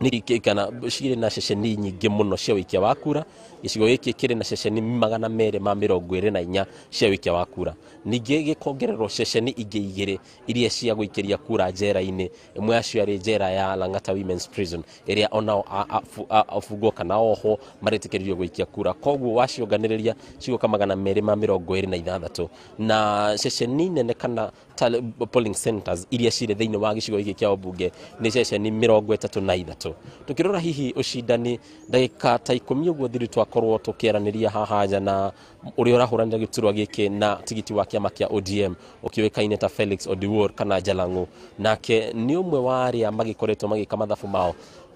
Nĩ kana cirĩ na ceceni nyingĩ mũno cia ũikia wa kura. Gĩcigo gĩkĩ kĩrĩ na ceceni 224 cia ũikia wa kura. Ningĩ gĩkongererwo ceceni ingĩ igĩrĩ iria cia gũikĩria kura njera-inĩ. Ĩmwe yacio yarĩ njera ya Lang'ata Women's Prison, ĩrĩa onao abungwo kana ohwo maretĩkĩririo gũikia kura. Koguo wacionganĩrĩria cigoka 226. Na ceceni nene kana polling centers iria cirĩ thĩinĩ wa gĩcigo gĩkĩ kĩa ũmbunge nĩ ceceni 33. Tũkĩrora hihi ũcindani, ndagĩka ta 10 ũguo thiru twakorwo tũkĩaranĩria haha nja na ũrĩa ũrahũranĩra gĩturwa gĩkĩ na tigiti wa kĩama kĩa ODM ũkĩũĩkaine ta Felix Odiwuor kana Jalang'o. Nake nĩ ũmwe wa arĩa magĩkoretwo magĩka mathabu mao.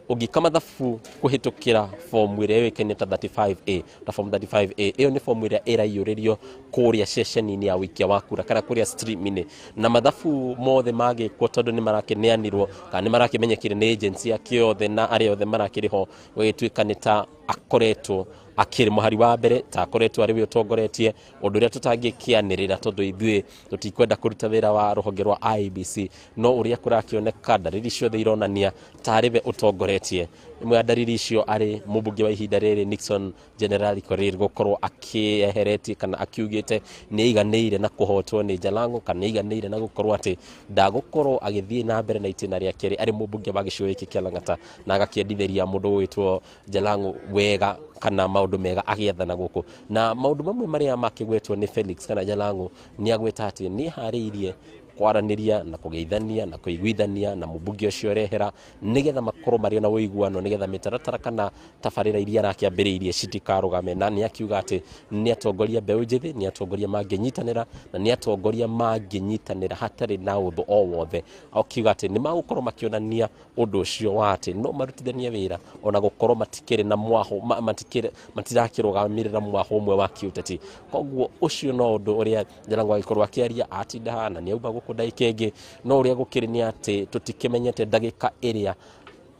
Ũngĩka mathabu kũhĩtũkĩra fomu ĩrĩa yũĩkaine ta 35A, ta form 35A, ĩyo nĩ fomu ĩrĩa ĩraiyũrĩrio kũrĩa ceceni-inĩ ya ũikia wa kura kana kũrĩa stream-inĩ. Na mathabu mothe magĩkwo, tondũ nĩ marakĩneanirwo kana nĩ marakĩmenyekire nĩ agency ake othe na arĩa othe marakĩrĩ ho, gũgĩtuĩka nĩ ta akoretwo akĩrĩ mũhari wa mbere, ta akoretwo arĩ we ũtongoretie ũndũ ũrĩa tũtangĩkĩanĩrĩra, tondũ ithuĩ tũtikwenda kũruta wĩra wa rũhonge rwa IEBC. No ũrĩa kũrakĩoneka, ndariri ciothe ironania tarĩ we ũtongoretie. Ĩmwe ya ndariri icio arĩ mũmbunge wa ihinda rĩrĩ Nixon Generali Korir gũkorwo akĩeheretie kana akiugĩte nĩ aiganĩire na kũhotwo nĩ Jalang'o, kana nĩ aiganĩire na gũkorwo atĩ ndagũkorwo agĩthiĩ na mbere na itĩna rĩa kerĩ arĩ mũmbunge wa gĩcigo gĩkĩ kĩa Lang'ata, na agakĩendithĩria mũndũ ũgwĩtwo Jalang'o wega kana maũndũ mega agĩathana gũkũ. Na maũndũ mamwe marĩa makĩgwetwo nĩ Felix kana Jalang'o, nĩ agweta atĩ nĩ eharĩirie kwaranĩria na kũgeithania na kũiguithania na mũmbunge ũcio ũrehera, nĩgetha makorwo marĩ na ũiguano, nĩgetha mĩtaratara kana tabarĩra iria arakĩambĩrĩirie citikarũgame. Na nĩ akiuga atĩ nĩ atongoria mbeũ njĩthĩ, nĩ atongoria mangĩnyitanĩra, na nĩ atongoria mangĩnyitanĩra hatarĩ na ũthũ o wothe. Akiuga atĩ nĩ magũkorwo makĩonania ũndũ ũcio wa atĩ no marutithanie wĩra ona gũkorwo matikĩrĩ na mwaho, matikĩrĩ matirakĩrũgamĩrĩra mwaho ũmwe wa kĩũteti. Koguo ũcio no ũndũ ũrĩa Jalang'o agĩkorwo akĩaria atinda haha na nĩ auma gũkũ ndagĩka ĩngĩ. No ũrĩa gũkĩrĩ nĩ atĩ tũtikĩmenyete ndagĩka ĩrĩa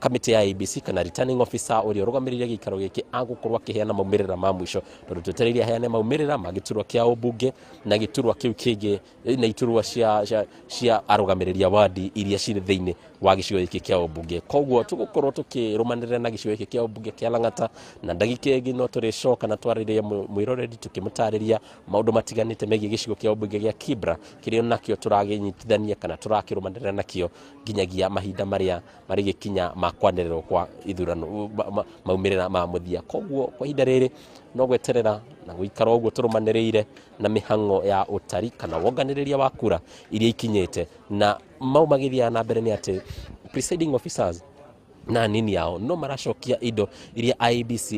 kamĩtĩ ya IEBC kana returning officer ũrĩa ũrũgamĩrĩire gĩikaro gĩkĩ agũkorwo akĩheana maumĩrĩra ma mũico, tondũ twetereire aheane maumĩrĩra ma gĩturwa kĩa ũmbunge na gĩturwa kĩu kĩngĩ na iturwa cia arũgamĩrĩri a wadi iria cirĩ thĩinĩ wa gĩcigo gĩkĩ kĩa ũmbunge. Koguo tũgũkorwo tũkĩrũmanĩrĩra na gĩcigo gĩkĩ kĩa ũmbunge kĩa Lang'ata, na ndagĩka ĩngĩ no tũrĩcoka na twarĩrie mwĩroreri tũkĩmũtarĩria maũndũ matiganĩte megiĩ gĩcigo kĩa ũmbunge gĩa Kibra, kĩrĩa nakĩo tũrakĩnyitithania kana tũrakĩrũmanĩrĩra nakĩo nginyagia mahinda marĩa marĩgĩkinya ma kwanĩrĩrwo kwa ithurano, maumĩrĩra ma mũthia. Koguo kwa ihinda rĩrĩ no gweterera na gũikara ũguo tũrũmanĩrĩire na mĩhang'o ya ũtari kana wonganĩrĩria wa kura iria ikinyĩte. Na mau magĩthiaga na mbere nĩ atĩ presiding officers na nini yao no maracokia indo iria IEBC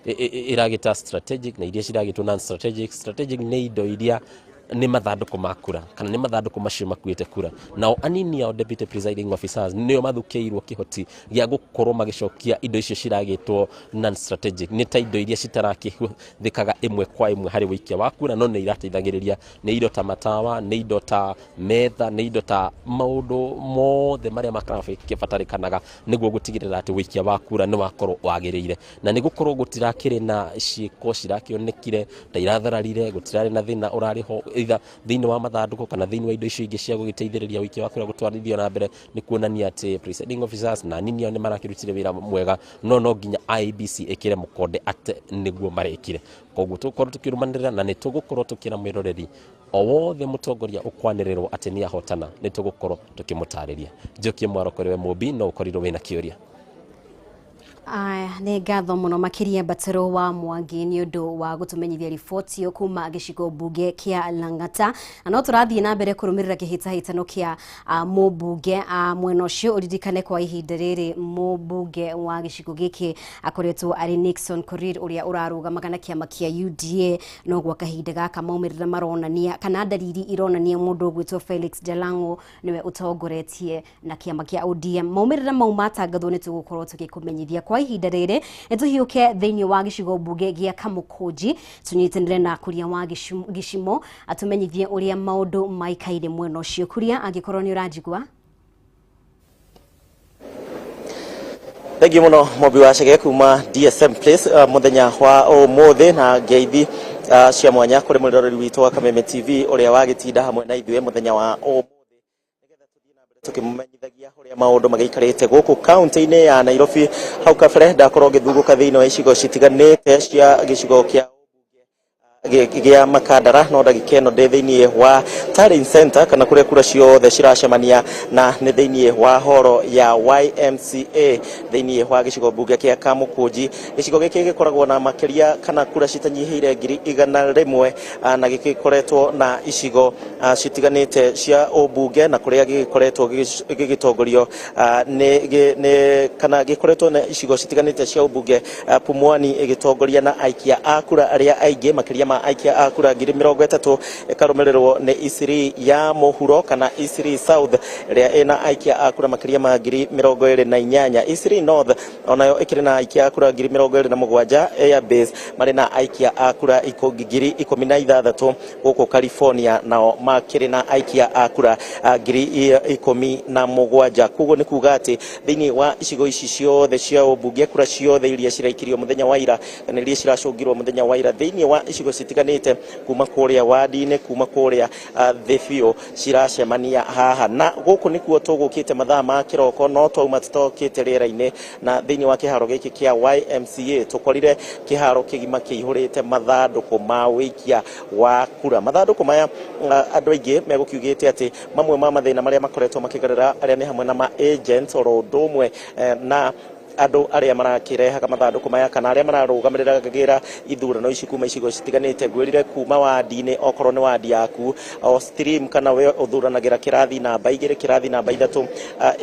ĩragĩta strategic na iria ciragĩtwo non strategic. Strategic nĩ indo iria nĩ mathandũkũ ma kura kana nĩ mathandũkũ macio makuĩte kura. Nao anini ao, deputy presiding officers, nĩo mathukĩirwo kĩhoti gĩa gũkorwo magĩcokia indo icio ciragĩtwo non strategic. Nĩ ta indo iria citarakĩhũthĩkaga ĩmwe kwa ĩmwe harĩ ũikia wa kura, no nĩ irateithagĩrĩria. Nĩ indo ta matawa, nĩ indo ta metha, nĩ indo ta maũndũ mothe marĩa makĩbatarĩkanaga nĩguo gũtigĩrĩra atĩ ũikia wa kura nĩ wakorwo wagĩrĩire. Na nĩ gũkorwo gũtirakĩrĩ na ciĩko cirakĩonekire ta irathararire, gũtirarĩ na thĩna ũrarĩ ho either thĩinĩ wa mathandũkũ kana thĩinĩ wa indo icio ingĩ cia gũgĩteithĩrĩria ũikia wa kura gũtwarithio na mbere, nĩ kuonania atĩ presiding officers na anini ao nĩ marakĩrutire wĩra mwega. No nginya IEBC ĩkĩre mũkonde atĩ nĩguo marĩkire. Koguo tũgũkorwo tũkĩrũmanĩrĩra na nĩ tũgũkorwo tũkĩra mwĩroreri o wothe mũtongoria ũkwanĩrĩrwo atĩ nĩ ahotana, nĩ tũgũkorwo tũkĩmũtarĩria. Njokie mwaro kũrĩ we Mũmbi, no ũkorirwo wĩna kĩũria. Aya, nĩ ngatho mũno makĩria Mbatũrũ wa Mwangi nĩ ũndũ wa gũtũmenyithia riboti ĩyo kuma gĩcigo mbunge kĩa Lang'ata. Na no tũrathiĩ na mbere kũrũmĩrĩra kĩhĩtahĩtano kĩa mũmbunge mwena ũcio. Ũririkane kwa ihinda rĩrĩ mũmbunge wa gĩcigo gĩkĩ akoretwo arĩ Nixon Korir, ũrĩa ũrarũgamaga na kĩama kĩa UDA. No gwa kahinda gaka maumĩrĩra maronania kana ndariri ironania mũndũ ũgwĩtwo Felix Jalang'o nĩwe ũtongoretie na kĩama kĩa ODM. Maumĩrĩra mau matangathwo nĩ tũgũkorwo tũgĩkũmenyithia. Kwa ihinda rĩrĩ nĩ tũhiũke thĩinĩ wa gĩcigo mbunge gĩa Kamũkũnji, tũnyitanĩre na Kuria wa Gĩcimo atũmenyithie ũrĩa maũndũ maikaire mwena ũcio. Kuria, angĩkorwo nĩ ũranjigua. Thengiũ mũno Mũmbi wa Chege kuma DSM Place mũthenya wa ũmũthĩ, na ngeithi cia mwanya kũrĩ mwĩroreri witũ wa Kameme TV ũrĩa wagĩtinda hamwe na ithuĩ mũthenya wa ũmũthĩ. Tukimumenyithagia uria maundu magiikarite guku kaunti-ini ya Nairobi. Hau kabere ndakorwo ngithuguka thiini wa icigo citiganite cia gicigo kia gĩa Makandara, no ndagĩka ĩno ndĩ thĩinĩ wa Tallying Center kana kũrĩa kura ciothe ciracemania, na nĩ thĩinĩ wa horo ya YMCA thĩinĩ wa gĩcigo mbunge kĩa Kamũkũnji. Gĩcigo gĩkĩ gĩkoragwo na makĩria kana kura citanyihĩire 100,000, na gĩgĩkoretwo na icigo citiganĩte cia ũmbunge, na kũrĩa gĩgĩkoretwo gĩgĩtongorio nĩ kana gĩkoretwo na icigo citiganĩte cia ũmbunge, Pumwani ĩgĩtongoria na aikia a kura arĩa aingĩ, makĩria ma aikia a kura 30,000, ĩkarũmĩrĩrwo nĩ Isiri ya mũhuro kana Isiri South ĩrĩa ĩna aikia a kura makĩria ma 28,000. Isiri North onayo ĩkĩrĩ na aikia a kura 27,000. Airbase marĩ na aikia a kura 16,000. Gũkũ California nao makĩrĩ na aikia a kura 17,000. Koguo nĩ kuga atĩ thĩinĩ wa icigo ici ciothe cia ũmbunge, kura ciothe iria ciraikirio mũthenya wa ira kana iria ciracũngirwo mũthenya wa ira thĩinĩ wa icigo citiganĩte, kuma kũrĩa wadi-inĩ, kuma kũrĩa thĩ biũ, ciracemania haha, na gũkũ nĩkuo tũgũkĩte mathaa ma kĩroko, no twauma tũtokĩte rĩera-inĩ. Na thĩinĩ wa kĩharo gĩkĩ kĩa YMCA tũkorire kĩharo kĩgima kĩihũrĩte mathandũkũ ma wĩikia wa kura. Mathandũkũ maya, andũ aingĩ megũkiugĩte atĩ mamwe ma mathĩna marĩa makoretwo makĩgerera arĩa nĩ hamwe na ma agents oro ũndũ ũmwe na andũ arĩa marakĩrehaga mathandũkũ maya kana arĩa mararũgamĩrĩra ithurano ici kuma icigo citiganĩte. Ngwĩrire kuma wadi-inĩ, okorwo nĩ wadi yaku o stream kana we ũthuranagĩra kĩrathi namba 2, kĩrathi namba 3,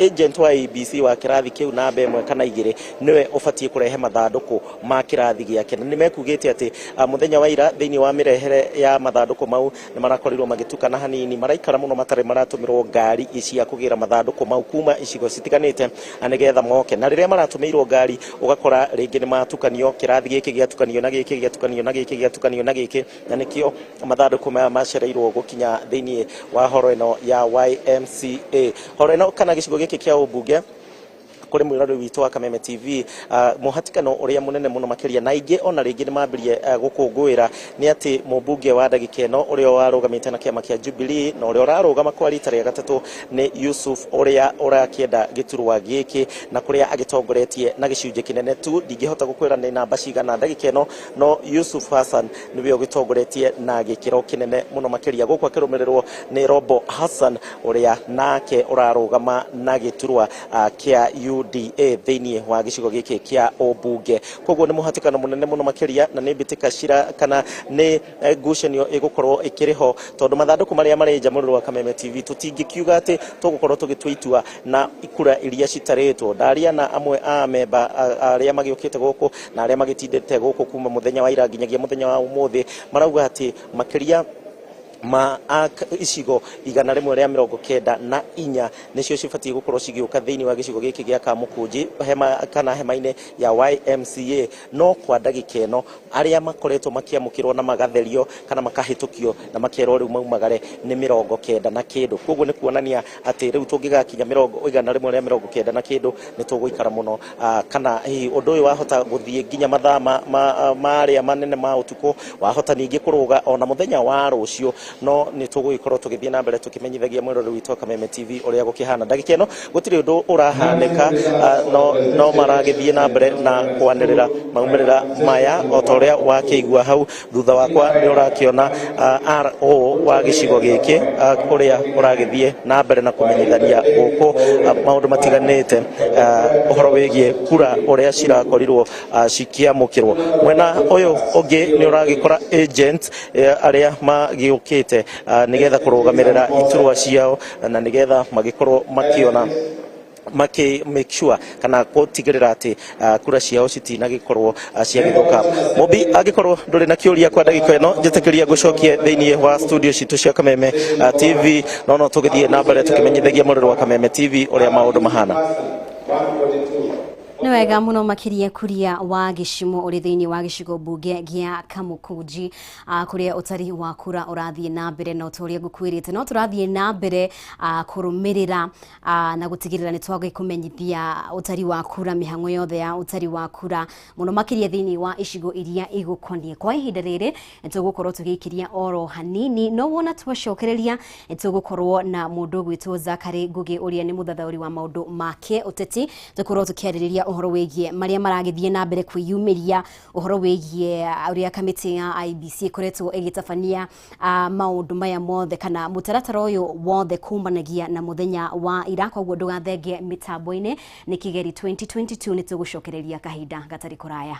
agent wa ABC wa kĩrathi kĩu namba 1 kana 2 nĩwe ũbatiĩ kũrehe mathandũkũ ma kĩrathi gĩake. Na nĩ mekugĩte atĩ mũthenya wa ira thĩinĩ wa mĩrehere ya mathandũkũ mau nĩ marakorirwo magĩtukana hanini, maraikara mũno matarĩ maratũmĩrwo ngari cia kũgĩra mathandũkũ mau kuma icigo citiganĩte nĩgetha moke, na rĩrĩa maratũmĩirwo ngari ũgakora rĩngĩ nĩ matukanio, kĩrathi gĩkĩ gĩatukanio na gĩkĩ, gĩatukanio na gĩkĩ, gĩatukanio na gĩkĩ, na nĩkĩo mathandũkũ maya macereirwo gũkinya thĩinĩ wa horo ĩno ya YMCA, horo ĩno kana gĩcigo gĩkĩ kĩa ũmbunge. Kũrĩ mwĩrori witũ wa Kameme TV, mũhatikano ũrĩa mũnene mũno makĩria, na aingĩ ona rĩngĩ nĩ mambirie gũkũngũĩra, nĩ atĩ mũmbunge wa ndagĩka ĩno ũrĩa warũgamĩte na kĩama kĩa Jubilee na ũrĩa ũrarũgama kwa rita rĩa gatatũ nĩ Yusuf, ũrĩa ũrakĩenda gĩturwa gĩkĩ, na kũrĩa agĩtongoretie na gĩcunjĩ kĩnene tu. Ndingĩhota gũkwĩra nĩ namba cigana ndagĩka ĩno, no Yusuf Hassan nĩwe ũgĩtongoretie na gĩkĩro kĩnene mũno makĩria, gũkũ akĩrũmĩrĩrwo nĩ Robo Hassan ũrĩa nake ũrarũgama na gĩturwa kĩa UDA thĩinĩ wa gĩcigo gĩkĩ kĩa ũmbunge. Koguo nĩ mũhatĩkano mũnene mũno makĩria, na nĩ mbĩtĩka cira kana nĩ ngucanio ĩgũkorwo ĩkĩrĩ ho, tondũ mathandũkũ marĩa marĩ nja, mũrũrũ wa Kameme TV, tũtingĩkiuga atĩ tũgũkorwo tũgĩtua itua na kura iria citarĩtwo. Ndaria na amwe a memba arĩa magĩũkĩte gũkũ na arĩa magĩtindĩte gũkũ kuma mũthenya wa ira nginyagia mũthenya wa ũmũthĩ, marauga atĩ makĩria ma icigo 194 nĩcio cibatiĩ gũkorwo cigĩũka thĩinĩ wa gĩcigo gĩkĩ gĩa Kamũkũnji, hema kana hema-inĩ ya YMCA, no kwa ndagĩka ĩno arĩa makoretwo makĩamũkĩrwo na magatherio kana makahĩtũkio na makerwo rĩu maumagare nĩ 90 na kĩndũ. Koguo nĩ kuonania atĩ rĩu tũngĩgakinya 190 na kĩndũ nĩ tũgũikara mũno, kana hihi ũndũ ũyũ wahota gũthiĩ nginya mathaa marĩa manene ma ũtukũ, wahota ningĩ kũrũga ona mũthenya wa rũciũ, no nĩ tũgũgĩkorwo tũgĩthiĩ na mbere tũkĩmenyithagia mwĩrori witũ wa Kameme TV ũrĩa gũkĩhana. Ndagĩka ĩno gũtirĩ ũndũ ũrahanĩka, no maragĩthiĩ na mbere na kwanĩrĩra maumĩrĩra maya o ta ũrĩa wakĩigua hau thutha wakwa. Nĩ ũrakĩona RO wa gĩcigo gĩkĩ ũrĩa ũragĩthiĩ na mbere na kũmenyithania gũkũ maũndũ matiganĩte, ũhoro wĩgiĩ kura ũrĩa cirakorirwo cikĩamũkĩrwo. Mwena ũyũ ũngĩ nĩ ũragĩkora agent arĩa magĩũkĩte nĩgetha kũrũgamĩrĩra iturwa ciao na nĩgetha magĩkorwo makĩona maki make sure kana gũtigĩrĩra atĩ kura ciao citinagĩkorwo ciagĩthũka. Mũmbi, angĩkorwo ndũrĩ na kĩũria kwa ndagĩka ĩno, njĩtĩkĩria ngũcokie thĩinĩ wa studio citũ cia Kameme TV, no tũgĩthiĩ na mbere tũkĩmenyithagia mũrĩro wa Kameme TV ũrĩa maũndũ mahana. 142. Nĩ wega mũno makĩria Kuria wa Gĩcimo ũrĩ thĩinĩ wa gĩcigo mbunge gĩa Kamukunji, kũrĩa ũtari wa kura ũrathiĩ na mbere na ũta ũrĩa ngũkwĩrĩte no tũrathiĩ na mbere kũrũmĩrĩra na gũtigĩrĩra nĩ twagĩkũmenyithia ũtari wa kura, mĩhang'o yothe ya ũtari wa kura mũno makĩria thĩinĩ wa icigo iria igũkoniĩ. Kwa ihinda rĩrĩ nĩtũgũkorwo tũgĩikĩria oro hanini, no wona twacokereria nĩtũgũkorwo na mũndũ ũgwĩtwo Zachary Ngugi ũrĩa nĩ mũthathaũri wa maũndũ ma kĩũteti, tũkorwo tũkĩarĩrĩria ũhoro wĩgiĩ marĩa maragĩthiĩ na mbere kwĩyumĩria, ũhoro wĩgiĩ ũrĩa kamĩtĩ ya IEBC ĩkoretwo ĩgĩtabania maũndũ maya mothe kana mũtaratara ũyũ wothe kumanagia na mũthenya wa ira. Koguo ndũgathenge mĩtambo-inĩ, nĩ Kigeri 2022 nĩtũgũcokereria kahinda gatarĩ kũraya.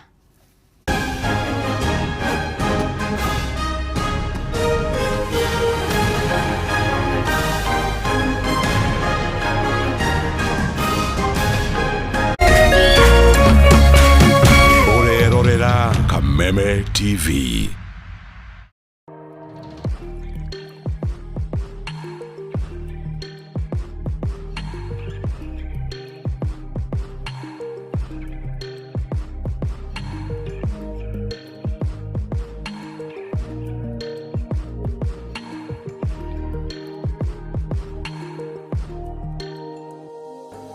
Ũrerorera Kameme TV.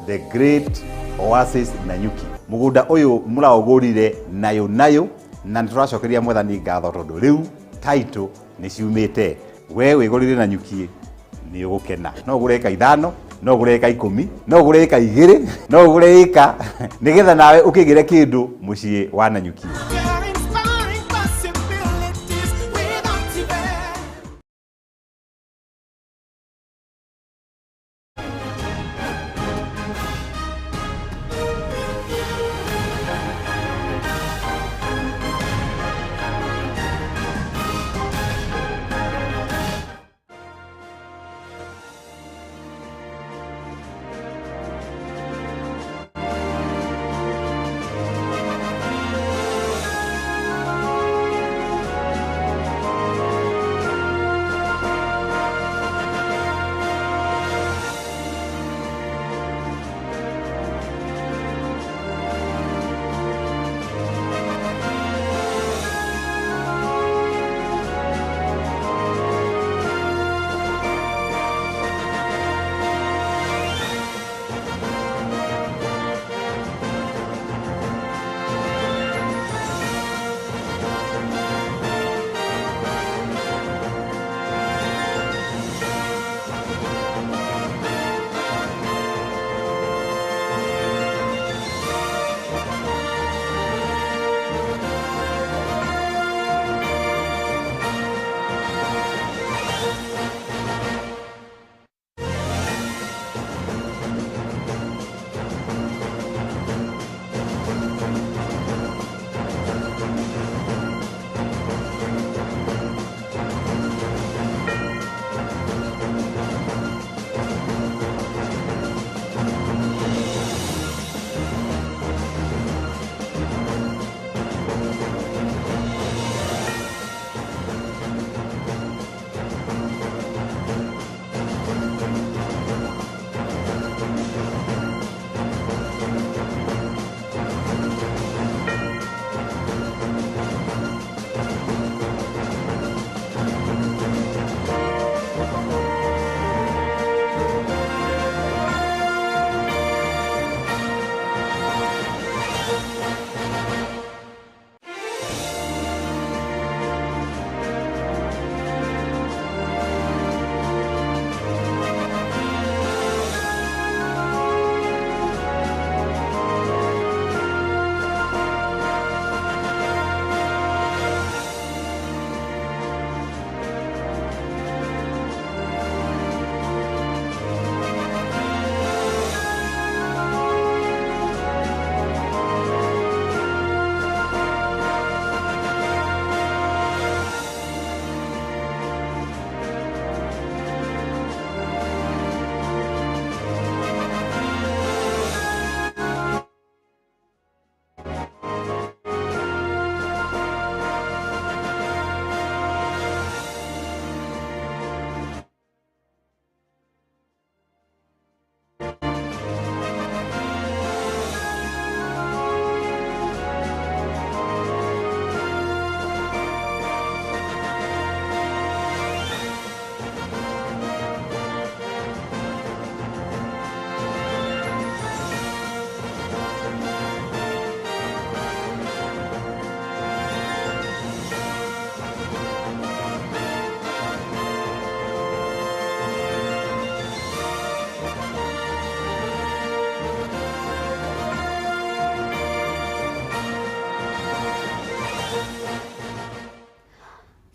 The Great Oasis Nanyuki. Mugunda uyu muraugurire nayo nayo na nituracokeria Mwathani ngatho tondu riu title ni ciumite. We wigurire Nanyuki ni ugukena. No ugure eka 5, no ugure eka 10, no ugure eka 2, no ugure eka nigetha nawe ukigire kindu mucii wa Nanyuki.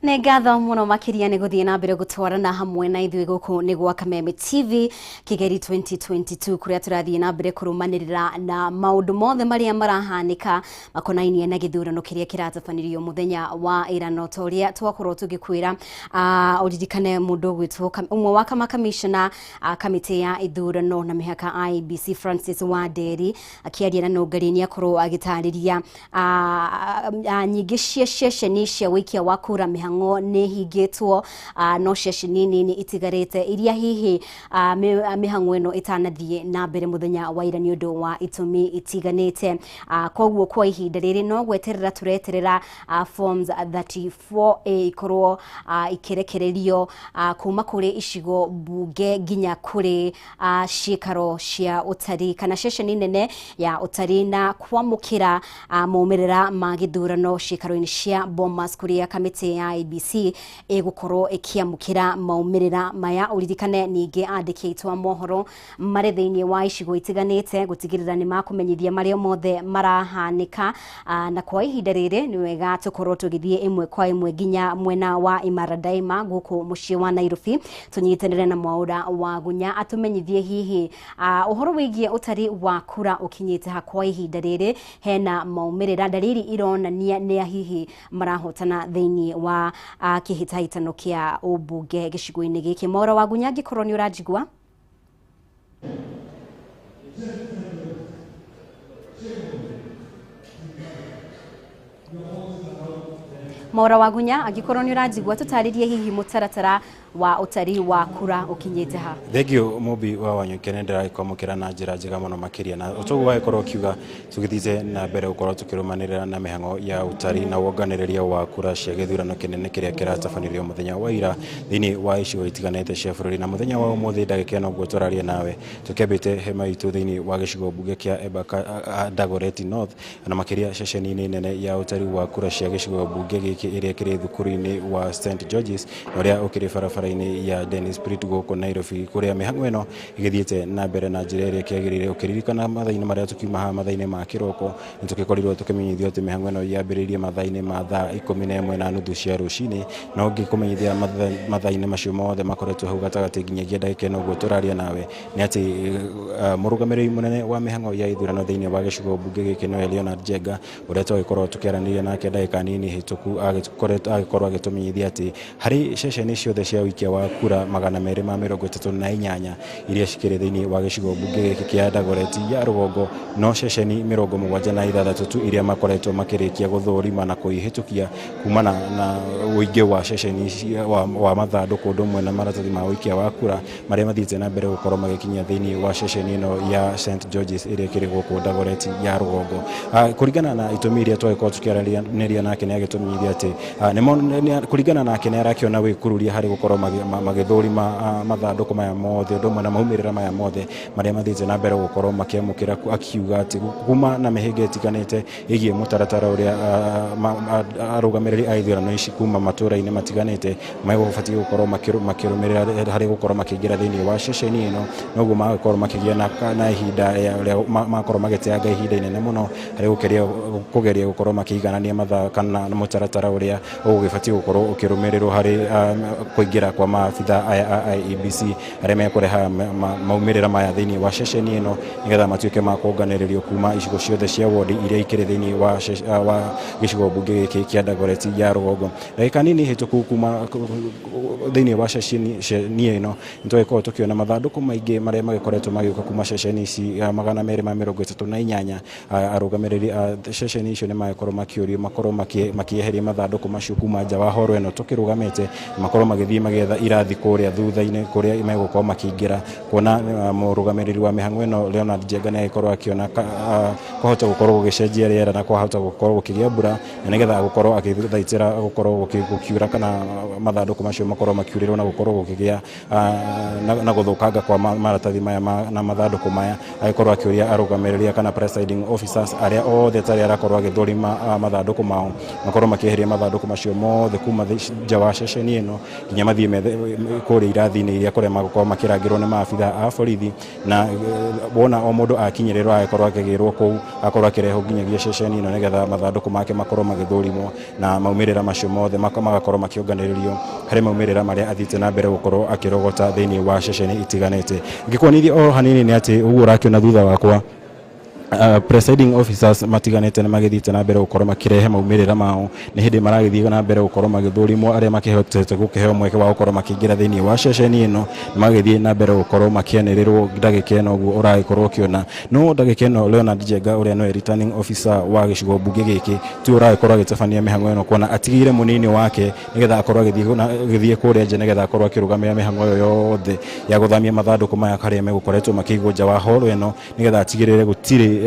Nĩ ngatho mũno makĩria nĩ gũthiĩ na mbere gũtwarana hamwe na ithuĩ gũkũ nĩ gwa Kameme TV Kigeri 2022 kũrĩa tũrathiĩ na mbere kũrũmanĩrĩra na maũndũ mothe marĩa marahanĩka makonainie na gĩthurano kĩrĩa kĩratabanirio mũthenya wa ira. No ta ũrĩa twakorwo tũgĩkwĩra, ũririkane mũndũ ũgwĩtwo ũmwe wa kamakamishna kamĩtĩ ya ithurano na mĩhaka IEBC Francis Wanderi akĩaria na Nũngari nĩ akorwo agĩtarĩria nyingĩ cia ceceni cia wĩikia wa kura mĩhang'o nĩ hingĩtwo, no ceceni nini itigarĩte iria hihi mĩhang'o ĩno ĩtanathiĩ na mbere mũthenya wa ira nĩ ũndũ wa itũmi itiganĩte. Koguo kwa ihinda rĩrĩ no gweterera tũreterera forms 34A ikorwo ikĩrekererio kuma kũrĩ icigo bunge nginya kũrĩ ciĩkaro cia ũtari kana ceceni nene ya ũtari na kwamũkĩra maumĩrĩra ma gĩthurano ciĩkaro-inĩ cia Bomas kũrĩa kamĩtĩ ya IEBC ĩgũkorwo ĩkĩamũkĩra maumĩrĩra maya. Ũririkane ningĩ andĩki aitũ a mohoro marĩ thĩinĩ wa icigo itiganĩte gũtigĩrĩra nĩ makũmenyithia marĩa mothe marahanĩka, na kwa ihinda rĩrĩ nĩ wega tũkorwo tũgĩthiĩ ĩmwe kwa ĩmwe nginya mwena wa Imara Daima gũkũ mũciĩ wa Nairobi tũnyitanĩre na Mwaũra wa Gunya atũmenyithie hihi ũhoro wĩgiĩ ũtari wa kura ũkinyĩte ha kwa ihinda rĩrĩ, hena maumĩrĩra ndariri ironania nĩa hihi marahotana thĩinĩ wa kĩhĩtahĩtano kĩa ũmbunge gĩcigo-inĩ gĩkĩ. Mwaũra wa Gunya, angĩkorwo nĩ ũranjigua. Mwaũra wa Gunya, angĩkorwo nĩ ũranjigua, tũtarĩrie hihi mũtaratara wa ũtari wa kura ũkinyĩte ha. Thengio Mũmbi wa Wanyũke, nĩ ndĩragĩkwamũkĩra na njĩra njega mũno makĩria, na ũtoguo wagĩkorwo ũkiuga tũgĩthiĩte na mbere gũkorwo tũkĩrũmanĩrĩra na mĩhang'o ya ũtari na wonganĩrĩria wa kura cia gĩthurano kĩnene kĩrĩa kĩratabanirio mũthenya wa ira thĩinĩ wa icigo itiganĩte cia bũrũri. Na mũthenya wa ũmũthĩ ndagĩka ĩno ũguo tũraria nawe tũkĩambĩte hema itũ thĩinĩ wa gĩcigo mbunge kĩa Embakasi Dagoretti North, na makĩria ceceni-inĩ nene ya ũtari wa kura cia gĩcigo mbunge gĩkĩ ĩrĩa kĩrĩ thukuru-inĩ wa St George's na ũrĩa ũkĩrĩ barabara-inĩ ya Dennis Pritt gũkũ Nairobi, kũrĩa mĩhang'o ĩno ĩgĩthiĩte na mbere na njĩra ĩrĩa ĩkĩagĩrĩire. Ũkĩririkana mathaa-inĩ marĩa tũkiuma haha mathaa-inĩ ma kĩroko nĩ tũgĩkorirwo tũkĩmenyithio atĩ mĩhang'o ĩno yambĩrĩirie mathaa-inĩ ma thaa 11:30 cia rũcinĩ, no ngĩkũmenyithia mathaa-inĩ macio mothe makoretwo hau gatagatĩ nginyagia ndagĩka ĩno ũguo tũraria nawe nĩ atĩ mũrũgamĩrĩri mũnene wa mĩhang'o ya ithurano thĩinĩ wa gĩcigo mbunge gĩkĩ nĩwe Leonard Njenga, ũrĩa twagĩkorwo tũkĩaranĩria nake ndagĩka nini hĩtũku, agĩkorwo agĩtũmenyithia atĩ harĩ ceceni ciothe cia ũikia wa kura 238 iria cikĩrĩ thĩinĩ wa gĩcigo mbunge gĩkĩ kĩa Dagoretti ya rũgongo, no ceceni 76 tu iria makoretwo makĩrĩkia gũthũrima na kũihĩtũkia kumana na ũingĩ wa ceceni wa mathandũkũ ũndũ ũmwe na maratathi ma ũikia wa kura marĩa mathiĩte na mbere gũkorwo magĩkinyia thĩinĩ wa ceceni ĩno ya St George's ĩrĩa ĩkĩrĩ gũkũ Dagoretti ya rũgongo. Kũringana na itũmi iria twagĩkorwo tũkĩaranĩria nake nĩ agĩtũmenyithia atĩ kũringana nake nĩ arakĩona wĩkururia harĩ gũkorwo magĩthũrima mathandũkũ maya mothe ũndũ ũmwe na maumĩrĩra maya mothe marĩa mathiĩte na mbere gũkorwo makĩamũkĩra, akiuga atĩ kuma na mĩhĩnga ĩtiganĩte ĩgiĩ mũtaratara ũrĩa arũgamĩrĩri a ithurano ici kuma matũra-inĩ matiganĩte megũbatiĩ gũkorwo makĩrũmĩrĩra harĩ gũkorwo makĩingĩra thĩinĩ wa ceceni ĩno, noguo magũkorwo makĩgĩa na ihinda rĩa makorwo magĩteanga ihinda inene mũno harĩ kũgeria gũkorwo makĩiganania mathaa kana mũtaratara ũrĩa ũgũgĩbatiĩ gũkorwo ũkĩrũmĩrĩrwo harĩ kũingĩra kwa maabitha aya a IEBC arĩa mekũreha maumĩrĩra maya thĩinĩ wa ceceni ĩno nĩgetha matuĩke ma kuonganĩrĩrio kuma icigo ciothe cia wodi iria ikĩrĩ thĩinĩ wa gĩcigo mbunge gĩkĩ kĩa Dagoretti ya rũgongo. Ndagĩka nini hĩtũku kuma thĩinĩ wa ceceni ĩno nĩtwagĩkorwo tũkĩona mathandũkũ maingĩ marĩa magĩkoretwo magĩũka kuma ceceni ici 238. Arũgamĩrĩri a ceceni icio nĩ magĩkorwo makĩũrio makorwo makĩeheria mathandũkũ macio kuma nja wa horo ĩno tũkĩrũgamĩte, makorwo magĩthiĩ magĩetha irathi kũrĩa thutha-inĩ kũrĩa megũkorwo makĩingĩra, kuona mũrũgamĩrĩri wa mĩhang'o ĩno Leonard Njenga nĩ agĩkorwo akĩona kwahota gũkorwo gũgĩcenjia rĩera na kwahota gũkorwo gũkĩgĩa mbura, na nĩgetha gũkorwo agĩthaitĩra gũkorwo gũkiura kana mathandũkũ macio makorwo makiurĩrwo na gũkorwo gũkĩgĩa na gũthũkanga kwa maratathi maya na mathandũkũ maya, agĩkorwo akĩũria arũgamĩrĩri kana presiding officers arĩa othe tarĩ arakorwo agĩthũrima mathandũkũ mao makorwo makĩeheria makĩeheria mathandũkũ macio mothe kuma nja wa ceceni ĩno nginya mathiĩ kũrĩa irathi-inĩ iria kũrĩa magũkorwo makĩrangĩrwo nĩ maabitha a borithi. Na wona o mũndũ akinyĩrĩrwo agĩkorwo akĩgĩrwo kũu, akorwo akĩrehwo nginyagia ceceni ĩno nĩgetha mathandũkũ make makorwo magĩthũrimwo na maumĩrĩra macio mothe magakorwo makĩonganĩrĩrio harĩ maumĩrĩra marĩa athiĩte na mbere gũkorwo akĩrogota thĩinĩ wa ceceni itiganĩte. Ngĩkuonithia o hanini nĩ atĩ ũguo ũrakĩona thutha wakwa, presiding officers matiganĩte nĩ magĩthiĩte na mbere gũkorwo makĩrehe maumĩrĩra mao. Nĩ hĩndĩ maragĩthiĩ na mbere gũkorwo magĩthũrimwo arĩa makĩhotete gũkĩheo mweke wa gũkorwo makĩingĩra thĩinĩ wa ceceni ĩno, magĩthiĩ na mbere gũkorwo makĩanĩrĩrwo ndagĩka ĩno ũguo ũragĩkorwo ũkĩona. No ndagĩka ĩno Leonard Njenga ũrĩa nĩwe returning officer wa gĩcigo mbunge gĩkĩ tiwe ũragĩkorwo agĩtabania mĩhang'o ĩno, kuona atigĩire mũnini wake nĩgetha akorwo agĩthiĩ kũrĩa nja nĩgetha akorwo akĩrũgamĩrĩra mĩhang'o ĩyo yothe ya gũthamia mathandũkũ maya karĩa megũkoretwo makĩigwo nja wa horo ĩno nĩgetha atigĩrĩre gũtirĩ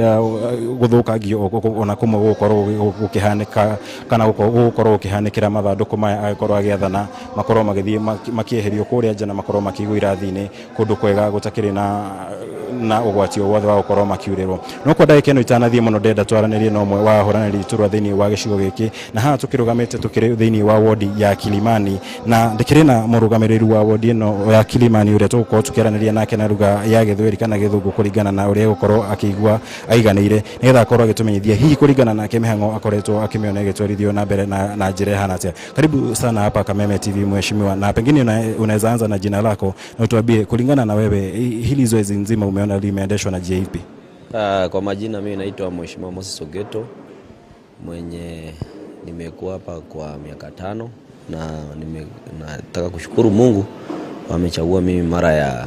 gũthũkangio ona kũmwe gũgũkorwo gũkĩhanĩka kana gũgũkorwo gũkĩhanĩkĩra mathandũkũ maya agĩkorwo agĩathana makorwo magĩthiĩ makĩeherio kũrĩa nja na makorwo makĩigwo irathi-inĩ kũndũ kwega gũtakĩrĩ na ũgwati o wothe wa gũkorwo makiurĩrwo. No kwa ndagĩka ĩno itanathiĩ mũno ndenda twaranĩrie na ũmwe wa ahũranĩri iturwa thĩinĩ wa gĩcigo gĩkĩ, na haha tũkĩrũgamĩte tũkĩrĩ thĩinĩ wa wodi ya Kilimani, na ndĩkĩrĩ na mũrũgamĩrĩri wa wodi ĩno ya Kilimani ũrĩa tũgũkorwo tũkĩaranĩria nake na lugha ya Gĩthweri kana Gĩthũngũ kũringana na ũrĩa egũkorwo akĩigua aiganĩire nĩgetha akorwo agĩtũmenyithia hihi kũringana nake mĩhang'o akoretwo akĩmĩona ĩgĩtwarithio na mbere na njĩra ĩhana atĩa. Karibu sana hapa Kameme TV mheshimiwa, na pengine unaweza anza na jina lako na utuambie kulingana na wewe hili zoezi nzima umeona limeendeshwa na njia ipi? Kwa majina mimi naitwa Mheshimiwa Moses Ogeto, mwenye nimekuwa hapa kwa miaka 5 na nataka kushukuru Mungu wamechagua mimi mara ya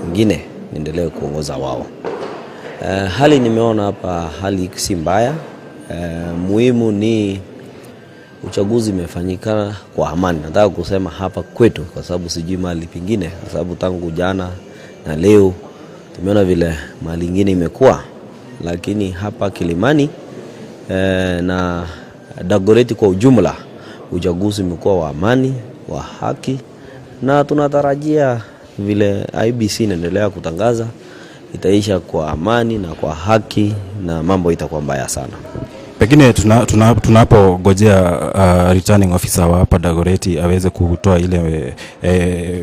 nyingine niendelee kuongoza wao. Hali nimeona hapa hali si mbaya. Muhimu ni uchaguzi umefanyika kwa amani. Nataka kusema hapa kwetu kwa sababu sijui mahali pengine, kwa sababu tangu jana na leo tumeona vile mahali nyingine imekuwa, lakini hapa Kilimani na Dagoretti kwa ujumla uchaguzi umekuwa wa amani, wa haki, na tunatarajia vile IBC inaendelea kutangaza itaisha kwa amani na kwa haki na mambo itakuwa mbaya sana. Pengine tunapogojea returning officer wa hapa Dagoretti aweze kutoa ile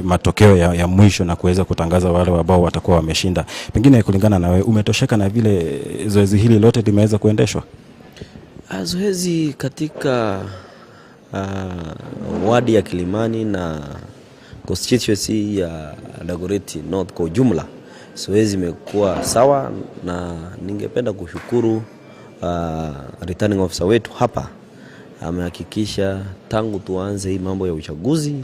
matokeo ya mwisho na kuweza kutangaza wale ambao watakuwa wameshinda, pengine kulingana na wewe umetosheka na vile zoezi hili lote limeweza kuendeshwa? Zoezi katika wadi ya Kilimani na constituency ya Dagoretti North kwa ujumla, zoezi imekuwa sawa, na ningependa kushukuru returning officer wetu hapa. Amehakikisha tangu tuanze hii mambo ya uchaguzi,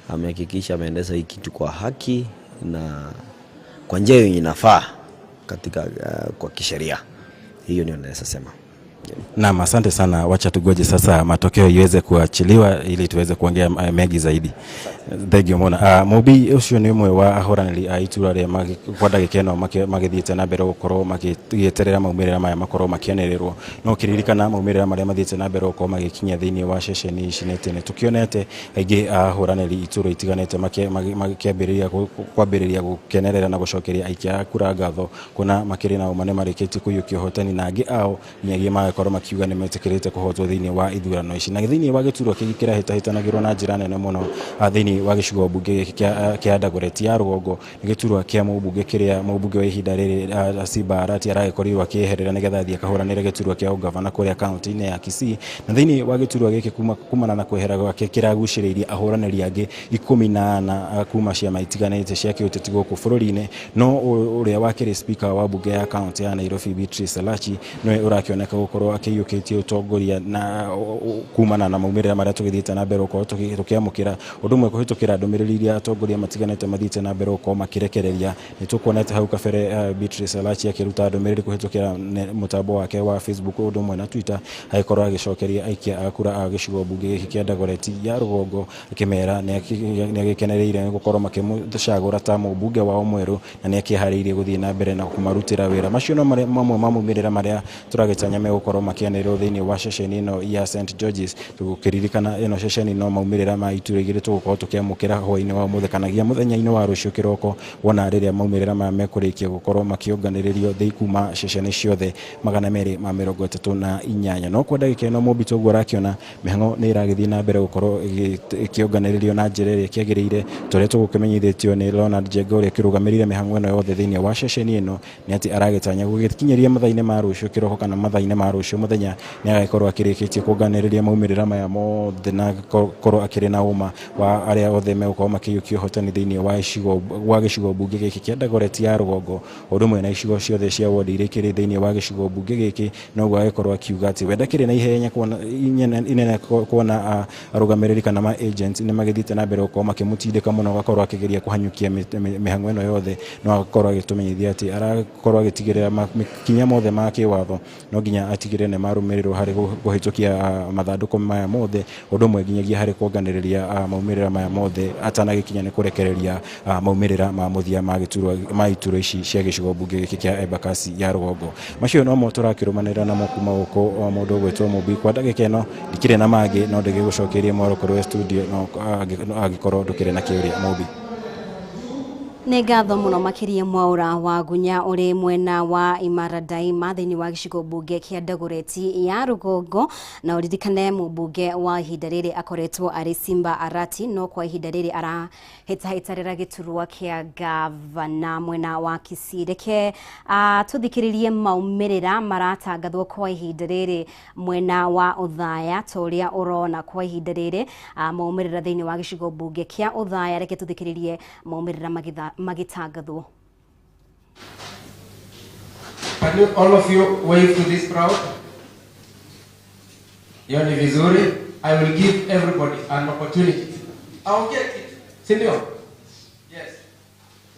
amehakikisha ameendesha hii kitu kwa haki na kwa njia yenye inafaa katika kwa kisheria. Hiyo ndio naweza sema. Naam, asante sana. Wacha tugoje sasa matokeo iweze kuachiliwa ili tuweze kuongea mengi zaidi. Thank you mona. Mubi ucio ni umwe wa ahuraniri a itura ria kwa ndagika ĩno magĩthiĩte na mbere gũkorwo magĩeterera maumĩrĩra maya makorwo makĩanĩrĩrwo. No kĩririkana maumĩrĩra marĩa mathiĩte na mbere gũkorwo magĩkinya thĩinĩ wa ceceni ici nĩ atĩ nĩ tũkĩonete aingĩ a ahũranĩri itura itiganĩte makĩambĩrĩria kwambĩrĩria gũkenerera na gũcokeria aikia a kura ngatho kuona makĩrĩ na ũma nĩ marĩkĩtie kũiyũkia ũhotani, na angĩ ao nginyagia magakorwo makiuga nĩ metĩkĩrĩte kũhotwo thĩinĩ wa ithurano ici. Na thĩinĩ wa gĩturwa kĩngĩ kĩrahĩtahĩtanagĩrwo na njĩra nene mũno thĩinĩ wa gĩcigo mbunge gĩkĩ kĩa Dagoretti ya rũgongo nĩ gĩturwa kĩa mũmbunge kĩrĩa mũmbunge wa ihinda rĩrĩ Simba Arati aragĩkorirwo akĩeherera nĩgetha athiĩ akahũranĩre gĩturwa kĩa ũgavana kũrĩa kaunti-inĩ ya Kisii. Na thĩinĩ wa gĩturwa gĩkĩ kumana na kwehera gwake kĩragucĩrĩirie ahũranĩri angĩ 14 kuma ciama itiganĩte cia kĩũteti gũkũ bũrũri-inĩ. No ũrĩa wakĩrĩ speaker wa mbunge ya kaunti ya Nairobi Beatrice Elachi nĩwe ũrakĩoneka gũkorwo akĩiyũkĩtie ũtongoria na kumana na maumĩrĩra marĩa tũgĩthiĩte na mbere gũkorwo tũkĩamũkĩra ũndũ ũmwe kũhĩtũkĩra ndũmĩrĩri iria atongoria matiganĩte mathiĩte na mbere gũkorwo makĩrekereria. Nĩ tũkuonete hau kabere Beatrice Elachi akĩruta ndũmĩrĩri kũhĩtũkĩra mũtambo wake wa Facebook ũndũ ũmwe na Twitter, agĩkorwo agĩcokeria aikia a kura a gĩcigo mbunge gĩkĩ kĩa Dagoretti ya rũgongo akĩmera nĩ agĩkenereire gũkorwo makĩmũcagũra ta mũmbunge wao mwerũ na nĩ akĩharĩirie gũthiĩ na mbere na kũmarutĩra wĩra. Macio no mamwe ma maumĩrĩra marĩa tũragĩtanya megũkorwo gũkorwo makĩanĩrĩrwo thĩinĩ wa ceceni ĩno ya St George's. Tũgũkĩririkana ĩno ceceni no maumĩrĩra ma iturwa igĩrĩ tũgũkorwo tũkĩamũkĩra hwaĩ-inĩ wa ũmũthĩ kana nginya mũthenya-inĩ wa rũciũ kĩroko, wona rĩrĩa maumĩrĩra maya mekũrĩkia gũkorwo makĩũnganĩrĩrio thĩ kuma ceceni ciothe 238. No kwa ndagĩka ĩno Mũmbi toguo ũrakĩona mĩhang'o nĩ ĩragĩthiĩ na mbere gũkorwo ĩkĩũnganĩrĩrio na njĩra ĩrĩa ĩkĩagĩrĩire, tũrĩa tũgũkĩmenyithĩtio nĩ Leonard Njenga ũrĩa ũkĩrũgamĩrĩire mĩhang'o ĩno yothe thĩinĩ wa ceceni ĩno, nĩ atĩ aragĩtanya gũgĩkinyĩria mathaa-inĩ ma rũciũ kĩroko kana mathaa-inĩ ma rũciũ mũthenya nĩ agagĩkorwo akĩrĩkĩtie kũnganĩrĩria maumĩrĩra maya mothe na gũkorwo akĩrĩ na ũma wa arĩa othe megũkorwo makĩiyũkia ũhotani thĩinĩ wa icigo wa gĩcigo mbunge gĩkĩ kĩa Dagoretti ya rũgongo, ũndũ ũmwe na icigo ciothe cia wodi iria ikĩrĩ thĩinĩ wa gĩcigo mbunge gĩkĩ. Noguo agĩkorwo akiuga atĩ we ndakĩrĩ na ihenya kuona inene kuona arũgamĩrĩri kana ma agents nĩ magĩthiĩte na mbere gũkorwo makĩmũtindĩka mũno agakorwo akĩgeria kũhanyũkia mĩhang'o ĩno yothe, no agakorwo agĩtũmenyithia atĩ arakorwo agĩtigĩrĩra makinya mothe ma kĩwatho no nginya atigĩrĩre nĩ marũmĩrĩrwo harĩ kũhĩtũkia mathandũkũ maya mothe, ũndũ ũmwe nginyagia harĩ kuonganĩrĩria maumĩrĩra maya mothe atanagĩkinya nĩ kũrekereria maumĩrĩra ma mũthia ma gĩturwa ma iturwa ici cia gĩcigo mbunge gĩkĩ kĩa Embakasi ya rũgongo. Macio nomo tũrakĩrũmanĩrĩra namo kuma gũkũ o mũndũ ũgwĩtwo Mũmbi. Kwa ndagĩka ĩno ndikĩrĩ na mangĩ, no ndĩgĩgũcokerie mwaro kũrĩ studio no angĩkorwo ndũkĩrĩ na kĩũria Mũmbi. Nĩ ngatho mũno makĩria Mwaura wa Gunya ũrĩ mwena wa Imara Daima thĩinĩ wa gĩcigo mbunge kĩa Dagoretti ya rũgongo. Na ũririkane mũmbunge wa ihinda rĩrĩ akoretwo arĩ Simba Arati, no kwa ihinda rĩrĩ arahĩtahĩtarĩra gĩturwa kĩa gavana mwena wa Kisii. Reke tũthikĩrĩrie maumĩrĩra maratangathwo kwa ihinda rĩrĩ mwena wa Othaya, ta ũrĩa ũrona kwa ihinda rĩrĩ maumĩrĩra thĩinĩ wa gĩcigo mbunge kĩa Othaya. Reke tũthikĩrĩrie maumĩrĩra magitangathwo. Can you, all of you wave to this crowd? Hiyo ni vizuri. I will give everybody an opportunity. Aongee kitu, si ndio? Yes.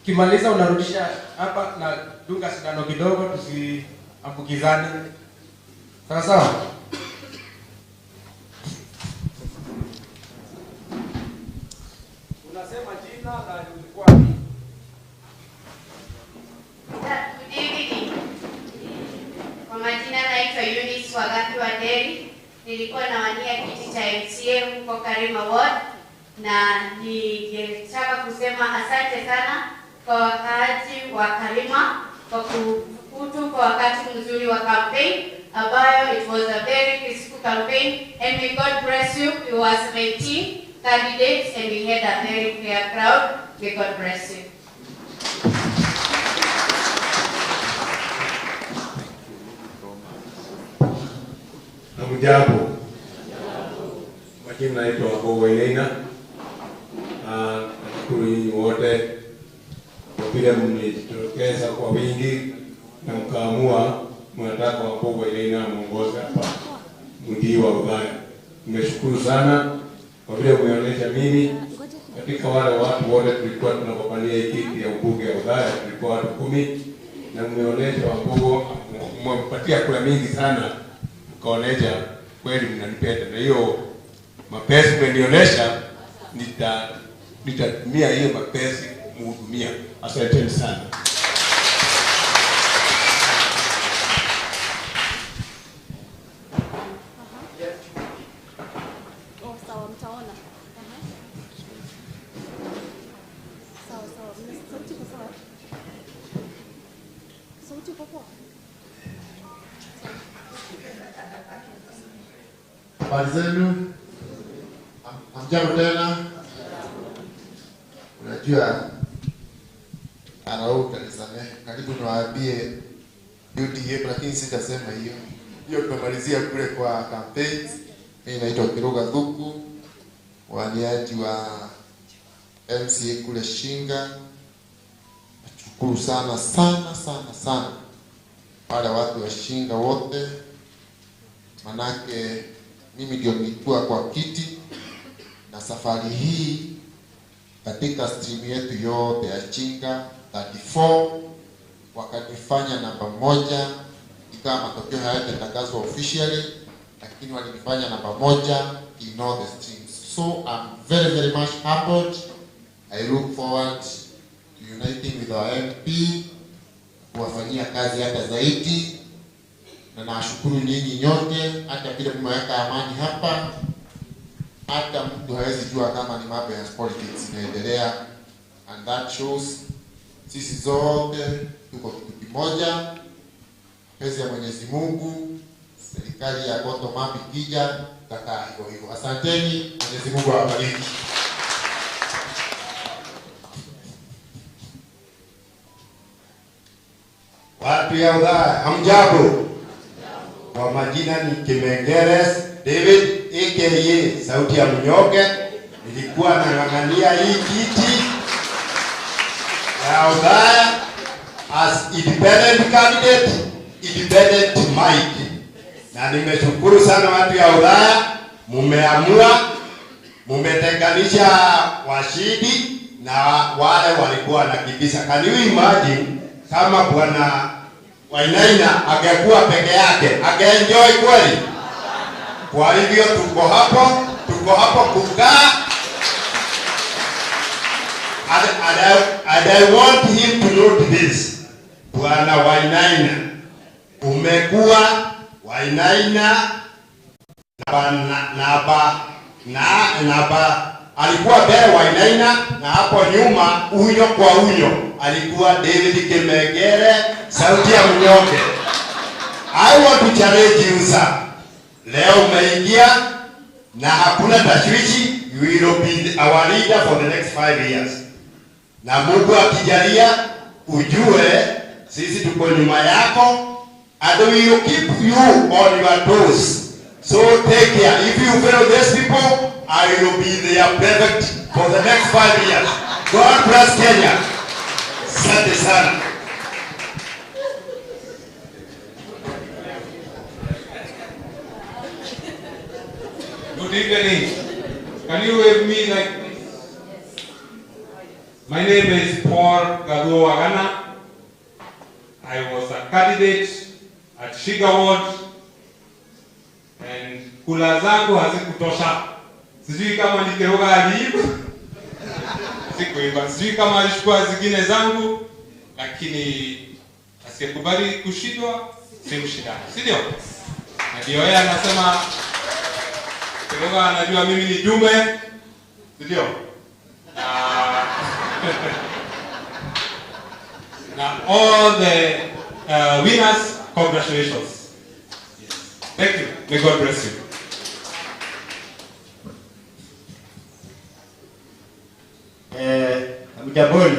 Kimaliza unarudisha hapa na dunga sindano kidogo tusiambukizane. Sawa sawa? Unasema jina na ulikuwa wapi? Good evening. Kwa majina naitwa Eunice Wagathi Wanderi. Nilikuwa nawania kiti cha MCA huko Karima Ward, na ningetaka kusema asante sana kwa wakaaji wa Karima kwa kutupa wakati mzuri wa campaign ambayo it was a very peaceful campaign, and may God bless you. We were 17 candidates and we had a very fair crowd. May God bless you. Hamjambo. Majina naitwa Wagogo Elena. Nashukuru nyinyi wote kwa vile mmejitokeza kwa wingi na mkaamua mnataka Wagogo Elena muongoze hapa mji wa Othaya. Nimeshukuru sana kwa vile mmeonyesha mimi katika wale watu wote tulikuwa tunapambania hii kiti ya ubunge ya Othaya, tulikuwa watu 10 na mmeonyesha Wagogo, mmempatia kura mingi sana, mkaonesha kweli mnanipenda, na hiyo mapesa mmenionyesha nitatumia hiyo mapesa muhudumia. Asanteni sana. Habari zenu? Hamjambo tena? Unajua arauka nisamehe, karibu niwaambie UDA, lakini sitasema hiyo. Hiyo tumemalizia kule kwa campaigns. Mimi naitwa Kiruga Thuku, waniaji wa MCA kule Shinga. Nashukuru sana sana sana sana wale watu wa Shinga wote, manake mimi ndio nilikuwa kwa kiti, na safari hii katika stream yetu yote ya Chinga 34 wakanifanya namba 1, ingawa matokeo hayatatangazwa officially, lakini walinifanya namba 1 in all the streams. So I'm very very much humbled. I look forward to uniting with our MP, kuwafanyia kazi hata zaidi. Na nashukuru nyinyi nyote, hata vile mmeweka amani hapa, hata mtu hawezi jua kama ni mambo ya politics inaendelea, and that shows sisi zote tuko kitu kimoja. Pezi ya Mwenyezi Mungu, serikali ya bottom up ikija tutakaa hivyo hivyo. Asanteni, Mwenyezi Mungu awabariki. Watu ya Othaya, hamjambo? Kwa majina ni Kimengeres David aka Sauti ya Mnyonge. Nilikuwa nang'ang'ania hii kiti ya Othaya as independent candidate, independent mic. Na nimeshukuru sana watu ya Othaya, mumeamua, mumetenganisha washindi na wale walikuwa wanakibisa. Can you imagine kama Bwana Wainaina angekuwa peke yake, angeenjoy kweli? Kwa hivyo tuko hapo kukaa. And I want him to note this. Bwana Wainaina, umekuwa Wainaina na alikuwa mbele Wainaina, na hapo nyuma unyo kwa unyo alikuwa David Kimengere, Sauti ya Mnyonge. I want to challenge you, sir. Leo umeingia na hakuna tashwishi, you will be our leader for the next 5 years. Na Mungu akijalia, ujue sisi tuko nyuma yako, and we will keep you on your toes. So take care. If you follow these people, I will be their prefect for the next 5 years. God bless Kenya. Asante sana. Good evening. Can you wave me like this? My name is Paul Garuo Wagana. I was a candidate at Shiga Ward, and kula zangu hazikutosha. Sijui kama nikeroga aliiba. Sikuiba. Sijui kama alichukua zingine zangu, lakini asiyekubali kushindwa si mshindani, si ndio? Na ndio yeye anasema Keroga anajua mimi ni dume, si ndio? Na all the winners, congratulations. Yes. Thank you. May God bless you. Mjaboni.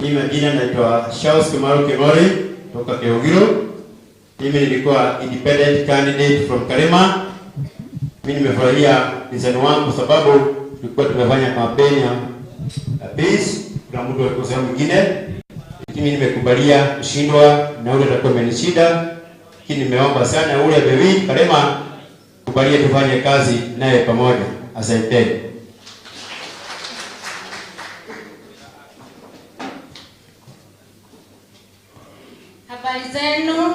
Mimi majina naitwa Charles Kimaru King'ori kutoka Keogiro. Mimi nilikuwa independent candidate from Karima. Mimi nimefurahia design wangu kwa sababu tulikuwa tumefanya kampeni ya peace, kuna mtu alikuwa sehemu nyingine, lakini mimi nimekubalia kushindwa na ule atakuwa amenishinda, lakini nimeomba sana ule baby Karima kubalia tufanye kazi naye pamoja. Asante. Habari zenu,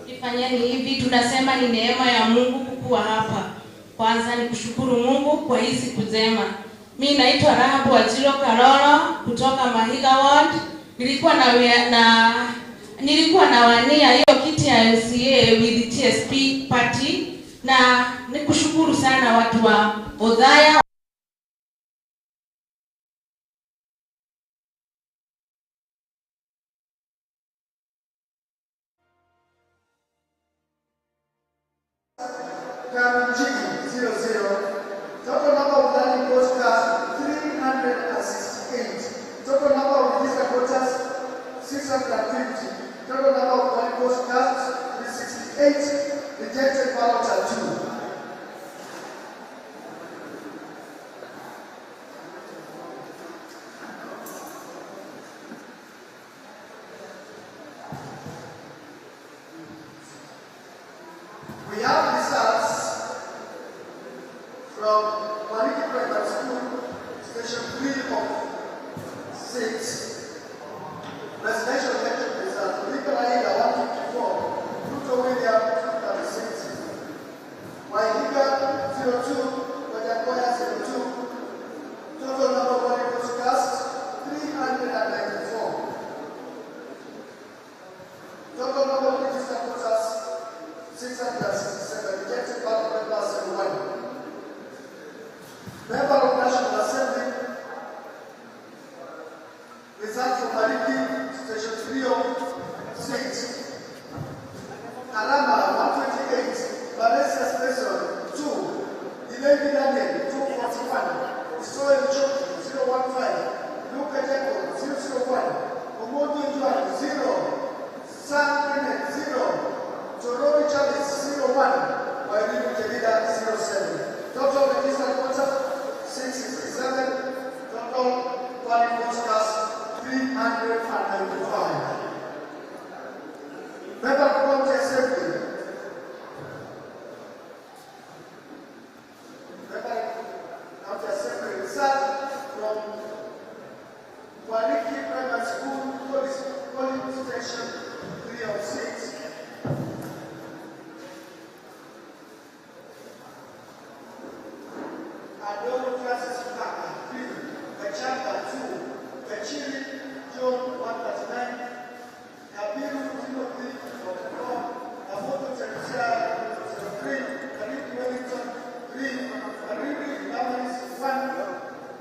ifanyeni hivi, tunasema ni neema ya Mungu kukuwa hapa. Kwanza ni kushukuru Mungu kwa hii siku njema. Mimi naitwa Rahabu Wajiro Karoro kutoka Mahiga Ward. Nilikuwa nawania hiyo kiti ya MCA with TSP party, na nikushukuru sana watu wa Othaya. G 00. Total number of valid votes cast 368. Total number of registered voters 650. Total number of valid votes cast 368. Rejected ballots are 2. We have results from Mwariki Primary School, Station 3 of 6. Presidential election results. Odinga Raila 154, Ruto William 236, Waihiga 02, Wajackoyah 02. Total number of valid votes cast 394. Total number of registered voters from Maliki, Station 3 of 6. Alama 128, Valencia Station 2, Ilevi Daniel 241, Soel Choki 015, Luca Jacob 001, Omodo Juan 0, Sam Bennett 0, Torori Charles 01, Wairimu Jedida 07. Total registered voters 667, total valid votes cast 395. Member of County Assembly. Member of County Assembly result from Wariki Primary School, Police Station 3 of 6. Adoro Francis Kaka 3, Kachanga 2, Kachiri John 139, Kabiru Timothy 44, Amoto Teresia 03, Karibu Wellington 3, Kariri Damaris 1,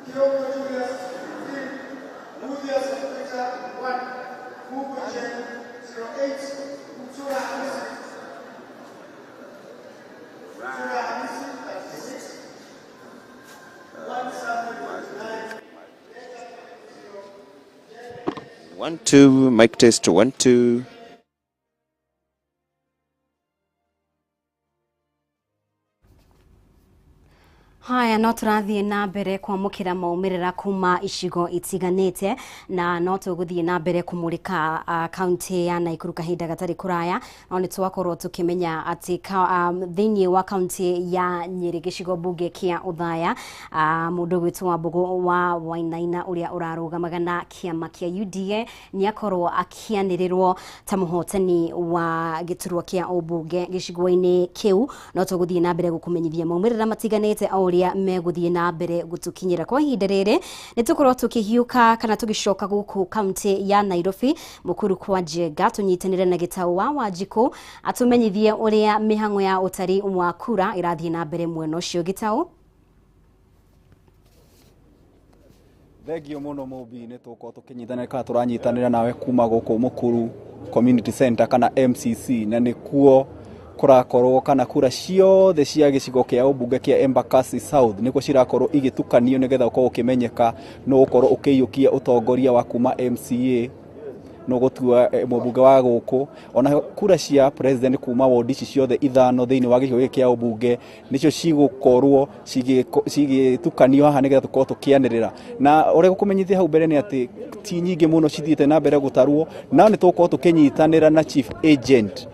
Kioko Julius 15, Ludius Peter 1, Mugo Jen 08, Mutura Hamisi 36, 1 Samuel 29. 1 2, mic test 1 2. Haya, no tũrathiĩ na mbere kwamũkĩra maumĩrĩra kuma icigo itiganĩte, na no tũgũthiĩ na mbere kũmũrĩka kaunti ya Nakuru kahinda gatarĩ kũraya. No nĩ twakorwo tũkĩmenya atĩ thĩinĩ wa kaunti ya Nyĩrĩ gĩcigo mbunge kĩa Othaya, mũndũ gwĩtwo Wambũgũ wa Wainaina ũrĩa ũrarũgamaga na kĩama kĩa UDA nĩ akorwo akĩanĩrĩrwo ta mũhotani wa gĩturwa kĩa ũmbunge gĩcigo-inĩ kĩu. No tũgũthiĩ na mbere gũkũmenyithia maumĩrĩra matiganĩte o ũrĩa megũthiĩ na mbere gũtũkinyĩra. Kwa ihinda rĩrĩ nĩ tũkorwo tũkĩhiũka kana tũgĩcoka gũkũ kaunti ya Nairobi Mukuru kwa Njenga, tũnyitanĩre na Gĩtaũ wa Wanjikũ atũmenyithie ũrĩa mĩhang'o ya ũtari wa kura ĩrathiĩ na mbere mwena ũcio. Gĩtaũ. Thengio muno Mũmbi, nĩ tũgũkorwo tũkĩnyitanĩra kana tũranyitanĩra nawe kuma gũkũ Mukuru Community Center kana MCC, na nĩkuo kũrakorwo kana kura ciothe cia gĩcigo kĩa ũmbunge kĩa Embakasi South nĩkuo cirakorwo igĩtukanio nĩgetha ũkorwo ũkĩmenyeka no ũkorwo ũkĩiyũkia ũtongoria wa kuma MCA no gũtua mũmbunge wa gũkũ. Ona kura cia president kuma wodi ici ciothe ithano thĩinĩ wa gĩcigo gĩkĩ kĩa ũmbunge nĩcio cigũkorwo cigĩtukanio haha nĩgetha tũkorwo tũkĩanĩrĩra. Na ũrĩa gũkũmenyithia hau mbere nĩ atĩ ti nyingĩ mũno cithiĩte na mbere gũtarwo, na nĩ tũgũkorwo tũkĩnyitanĩra na chief agent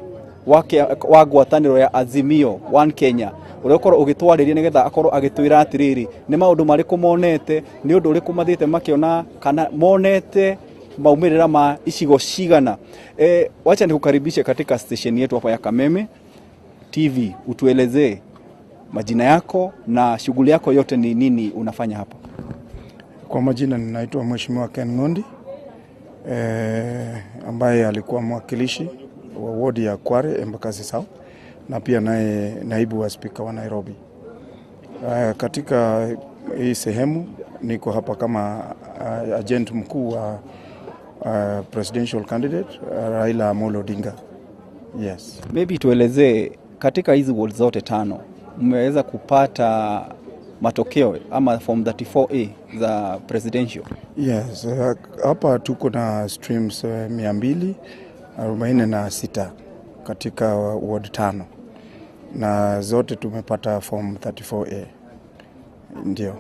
wa ngwatanĩro ya Azimio One Kenya ũrĩa ũkorwo ũgĩtwarĩria nĩgetha akorwo agĩtwĩra atĩrĩrĩ nĩ maũndũ marĩkũ monete, nĩ ũndũ ũrĩkũ mathiĩte makĩona kana monete maumĩrĩra ma icigo cigana. Wacha nikukaribishe katika station yetu hapa ya Kameme TV, utuelezee majina yako na shughuli yako yote ni nini unafanya hapa. Kwa majina ninaitwa Mheshimiwa Ken Ngondi, ambaye alikuwa mwakilishi wa wodi ya Kware Embakasi South na pia naye naibu wa spika wa Nairobi. Katika hii sehemu niko hapa kama agent mkuu wa presidential candidate Raila Amolo Odinga. Yes. Maybe tuelezee katika hizi ward zote tano mmeweza kupata matokeo ama form 34A za presidential? Yes, hapa tuko na streams 246 katika ward 5 na zote tumepata form 34A. Ndio.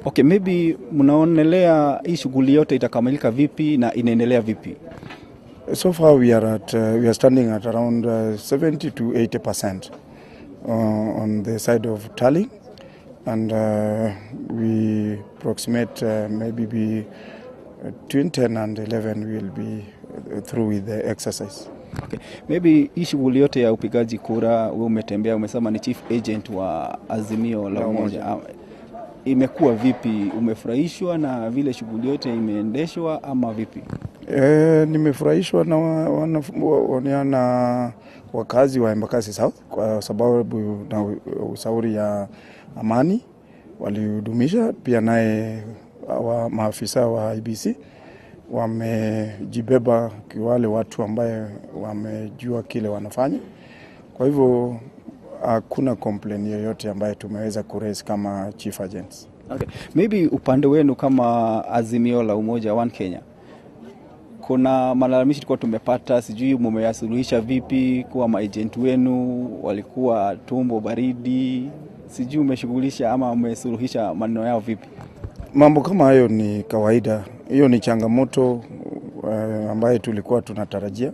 Okay, maybe mnaonelea hii shughuli yote itakamilika vipi na inaendelea vipi? So far we are standing at around 70 to 80% on the side of tallying, and we approximate maybe be between 10 and 11 we will be through with the exercise. Okay. Maybe hii shughuli yote ya upigaji kura, wewe umetembea, umesema ni chief agent wa Azimio la Umoja. Imekuwa vipi? Umefurahishwa na vile shughuli yote imeendeshwa ama vipi? Nimefurahishwa na wakazi wa Embakasi South kwa sababu na ushauri ya amani walihudumisha, pia naye wa maafisa wa IBC Wamejibeba kiwale watu ambaye wamejua kile wanafanya. Kwa hivyo hakuna complaint yoyote ambaye tumeweza kuraise kama chief agents. Okay. Maybe upande wenu kama Azimio la Umoja One Kenya, kuna malalamishi tulikuwa tumepata, sijui mmeyasuluhisha vipi, kuwa maagent wenu walikuwa tumbo baridi, sijui umeshughulisha ama umesuluhisha maneno yao vipi? Mambo kama hayo ni kawaida. Hiyo ni changamoto ambayo tulikuwa tunatarajia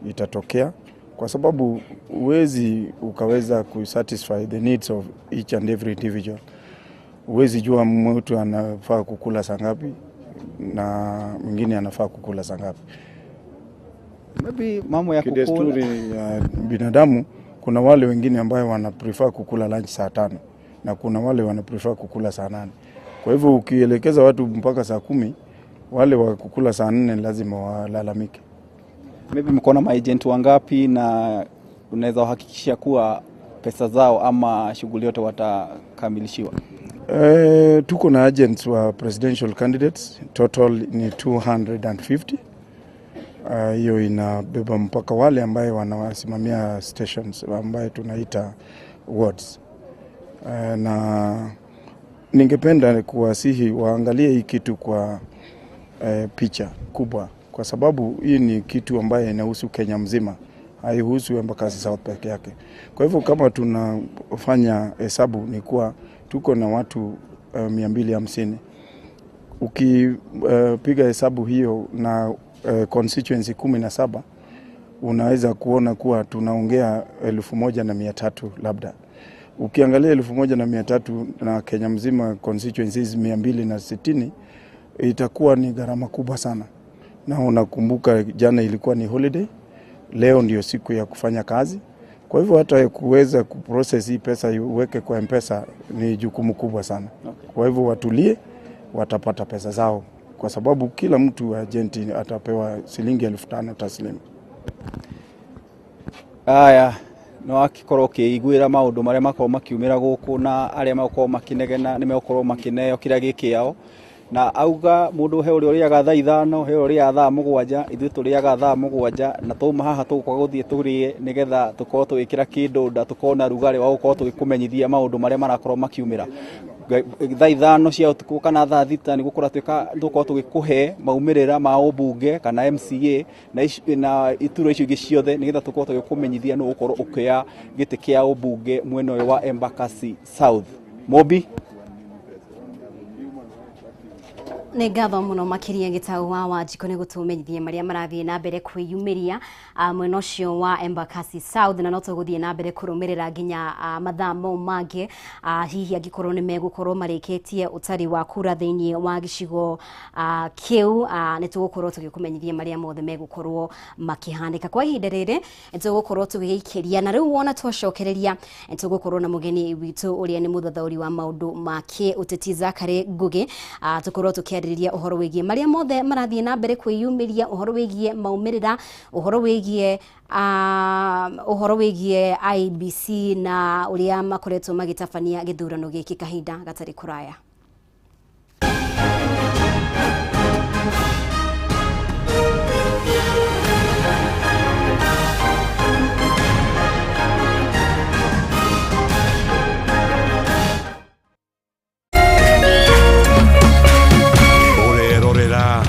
itatokea, kwa sababu huwezi ukaweza kusatisfy the needs of each and every individual. Huwezi jua mtu anafaa kukula saa ngapi na mwingine anafaa kukula saa ngapi. Maybe mambo ya kukula kidesturi ya binadamu, kuna wale wengine ambayo wana prefer kukula lunch saa 5 na kuna wale wana prefer kukula saa 8. Kwa hivyo ukielekeza watu mpaka saa 10, wale wa kukula saa 4 lazima walalamike. Maybe mko na maagent wangapi na unaweza kuhakikishia kuwa pesa zao ama shughuli yote watakamilishiwa? Tuko na agents wa presidential candidates, total ni 250. Hiyo inabeba mpaka wale ambaye wanawasimamia stations ambaye tunaita wards. Na ningependa kuwasihi waangalie hii kitu kwa picha kubwa, kwa sababu hii ni kitu ambaye inahusu Kenya mzima, haihusu Embakasi South peke yake. Kwa hivyo kama tunafanya hesabu ni kuwa tuko na watu 250. Ukipiga hesabu hiyo na constituency 17, unaweza kuona kuwa tunaongea 1,300 labda. Ukiangalia 1,300 na Kenya mzima constituencies 260, itakuwa ni gharama kubwa sana. Na unakumbuka jana ilikuwa ni holiday, leo ndio siku ya kufanya kazi. Kwa hivyo hata kuweza kuprocess hii pesa iweke kwa M-Pesa ni jukumu kubwa sana. Okay. Kwa hivyo watulie, watapata pesa zao, kwa sababu kila mtu agent atapewa shilingi 5,000 taslimu. Aya, no akikorwo ũkĩiguĩra maũndũ marĩa makorwo makiumĩra gũkũ na arĩa makorwo makĩnegena nĩ megũkorwo makĩneo kĩrĩa gĩ kĩao, na auga mũndũ he ũrĩa ũrĩaga thaa 5, he ũrĩa ũrĩaga thaa 7, ithuĩ tũrĩaga thaa 7 na twauma haha tũgũkorwo gũthiĩ tũrĩe nĩgetha tũkorwo tũgĩkĩra kĩndũ nda, tũkorwo na rugarĩ wa gũkorwo tũgĩkũmenyithia maũndũ marĩa marakorwo makiumĩra. Thaa 5 cia ũtukũ kana thaa 6 nĩ gũkorwo tũkorwo tũgĩkũhe maumĩrĩra ma ũmbunge kana MCA na iturwa icio ingĩ ciothe nĩgetha tũkorwo tũgĩkũmenyithia nũ ũgũkorwo ũkĩoya gĩtĩ kĩa ũmbunge mwena ũyũ wa Embakasi South. Mobi. Nĩ ngatho mũno makĩria Gĩtau wa Wanjikũ nĩ gũtũmenyithia marĩa marathiĩ na mbere kwĩyumĩria mwena ũcio wa Embakasi South, na no tũgũthiĩ na mbere kũrũmĩrĩra nginya mathaa mau mangĩ, hihi angĩkorwo nĩ megũkorwo marĩkĩtie ũtari wa kura thĩinĩ wa gĩcigo kĩu, nĩ tũgũkorwo tũgĩkũmenyithia marĩa mothe megũkorwo makĩhanĩka. Kwa ihinda rĩrĩ nĩ tũgũkorwo tũgĩikĩria, na rĩu wona twacokereria nĩ tũgũkorwo na mũgeni witũ ũrĩa nĩ mũthathaũri wa maũndũ ma kĩũteti Zachary Ngugi, tũkorwo tũkĩarĩrĩria ũhoro wĩgiĩ marĩa mothe marathiĩ na mbere kwĩyumĩria, ũhoro wĩgiĩ maumĩrĩra, ũhoro wĩgiĩ IEBC na ũrĩa makoretwo magĩtabania gĩthurano gĩkĩ kahinda gatarĩ kũraya.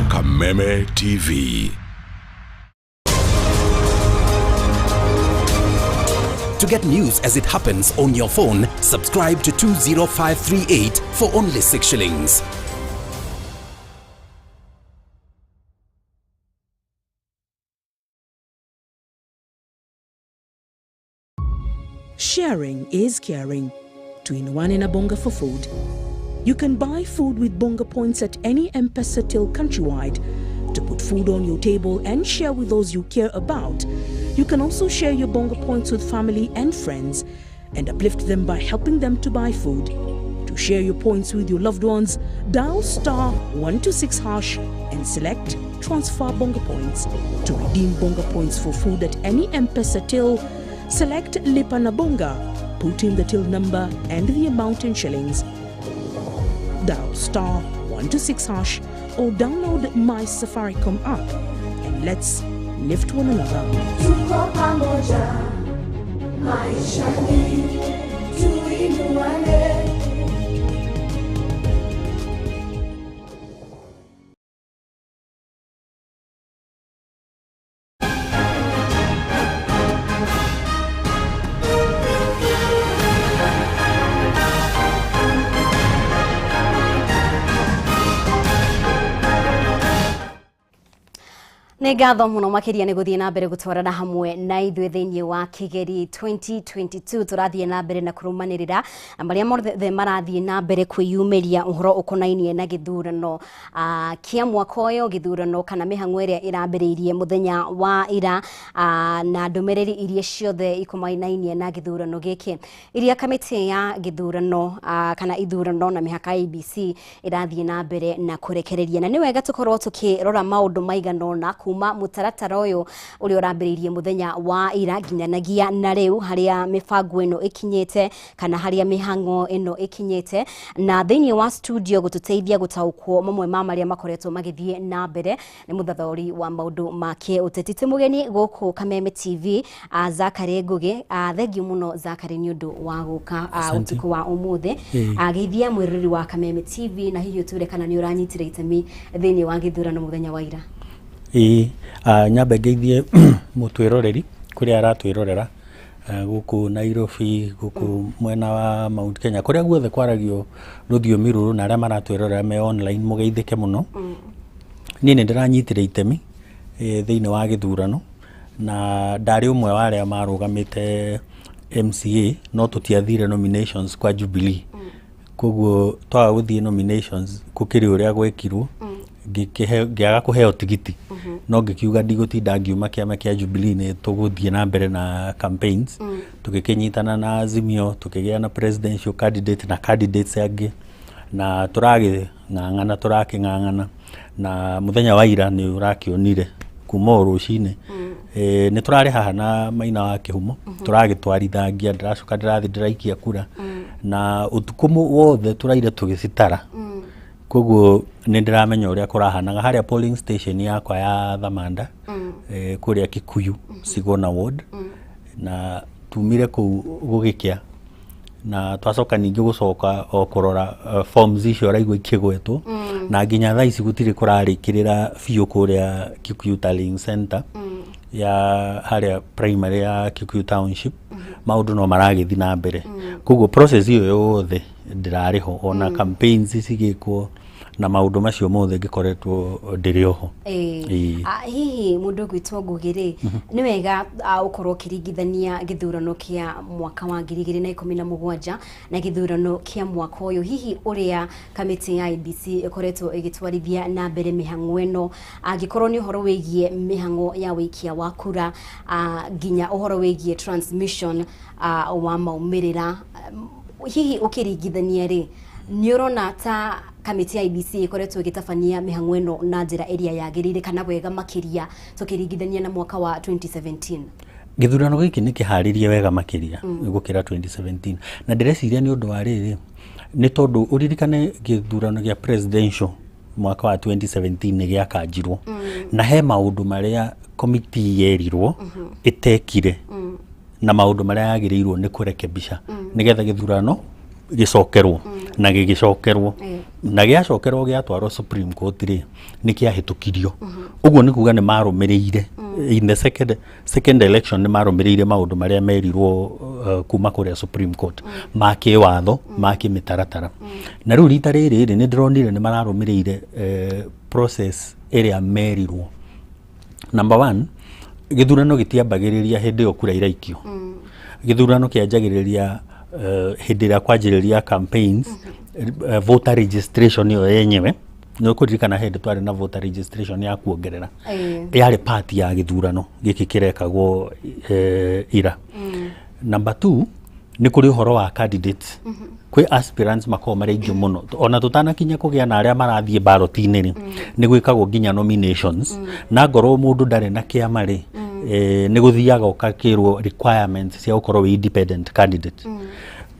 Kameme TV. To get news as it happens on your phone, subscribe to 20538 for only 6 shillings. Sharing is caring. Tuinuane na Bonga for food. You can buy food with Bonga points at any M-Pesa till countrywide to put food on your table and share with those you care about. You can also share your Bonga points with family and friends and uplift them by helping them to buy food. To share your points with your loved ones, dial *126# and select Transfer Bonga Points. To redeem Bonga Points for food at any M-Pesa till, select Lipa na Bonga, put in the till number and the amount in shillings. Dial *126# or download My Safaricom app and let's lift one another. Tuko pamoja maishani, tuinuane. Nĩ ngatho mũno makĩria nĩ gũthiĩ na mbere gũtwarana hamwe na ithuĩ thĩinĩ wa Kigeri 2022. Tũrathiĩ na mbere na kũrũmanĩrĩra na marĩa mothe marathiĩ na mbere kwĩyumĩria ũhoro ũkonainie na gĩthurano kĩa mwaka ũyũ, gĩthurano kana mĩhang'o ĩrĩa ĩrambĩrĩirie mũthenya wa ira, na ndũmĩrĩri iria ciothe ikomanainie na gĩthurano gĩkĩ iria kamĩtĩ ya gĩthurano kana ithurano na mĩhaka IEBC ĩrathiĩ na mbere na kũrekereria. Na nĩ wega tũkorwo tũkĩrora maũndũ maigana ũna kuma mũtaratara ũyũ ũrĩa ũrambĩrĩirie mũthenya wa ira nginyanagia na rĩu, harĩa mĩbango ĩno ĩkinyĩte kana harĩa mĩhang'o ĩno ĩkinyĩte. Na thĩinĩ wa studio gũtũteithia gũtaũkwo mamwe ma marĩa makoretwo magĩthiĩ na mbere nĩ mũthathaũri wa maũndũ ma kĩũteti ti mũgeni gũkũ Kameme TV, Zachary Ngugi. Thengiũ mũno Zachary nĩ ũndũ wa gũka ũtukũ wa ũmũthĩ. Geithia mwĩroreri wa Kameme TV na hihi ũtwĩre kana nĩ ũranyitire itemi thĩinĩ wa gĩthurano mũthenya wa ira. Ĩĩ, nyambe ngeithie mũtwĩroreri kũrĩa aratwĩrorera gũkũ Nairobi, gũkũ mwena wa Mount Kenya, kũrĩa guothe kwaragio rũthiomi rũrũ, na arĩa maratwĩrorera me online mũgeithĩke mũno. Niĩ nĩ ndĩranyitire itemi thĩinĩ wa gĩthurano na ndarĩ ũmwe wa arĩa marũgamĩte MCA, no tũtiathire nominations kwa Jubilee. Koguo twaga gũthiĩ nominations gũkĩrĩ ũrĩa gwekirwo, ngĩaga kũheo tigiti, no ngĩkiuga ndigũtinda ngiuma kĩama kĩa Jubilee, nĩ tũgũthiĩ na mbere na campaigns. Tũgĩkĩnyitana na Azimio, tũkĩgĩa na presidential candidate na candidates angĩ, na tũragĩng'ang'ana tũrakĩng'ang'ana, na mũthenya wa ira nĩ ũrakĩonire kuma o rũcinĩ. Nĩ tũrarĩ haha na Maina wa Kĩhumo, tũragĩtwarithangia, ndĩracoka ndĩrathiĩ ndĩraikia kura, na ũtukũ wothe tũraire tũgĩcitara. Koguo nĩ ndĩramenya ũrĩa kũrahanaga harĩa polling station yakwa ya Thamanda, kũrĩa Kikuyu, Sigona ward, na tumire kũu gũgĩkĩa, na twacoka ningĩ gũcoka o kũrora forms icio ũraigua ikĩgwetwo, na nginya thaa ici gũtirĩ kũrarĩkĩrĩra biũ kũrĩa Kikuyu Tallying Center ya harĩa primary ya Kikuyu Township. Maũndũ no maragĩthiĩ na mbere, koguo process ĩyo yothe ndĩrarĩ ho, ona campaigns cigĩkwo na maũndũ macio mothe ngĩkoretwo ndĩrĩ oho. Ĩĩ. Hihi mũndũ ũgwĩtwo Ngugi rĩ, nĩ wega ũkorwo ũkĩringithania gĩthurano kĩa mwaka wa 2017 na gĩthurano kĩa mwaka ũyũ, hihi ũrĩa kamĩtĩ ya IEBC ĩkoretwo ĩgĩtwarithia na mbere mĩhang'o ĩno, angĩkorwo nĩ ũhoro wĩgiĩ mĩhang'o ya wĩikia wa kura, nginya ũhoro wĩgiĩ transmission wa maumĩrĩra, hihi ũkĩringithania rĩ, nĩ ũrona ta kamĩtĩ ya IEBC ĩkoretwo ĩgĩtabania mĩhang'o ĩno na njĩra ĩrĩa yagĩrĩire kana wega makĩria tũkĩringithania na mwaka wa 2017? Gĩthurano gĩkĩ nĩ kĩharĩrie wega makĩria gũkĩra 2017, na ndĩreciria nĩ ũndũ wa rĩrĩ, nĩ tondũ ũririkane gĩthurano gĩa presidential mwaka wa 2017 nĩ gĩakanjirwo, na he maũndũ marĩa komiti yerirwo ĩtekire na maũndũ marĩa yagĩrĩirwo nĩ kũrekebisha nĩgetha gĩthurano gĩcokerwo, na gĩgĩcokerwo, na gĩacokerwo gĩatwarwo Supreme Court rĩ, nĩ kĩahĩtũkirio. Ũguo nĩ kuga nĩ marũmĩrĩire in the second election, nĩ marũmĩrĩire maũndũ marĩa merirwo kuma kũrĩa Supreme Court ma kĩwatho, ma kĩmĩtaratara. Na rĩu rita rĩrĩ rĩ, nĩ ndĩronire nĩ mararũmĩrĩire process ĩrĩa merirwo. Number one, gĩthurano gĩtiambagĩrĩria hĩndĩ ĩyo kura iraikio. Gĩthurano kĩanjagĩrĩria hĩndĩ ĩrĩa kwanjĩrĩria campaigns, voter registration ĩyo yenyewe. Nĩ ũkũririkana hĩndĩ twarĩ na voter registration ya kuongerera, yarĩ part ya gĩthurano gĩkĩ kĩrekagwo ira. Number two, nĩ kũrĩ ũhoro wa candidates. Kwĩ aspirants makoragwo marĩ aingĩ mũno, ona tũtanakinya kũgĩa na arĩa marathiĩ ballot-inĩ rĩ, nĩ gwĩkagwo nginya nominations, na ngorwo mũndũ ndarĩ na kĩama rĩ, nĩ gũthiaga ũgakĩrwo requirements cia gũkorwo wĩ independent candidate.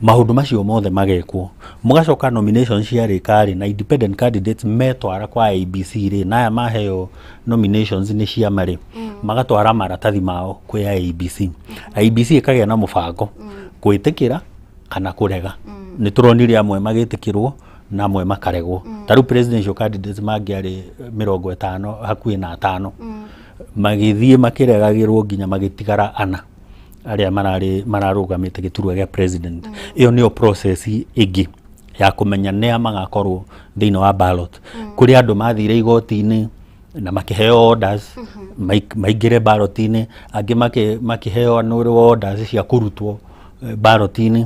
Maũndũ macio mothe magekwo, mũgacoka nomination ciarĩka rĩ, na independent candidates metwara kwa IEBC rĩ, na aya maheo nominations nĩ ciama rĩ, magatwara maratathi mao kwĩ IEBC. IEBC ĩkagĩa na mũbango gwĩtĩkĩra kana kũrega. Nĩ tũronire amwe magĩtĩkĩrwo na amwe makaregwo. Ta rĩu presidential candidates mangĩarĩ 50 hakuhĩ na 5, magĩthiĩ makĩregagĩrwo nginya magĩtigara 4 arĩa mararĩ mararũgamĩte gĩturwa gĩa president. Ĩyo nĩyo process ĩngĩ ya kũmenya nĩa magakorwo thĩinĩ wa ballot. Kũrĩ andũ mathire igoti-inĩ na makĩheo orders maingĩre ballot-inĩ, angĩ makĩheo anũrwo orders cia kũrutwo ballot-inĩ.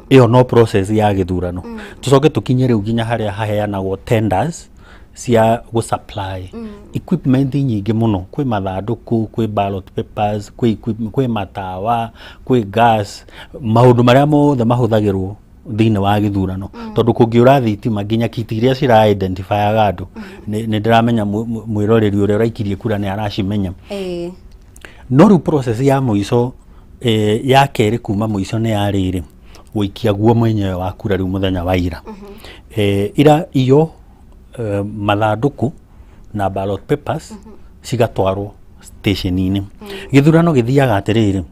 Ĩyo no process ya gĩthurano. Tũcoke tũkinye rĩu nginya harĩa haheanagwo tenders cia gũ supply equipment nyingĩ mũno. Kwĩ mathandũkũ, kwĩ ballot papers, kwĩ kwĩ matawa, kwĩ gas, maũndũ marĩa mothe mahũthagĩrwo thĩinĩ wa gĩthurano, tondũ kũngĩũra thitima, nginya kiti iria cira identifyaga andũ, nĩ ndĩramenya mwĩroreri ũrĩa ũraikirie kura nĩ aracimenya. No rĩu process ya mũico, ya kerĩ kuma mũico, nĩ ya rĩrĩ gũikia guo mwenyewe wa kura rĩu mũthenya wa ira. Ira iyo mathandũkũ na ballot papers cigatwarwo station-inĩ. Gĩthurano gĩthiaga atĩrĩrĩ,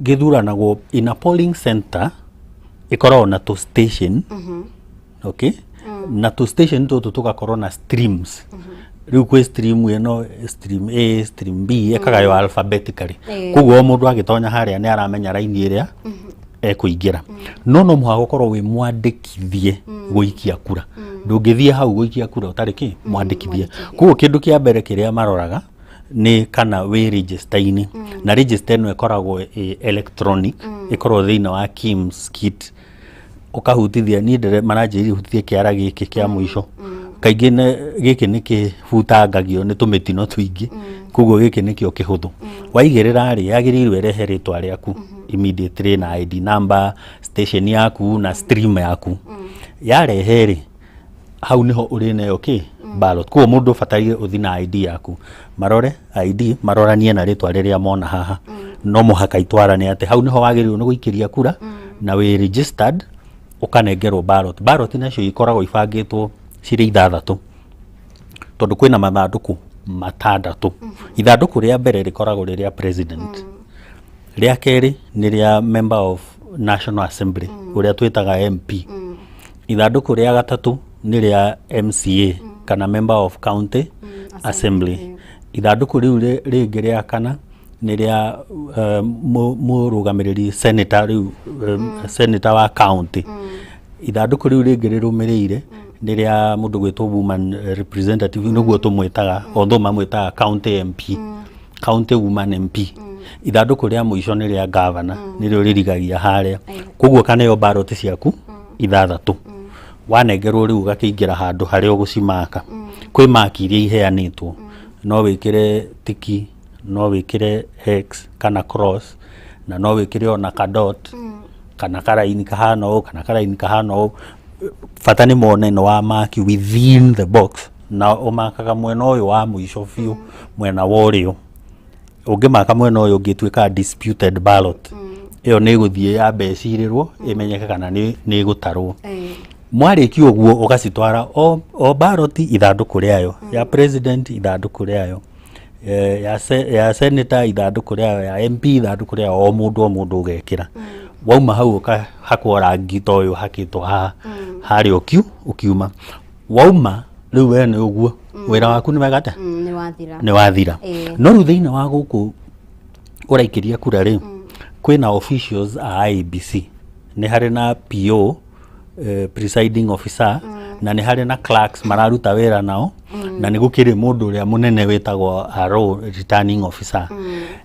gĩthuranagwo in a polling center ĩkoragwo na tũ station, okay, na tũ station tũtũ tũgakorwo na streams. Rĩu kwĩ stream ĩno, stream A, stream B, ĩkagaywo alphabetically. Koguo o mũndũ agĩtonya harĩa nĩ aramenya raini ĩrĩa ekũingĩra. No mũhaka ũkorwo wĩ mwandĩkithie gũikia kura. Ndũngĩthiĩ hau gũikia kura ũtarĩ kĩ mwandĩkithie. Koguo kĩndũ kĩa mbere kĩrĩa maroraga nĩ kana wĩ register-inĩ, na register ĩno ĩkoragwo ĩ electronic, ĩkoragwo thĩinĩ wa KIEMS kit. Ũkahutithia, niĩ ndĩre maranjĩrire hutithie kĩara gĩkĩ kĩa mũico. Kaingĩ gĩkĩ nĩ kĩbutangagio nĩ tũmĩtino tũingĩ, koguo gĩkĩ nĩkĩo kĩhũthũ. Waigĩrĩra rĩ, yagĩrĩirwo ĩrehe rĩtwa rĩaku immediately na ID number, station yaku na stream yaku. Yarehe rĩ, hau niho ũrĩneo kĩ ballot. Koguo mũndũ ũbataire ũthi na ID yaku, marore ID, maroranie na rĩtwa rĩrĩa mona haha. No mũhaka itwarane atĩ hau niho wagĩrĩirwo nĩ gũikĩria kura na wĩ registered, ũkanengerwo ballot. Ballot nacio ikoragwo ibangĩtwo cirĩ 6, tondũ kwĩna mathandũkũ 6. Ithandũkũ rĩa mbere rĩkoragwo rĩ rĩa president, rĩa kerĩ nĩ rĩa member of National Assembly, ũrĩa twĩtaga MP, ithandũkũ rĩa gatatũ nĩ rĩa MCA kana member of county assembly, ithandũkũ rĩu rĩngĩ rĩa kana nĩ rĩa mũrũgamĩrĩri senator, rĩu senator wa county, ithandũkũ rĩu rĩngĩ rĩrũmĩrĩire nĩ rĩa mũndũ gwĩtwo woman representative, nĩguo tũmwĩtaga, although mamwĩtaga county MP, county woman MP, ithandũkũ rĩa mũico nĩ rĩa governor, nĩrĩo rĩrigagia harĩa. Koguo kaneo ballot ciaku 6 wanengerwo rĩu, ũgakĩingĩra handũ harĩa ũgũcimaka. Kwĩ maki iria iheanĩtwo, no wĩkĩre tiki, no wĩkĩre X kana cross, na no wĩkĩre ona ka dot kana karaini kahana ũũ kana karaini kahana ũũ. Bata nĩ mone nĩ wa maki within the box, na ũmakaga mwena ũyũ wa mũico biũ, mwena wa ũrĩo. Ũngĩmaka mwena ũyũ ũngĩ, ĩtuĩkaga disputed ballot. Ĩyo nĩ ĩgũthiĩ yambe ĩcirĩrwo, ĩmenyeke kana nĩ ĩgũtarwo. Mwarĩkia ũguo, ũgacitwara o ballot ithandũkũ rĩayo, ya president ithandũkũ rĩayo, ya senator ithandũkũ rĩayo, ya MP ithandũkũ rĩayo, o mũndũ o mũndũ ũgekĩra. Wauma hau ũkahakwo rangi ta ũyũ ũhakĩtwo haha harĩa ũkiuma. Wauma rĩu we nĩ ũguo wĩra waku nĩ wega atĩa? Nĩ wathira. Nĩ wathira. No rĩu thĩinĩ wa gũkũ ũraikĩria kura rĩ, kwĩna officials a IEBC. Nĩ harĩ na PO, presiding officer, na nĩ harĩ na clerks mararuta wĩra nao, na nĩ gũkĩrĩ mũndũ ũrĩa mũnene wĩtagwo RO, returning officer,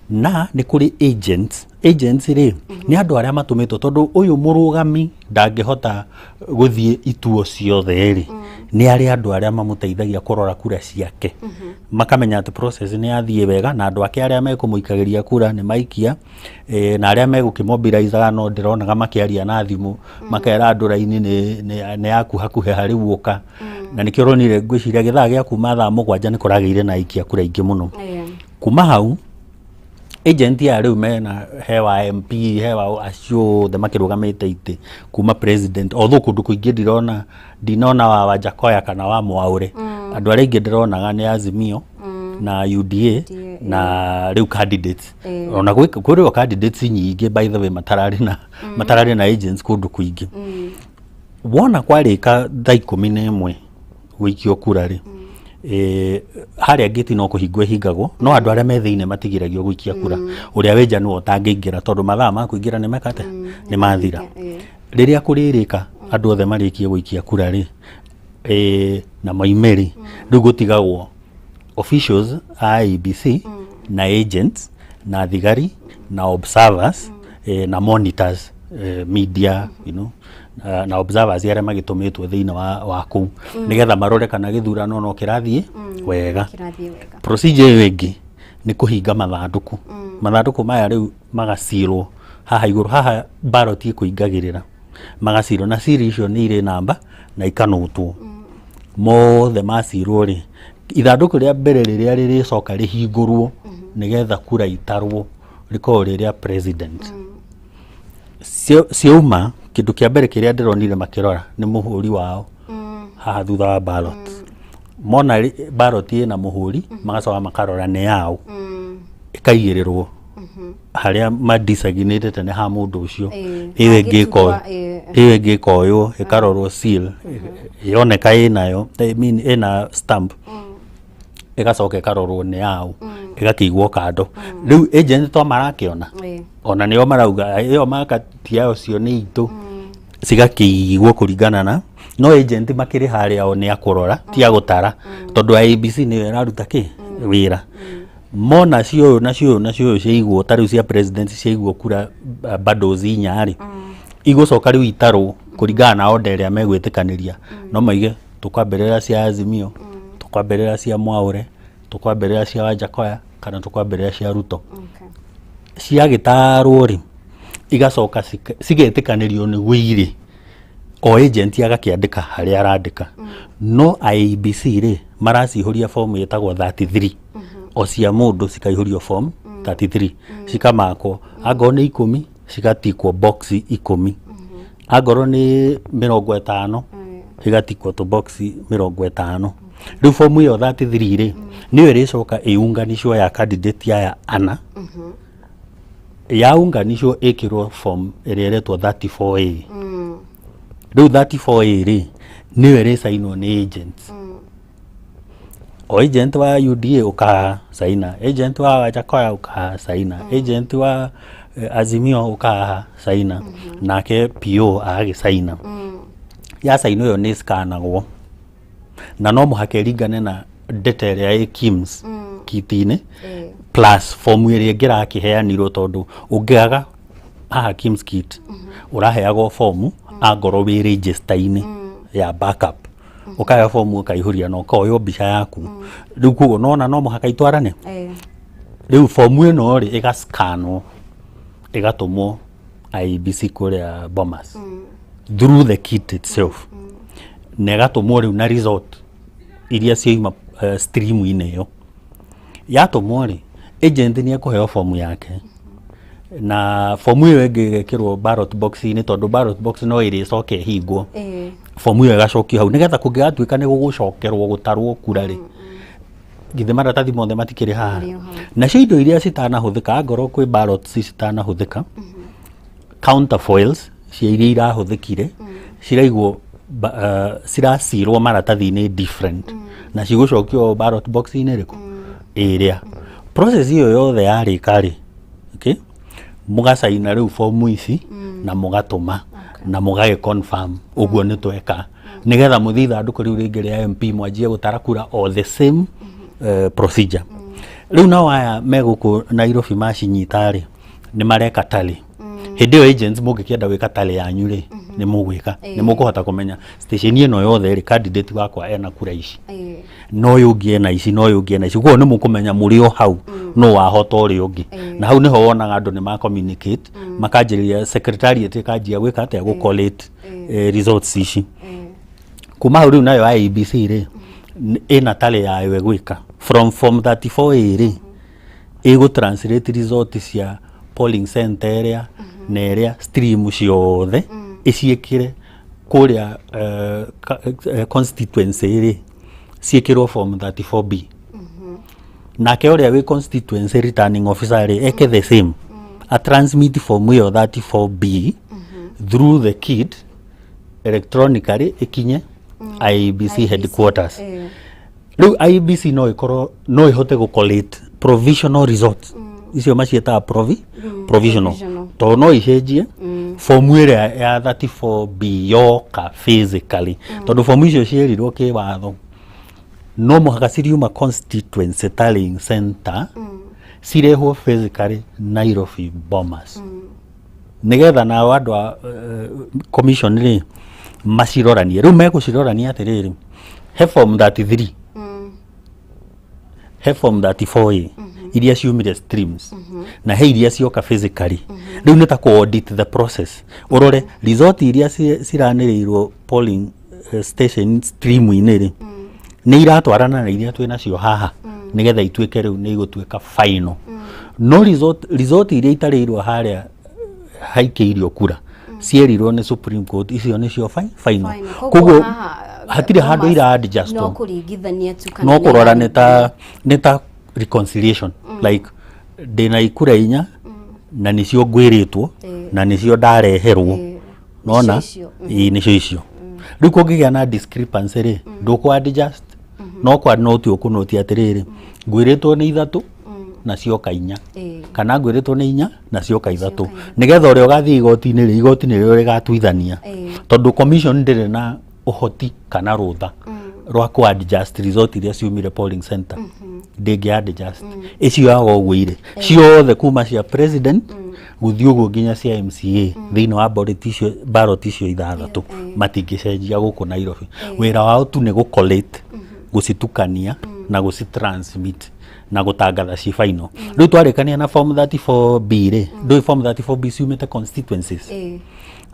na nĩ kũrĩ agents. Agents rĩ, nĩ andũ arĩa matũmĩtwo, tondũ ũyũ mũrũgami ndangĩhota gũthiĩ ituo ciothe rĩ, nĩ arĩ andũ arĩa mamũteithagia kũrora kura ciake, makamenya atĩ process nĩ yathiĩ wega, na andũ ake arĩa mekũmũikagĩria kura nĩ maikia, na arĩa megũkĩmobilizaga. No ndĩronaga makĩaria na thimũ, makera andũ raini nĩ yaku hakuhĩ harĩ ũka, na nĩkĩo ũronire ngwĩciria gĩthaa gĩa kuma thaa 7 nĩ kũragĩire na aikia kura aingĩ mũno. Kuma hau Agent aya rĩu mena he wa MP, he wa acio othe makĩrũgamĩte itĩ kuma president, although kũndũ kũingĩ ndirona, ndinona wa Wajackoyah kana wa Mwaure. Andũ arĩa aingĩ ndĩronaga nĩ Azimio na UDA na rĩu candidates. Ona kwĩ o candidates nyingĩ, by the way, matararĩ na agents kũndũ kũingĩ. Wona kwarĩka thaa 11 gũikio kura rĩ, harĩa ngĩti no kũhingwo ĩhingagwo, no andũ arĩa me thĩinĩ matigiragio gũikia kura. Ũrĩa wĩ nja nĩwe ũtangĩingĩra, tondũ mathaa ma kũingĩra nĩ mekate nĩ mathira. Rĩrĩa kũrĩrĩka, andũ othe marĩkie gũikia kura rĩ, na moime rĩ, rĩu gũtigagwo officials a IEBC na agents na thigari na observers, na monitors, media, na observers arĩa magĩtũmĩtwo thĩinĩ wa kũu nĩgetha marore kana gĩthurano no kĩrathiĩ wega. Kĩrathiĩ wega. Procedure ĩyo ĩngĩ nĩ kũhinga mathandũkũ. Mathandũkũ maya rĩu magacirwo haha igũrũ, haha ballot ĩkũingagĩrĩra, magacirwo na seal icio nĩ irĩ namba na ikanũtwo. Mothe macirwo rĩ, ithandũkũ rĩa mbere rĩrĩa rĩrĩcoka rĩhingũrwo nĩgetha kura itarwo rĩkorwo rĩ rĩa president. Ciauma, kĩndũ kĩa mbere kĩrĩa ndĩronire makĩrora nĩ mũhũri wao haha thutha wa ballot. Mona ballot ĩna mũhũri, magacoka makarora nĩ yaũ, ĩkaigĩrĩrwo harĩa madesignatĩte nĩ ha mũndũ ũcio. Ĩyo ĩngĩ ĩyo ĩngĩ ĩkoywo, ĩkarorwo seal, yoneka ĩnayo, I mean, ĩna stamp, ĩgacoka ĩkarorwo nĩ yaũ, ĩgakĩigwo kando. Rĩu agent to marakĩona, ona nĩo marauga ĩyo maka ti yao, cio nĩ itũ, cigakĩigwo kũringana na no agent makĩrĩ harĩa o nĩ akũrora, ti agũtara, tondũ IEBC nĩyo ĩraruta kĩ wĩra. Mona cioyũ na cioyũ na cioyũ ciaigwo, ta rĩu cia president ciaigwo kura, bundles inya rĩ, igũcoka rĩu itarwo kũringana na order ĩrĩa megwĩtĩkanĩria. No maige tũkwambĩrĩra cia Azimio, tũkwambĩrĩra cia Mwaure, tũkwambĩrĩra cia Wajackoyah kana tũkwambĩrĩra cia Ruto. Ciagĩtarwo rĩ, igacoka cigetĩkanĩrio nĩguo irĩ o agent agakĩandĩka harĩa arandĩka. No IEBC rĩ, maracihũria form ĩtagwo 33, o cia mũndũ cikaihũrio form 33, cikamakwo. Angorwo nĩ 10, cigatikwo box 10. Angorwo nĩ 50, cigatikwo tũ box 50. Rĩu fomu ĩyo 33 rĩ, nĩyo ĩrĩcoka ĩunganĩcwo ya candidate aya ana. Yaunganĩcwo ĩkĩrwo form ĩrĩa ĩretwo 34A. Rĩu 34A rĩ, nĩyo ĩrĩcainwo nĩ agents. O agent wa UDA ũkahacaina, agent wa Wajackoyah ũkahacaina, agent wa Azimio ũkahacaina, nake PO agagĩcaina. Yacainwo ĩyo nĩ scanagwo, na no mũhaka ĩringane na data ĩrĩa ĩ KIMS kit-inĩ plus fomu ĩrĩa ĩngĩ ĩrakĩheanirwo, tondũ ũngĩaga haha KIMS kit ũraheagwo fomu angorwo wĩ register-inĩ ya backup, ũkaheo fomu ũkaihũria na ũkoywo mbica yaku. Rĩu koguo nona no mũhaka itwarane. Rĩu fomu ĩno rĩ, ĩgascanwo, ĩgatũmwo IEBC kũrĩa Bomas through the kit itself, na ĩgatũmwo rĩu na result iria ciauma stream-inĩ ĩyo. Yatũmwo rĩ, agent nĩ ekũheo fomu yake, na fomu ĩyo ĩngĩ ĩgekĩrwo ballot box-inĩ, tondũ ballot box no ĩrĩcoka ĩhingwo. Fomu ĩyo ĩgacokio hau nĩgetha kũngĩgatuĩka nĩ gũgũcokerwo gũtarwo kura rĩ, githĩ maratathi mothe matikĩrĩ haha? Marĩ o hau. Nacio indo iria citanahũthĩka, angorwo kwĩ ballots citanahũthĩka, counterfoils cia iria irahũthĩkire ciraigwo, ciracirwo maratathi-inĩ different na cigũcokio ballot box-inĩ ĩrĩkũ ĩrĩa. Process ĩyo yothe yarĩka rĩ, okay, mũgacaina rĩu fomu ici na mũgatũma na mũgagĩ confirm ũguo nĩ tweka, nĩgetha mũthiĩ ithandũkũ rĩu rĩngĩ rĩa MP mwanjie gũtara kura, o the same procedure. Rĩu nao aya me gũkũ Nairobi macinyita rĩ, nĩ mareka tally. Hĩndĩ ĩyo agents mũngĩkĩenda gwĩka tally yanyu rĩ, nĩ mũgwĩka, nĩ mũkũhota kũmenya station ĩno yothe rĩ, candidate wakwa ena kura ici, no ũyũ ũngĩ ena ici, no ũyũ ũngĩ ena ici. Koguo nĩ mũkũmenya mũrĩ o hau no wahota ũrĩa ũngĩ. Na hau nĩho wonaga andũ nĩ ma communicate, makanjĩrĩria, secretariat ĩkanjia gwĩka atĩa, gũ collate results ici kuma hau. Rĩu nayo IEBC rĩ, ĩna tally yayo ĩgwĩka from form 34A rĩ. Ĩgũ translate result cia polling center ĩrĩa na ĩrĩa stream ciothe, ĩciĩkĩre kũrĩa constituency rĩ, ciĩkĩrwo form 34B. Nake ũrĩa wĩ constituency returning officer rĩ, eke the same, a transmit form ĩyo 34B through the kit electronically, ĩkinye IEBC headquarters. Rĩu IEBC no ĩkorwo no ĩhote gũ collate provisional results icio maciĩtaga provisional, provisional. Tondũ no icenjie fomu ĩrĩa ya 34B yoka physically, tondũ fomu icio cierirwo kĩwatho no mũhaka ciriuma constituency tallying center, cirehwo physically Nairobi Bomas, nigetha nao andũ a commission rĩ maciroranie. Rĩu mekũcirorania atĩrĩrĩ, he form 33, he form 34A iria ciumire streams, na he iria cioka physically. Rĩu nĩ ta kũ audit the process, ũrore result iria ciranĩrĩirwo polling station stream-inĩ rĩ, nĩ iratwarana na iria twĩ nacio haha, nĩgetha ituĩke rĩu nĩ igũtuĩka final. No result iria itarĩirwo harĩa haikĩirio kura cierirwo nĩ Supreme Court, icio nĩcio final. Final. Koguo Koguo haha, hatirĩ handũ Thomas, ira adjust. No kũringithania tu kana No nĩ kũrora nĩ ta reconciliation, like ndĩna ikura inya na nĩcio ngwĩrĩtwo na nĩcio ndareherwo, nona. Nĩcio icio. Ĩĩ, nĩcio icio. Rĩu kũngĩgĩa na discrepancy rĩ, ndũkũ adjust, no kwa note ũkũnoti atĩrĩrĩ, ngwĩrĩtwo nĩ ithatũ na cioka inya, kana ngwĩrĩtwo nĩ inya na cioka ithatũ, nĩgetha ũrĩa ũgathiĩ igoti-inĩ rĩ, igoti nĩrĩo rĩgatuithania, tondũ commission ndĩrĩ na ũhoti kana rũtha rwa kũ adjust result iria ciumire polling center. Ndĩngĩ adjust icio yaga ũguo irĩ ciothe, kuma cia president gũthiĩ ũguo nginya cia MCA, thĩinĩ wa ballot icio ithathatũ matingĩcenjia gũkũ Nairobi. Wĩra wao tu nĩ gũ collate, gũcitukania na gũcitransmit na gũtangatha ci final. Rĩu twarĩkania na form 34B rĩ, ndũĩ form 34B ciumĩte constituencies,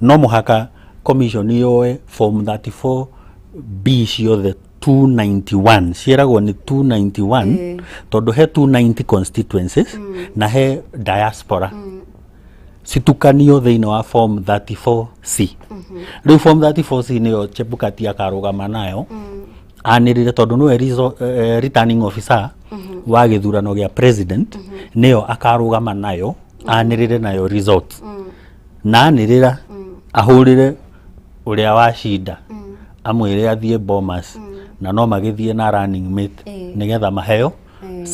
no mũhaka commission yoe form 34B ciothe 291, ciĩragwo nĩ 291, tondũ he 290 constituencies na he diaspora, citukanio thĩinĩ wa form 34C. Rĩu form 34C nĩyo Chebukati akarũgama nayo anĩrĩre, tondũ nĩwe returning officer wa gĩthurano gĩa president, nĩyo akarũgama nayo anĩrĩre nayo result, na anĩrĩra ahũrĩre ũrĩa wacinda, amwĩre athiĩ Bomas, na no magĩthiĩ na running mate, nĩgetha maheo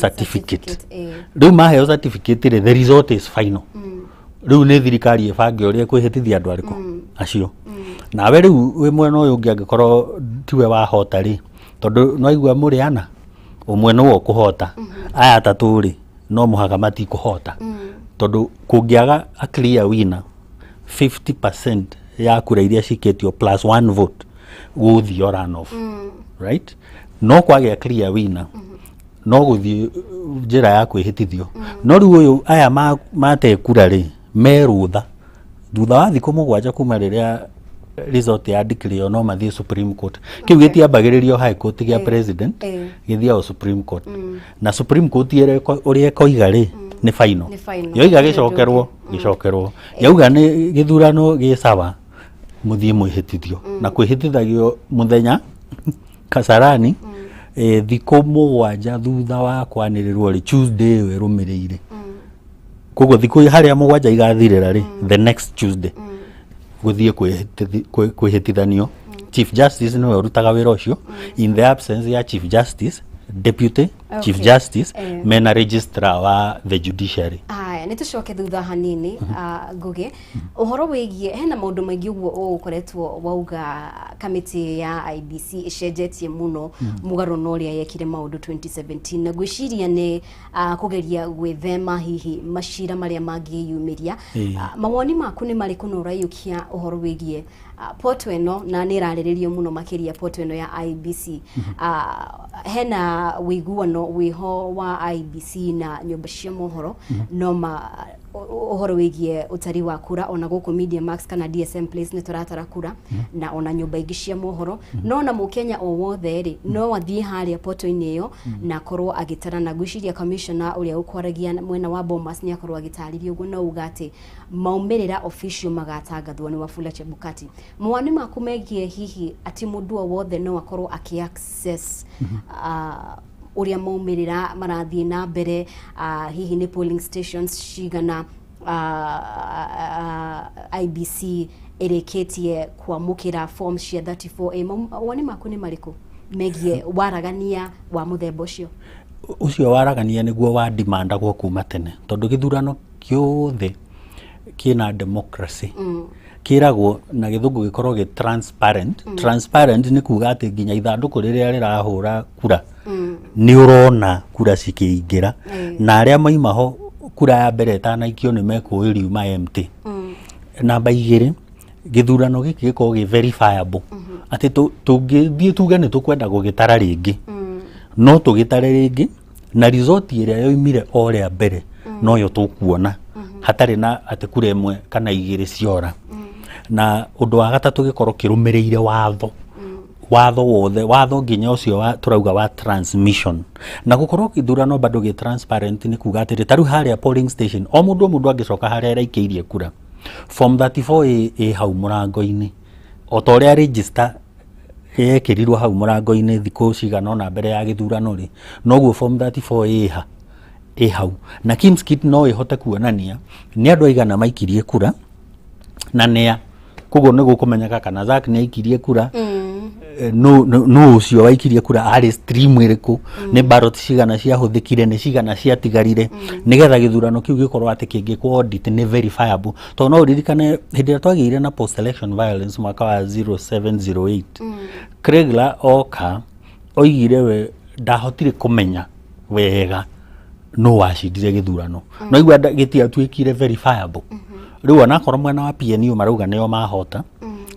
certificate. Rĩu maheo certificate rĩ, the result is final. Rĩu nĩ thirikari ĩbange ũrĩa ĩkwĩhĩtithia andũ arĩkũ acio. Nawe rĩu wĩ mwena ũyũ ũngĩ, angĩkorwo tiwe wahota rĩ, tondũ no mũrĩ ana, ũmwe nĩwe ũkũhota, aya atatũ rĩ, no mũhaka matikũhota, tondũ kũngĩaga a clear winner, 50% ya kura iria cikĩtio plus one vote, gũgũthio run off, right? No kwagĩa clear winner, no gũthiĩ njĩra ya kwĩhĩtithio. No rĩu ũyũ aya mate kura rĩ, me rũtha thutha wa thikũ 7 kuma rĩrĩa result ya declare, no mathiĩ Supreme Court. Kĩu gĩtiambagĩrĩrio High Court gĩa president, gĩthiago Supreme Court, na Supreme Court ũrĩa ĩkoiga rĩ, nĩ final. Nĩ final. Yoiga gĩcokerwo, gĩcokerwo. Yauga nĩ gĩthurano gĩ sawa, mũthiĩ mwĩhĩtithio, na kwĩhĩtithagio mũthenya Kasarani, thikũ 7 thutha wa kwanĩrĩrwo rĩ, Tuesday ĩyo ĩrũmĩrĩire. Koguo thikũ harĩa 7 igathirĩra rĩ, the next Tuesday gũthiĩ kwĩhĩtithanio. Chief Justice nĩwe ũrutaga wĩra ũcio. In the absence ya Chief Justice, Deputy Chief Justice mena registrar wa the judiciary. Haya, nĩ tũcoke thutha hanini, Ngugi, ũhoro wĩgiĩ hena maũndũ maingĩ ũguo ũgũkoretwo wauga kamĩtĩ ya IEBC ĩcenjetie mũno mũgarũ na ũrĩa yekire maũndũ 2017, na ngwĩciria nĩ kũgeria gwĩthema hihi macira marĩa mangĩyumĩria. Mawoni maku nĩ marĩkũ na ũraiyũkia ũhoro wĩgiĩ portal ĩno, na nĩ ĩrarĩrĩrio mũno makĩria portal ĩno ya IEBC? Hena wĩiguano wĩho wa IEBC na nyũmba cia mohoro, no ma Ũhoro wĩgiĩ ũtari wa kura, ona gũkũ Media Max kana DSM Place nĩ tũratara kura, na ona nyũmba ingĩ cia mohoro, no na mũkenya o wothe rĩ, no athiĩ harĩa poto-inĩ ĩyo na akorwo agĩtara. Na ngwĩciria commissioner ũrĩa ũkwaragia mwena wa Bomas nĩ akorwo agĩtarĩria ũguo, no uga atĩ maumĩrĩra official magatangathwo nĩ Wafula Chebukati. Mawoni maku megiĩ hihi atĩ mũndũ o wothe no akorwo akĩ access ũrĩa maumĩrĩra marathiĩ na mbere, hihi nĩ polling stations cigana IEBC ĩrĩkĩtie kwamũkĩra form cia 34A? Mawoni maku nĩ marĩkũ megiĩ waragania wa mũthemba ũcio? Ũcio waragania nĩguo wa demandagwo kuma tene, tondũ gĩthurano kĩothe kĩna democracy kĩragwo na gĩthũngũ gĩkorwo gĩ transparent. Transparent nĩ kuga atĩ nginya ithandũkũ rĩrĩa rĩrahũra kura nĩ ũrona kura cikĩingĩra, na arĩa maima ho kura ya mbere ĩtanaikio nĩ mekũĩ riuma empty. Namba 2, gĩthurano gĩkĩ gĩkorwo gĩ verifiable, atĩ tũngĩthiĩ tuge nĩ tũkwenda gũgĩtara rĩngĩ, no tũgĩtare rĩngĩ na result ĩrĩa yoimire o rĩa mbere noyo tũkuona, hatarĩ na atĩ kura ĩmwe kana igĩrĩ ciora. Na ũndũ wa gatatũ, gĩkorwo kĩrũmĩrĩire watho, watho wothe, watho nginya ũcio wa tũrauga wa transmission. Na gũkorwo gĩthurano bado gĩ transparent nĩ kuga atĩrĩ, ta rĩu harĩa polling station, o mũndũ o mũndũ angĩcoka harĩa araikĩirie kura, form 34 ĩ hau mũrango-inĩ, o ta ũrĩa register yekĩrirwo hau mũrango-inĩ thikũ cigana ũna mbere ya gĩthurano rĩ, noguo form 34 ĩha ĩ hau, na KIEMS kit no ĩhote kuonania nĩ andũ aigana maikirie kura na nĩa. Koguo nĩ gũkũmenyeka kana Zack nĩ aikirie kura, nũ ũcio waikirie kura, arĩ stream ĩrĩkũ, nĩ ballot cigana ciahũthĩkire, nĩ cigana ciatigarire, nĩgetha gĩthurano kĩu gĩkorwo atĩ kĩngĩkwo audit nĩ verifiable. Tondũ no ũririkane hĩndĩ ĩrĩa twagĩire na post election violence mwaka wa 0708, Kriegler oka oigire we ndahotire kũmenya wega no wacindire gĩthurano, no igua gĩtiatuĩkire verifiable. Rĩu onakorwo mwena wa PNU marauga nĩo mahota,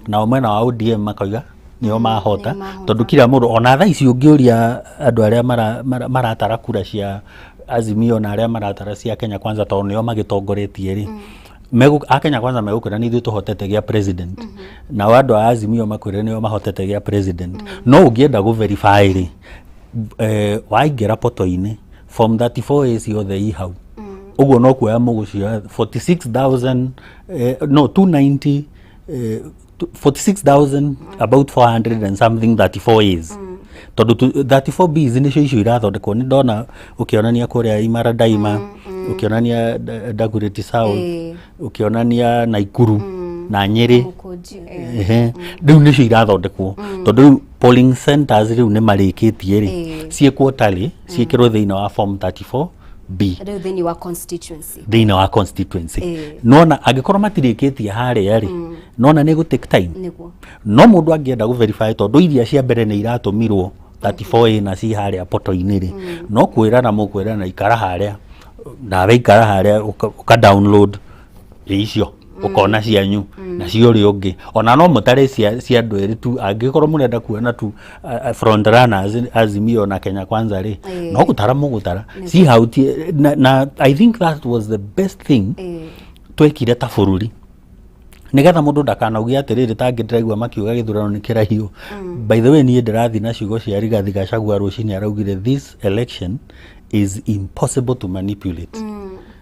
nao mwena wa ODM makauga nĩo mahota, tondũ kila mũndũ ona thaa ici ũngĩũria andũ arĩa maratara kura cia Azimio na arĩa maratara cia Kenya Kwanza, tondũ nĩo magĩtongoretie rĩ, a Kenya Kwanza megũkwĩra nĩ ithuĩ tũhotete gĩa president, nao andũ a Azimio makwĩre nĩo mahotete gĩa president. No ũngĩenda gũ verify rĩ, waingĩra poto-inĩ, form 34A ciothe i hau. Ũguo no kuoya mũgũcioya 46,000, no 290, 46,000 about 400 and something 34As, tondũ 34 Bs nĩcio icio irathondekwo. Nĩ ndona ũkĩonania kũrĩa Imara Daima, ũkĩonania Dagoretti South, ũkĩonania Naikuru na Nyĩrĩ. Mũkũnji. Ehe, rĩu nĩcio irathondekwo, tondũ rĩu polling centers rĩu nĩ marĩkĩtie rĩ, ciĩkwo tally, ciĩkĩrwo thĩinĩ wa form 34 B. Rĩu thĩinĩ wa constituency. Thĩinĩ wa constituency. Nona angĩkorwo matirĩkĩtie harĩa rĩ, nona nĩ gũ take time. No mũndũ angĩenda gũ verify, tondũ iria cia mbere nĩ iratũmirwo 34A na ci harĩa poto-inĩ rĩ, no kwĩrana mũkwĩrana ikara harĩa, nawe ikara harĩa, ũka download ĩ icio, ũkona cianyu na cia ũrĩa ũngĩ. Ona no mũtare cia andũ erĩ tu, angĩkorwo mũrenda kuona tu front runners Azimio na Kenya Kwanza rĩ, no gũtara mũgũtara ci hau na I think that was the best thing twekire ta bũrũri, nigetha mũndũ ndakanauge atĩrĩrĩ, tangĩ ndĩraigua makiuga gĩthurano nĩ kĩraiywo. By the way, niĩ ndĩrathiĩ na ciugo cia Rigathi Gachagua rũcinĩ, araugire this election is impossible to manipulate.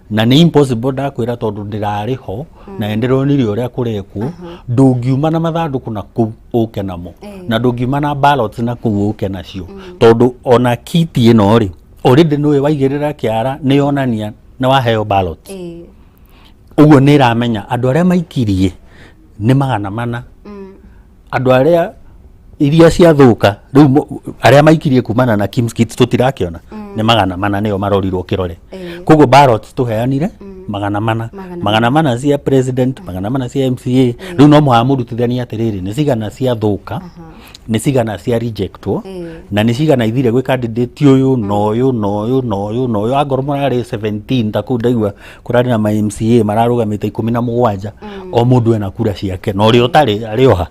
Na nĩ impossible, ndakwĩra, tondũ ndĩrarĩ ho na nĩndĩronire ũrĩa kũrekwo. Ndũngiuma na mathandũkũ na kũu ũke namo, na ndũngiuma na ballots na kũu ũke nacio, tondũ ona kiti ĩno rĩ, already nĩũĩ waigĩrĩra kĩara nĩ yonania nĩ waheo ballot. Ũguo nĩ ĩramenya andũ arĩa maikirie nĩ 400, andũ arĩa iria ciathũka rĩu arĩa maikirie kumana na KIEMS kits tũtirakĩona nĩ 400, nĩo marorirwo kĩrore. Koguo ballots tũheanire 400, 400 cia president, 400 cia MCA. Rĩu no mũhaka mũrutithanie atĩrĩrĩ, nĩ cigana ciathũka, nĩ cigana cia rejectwo, na nĩ cigana ithire gwĩ candidate ũyũ na ũyũ na ũyũ na ũyũ na ũyũ. Angorwo mũrarĩ 17, ta kũu ndaigua kũrarĩ na ma MCA mararũgamĩte 17, o mũndũ ena kura ciake, na ũrĩa ũtarĩ arĩ oha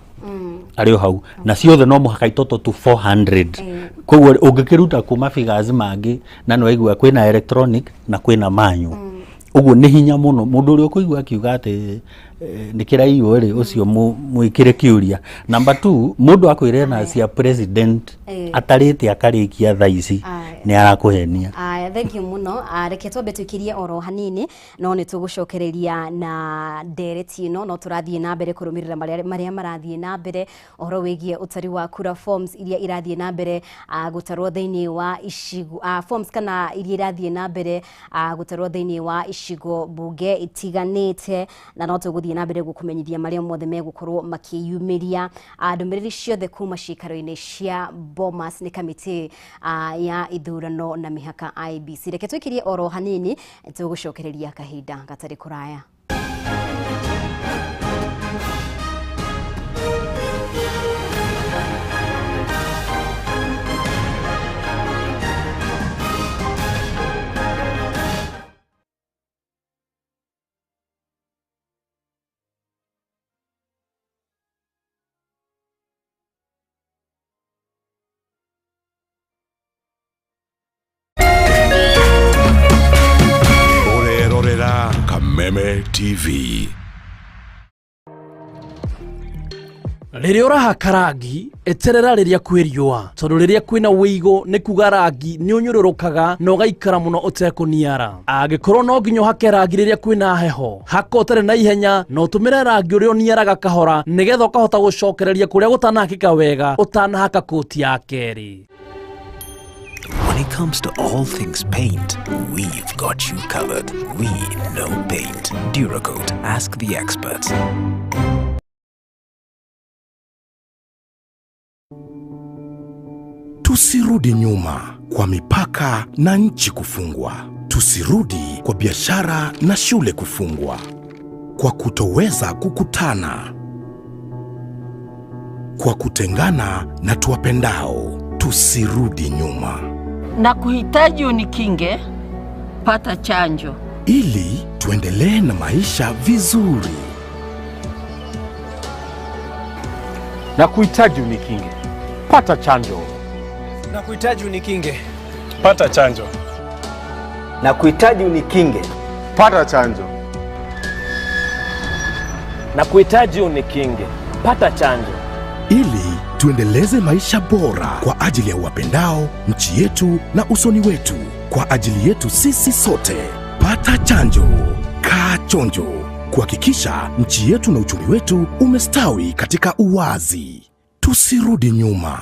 arĩ o hau, na ciothe no mũhaka itoto tu 400. Koguo ũngĩkĩruta kuma figures mangĩ, na nĩ waigua kwĩna electronic na kwĩna manual. Ũguo nĩ hinya mũno mũndũ ũrĩa ũkũigua akiuga atĩ nĩ kĩraiywo rĩ, ũcio mwĩkĩre kĩũria. Number 2, mũndũ akwĩre na cia president atarĩte akarĩkia thaa ici nĩ arakũhenia. Aya, thank you mũno. Reke twambe tũikirie oro hanini, no nĩ tũgũcokereria na ndereti ĩno, no tũrathiĩ na mbere kũrũmĩrĩra marĩa marathiĩ na mbere ũhoro wĩgiĩ ũtari wa kura, forms iria irathiĩ na mbere gũtarwo thĩinĩ wa icigo, forms kana iria irathiĩ na mbere gũtarwo thĩinĩ wa icigo mbunge itiganĩte, na no tũgũthiĩ na mbere gũkũmenyithia marĩa mothe megũkorwo makĩyumĩria. Ndũmĩrĩri ciothe kuma ciikaro-inĩ cia Bomas nĩ kamĩtĩ ya ithurano na mĩhaka IEBC. Reke tũikirie oro hanini, tũgũcokereria kahinda gatarĩ kũraya. Kameme TV. Rĩrĩa ũrahaka rangi, eterera rĩrĩa kwĩ riũa, tondũ rĩrĩa kwĩna wĩigũ nĩ kuga rangi nĩ ũnyũrũrũkaga na ũgaikara mũno ũtekũniara. Angĩkorwo no nginya ũhake rangi rĩrĩa kwĩna heho, haka ũtarĩ na ihenya na ũtũmĩre rangi ũrĩa ũniaraga kahora nĩgetha ũkahota gũcokereria kũrĩa gũtanahakĩka wega ũtanahaka kũti ya kerĩ. When it comes to all things paint, we've got you covered. We know paint. Duracoat, ask the experts. Tusirudi nyuma kwa mipaka na nchi kufungwa. Tusirudi kwa biashara na shule kufungwa. Kwa kutoweza kukutana. Kwa kutengana na tuwapendao. Tusirudi nyuma. Na kuhitaji unikinge, pata chanjo. Ili tuendelee na maisha vizuri. Na kuhitaji unikinge, pata chanjo. Na kuhitaji unikinge, pata chanjo. Na kuhitaji unikinge, pata chanjo. Na kuhitaji unikinge, pata chanjo. Ili tuendeleze maisha bora kwa ajili ya wapendao, nchi yetu na usoni wetu, kwa ajili yetu sisi sote. Pata chanjo, kaa chonjo, kuhakikisha nchi yetu na uchumi wetu umestawi katika uwazi. Tusirudi nyuma.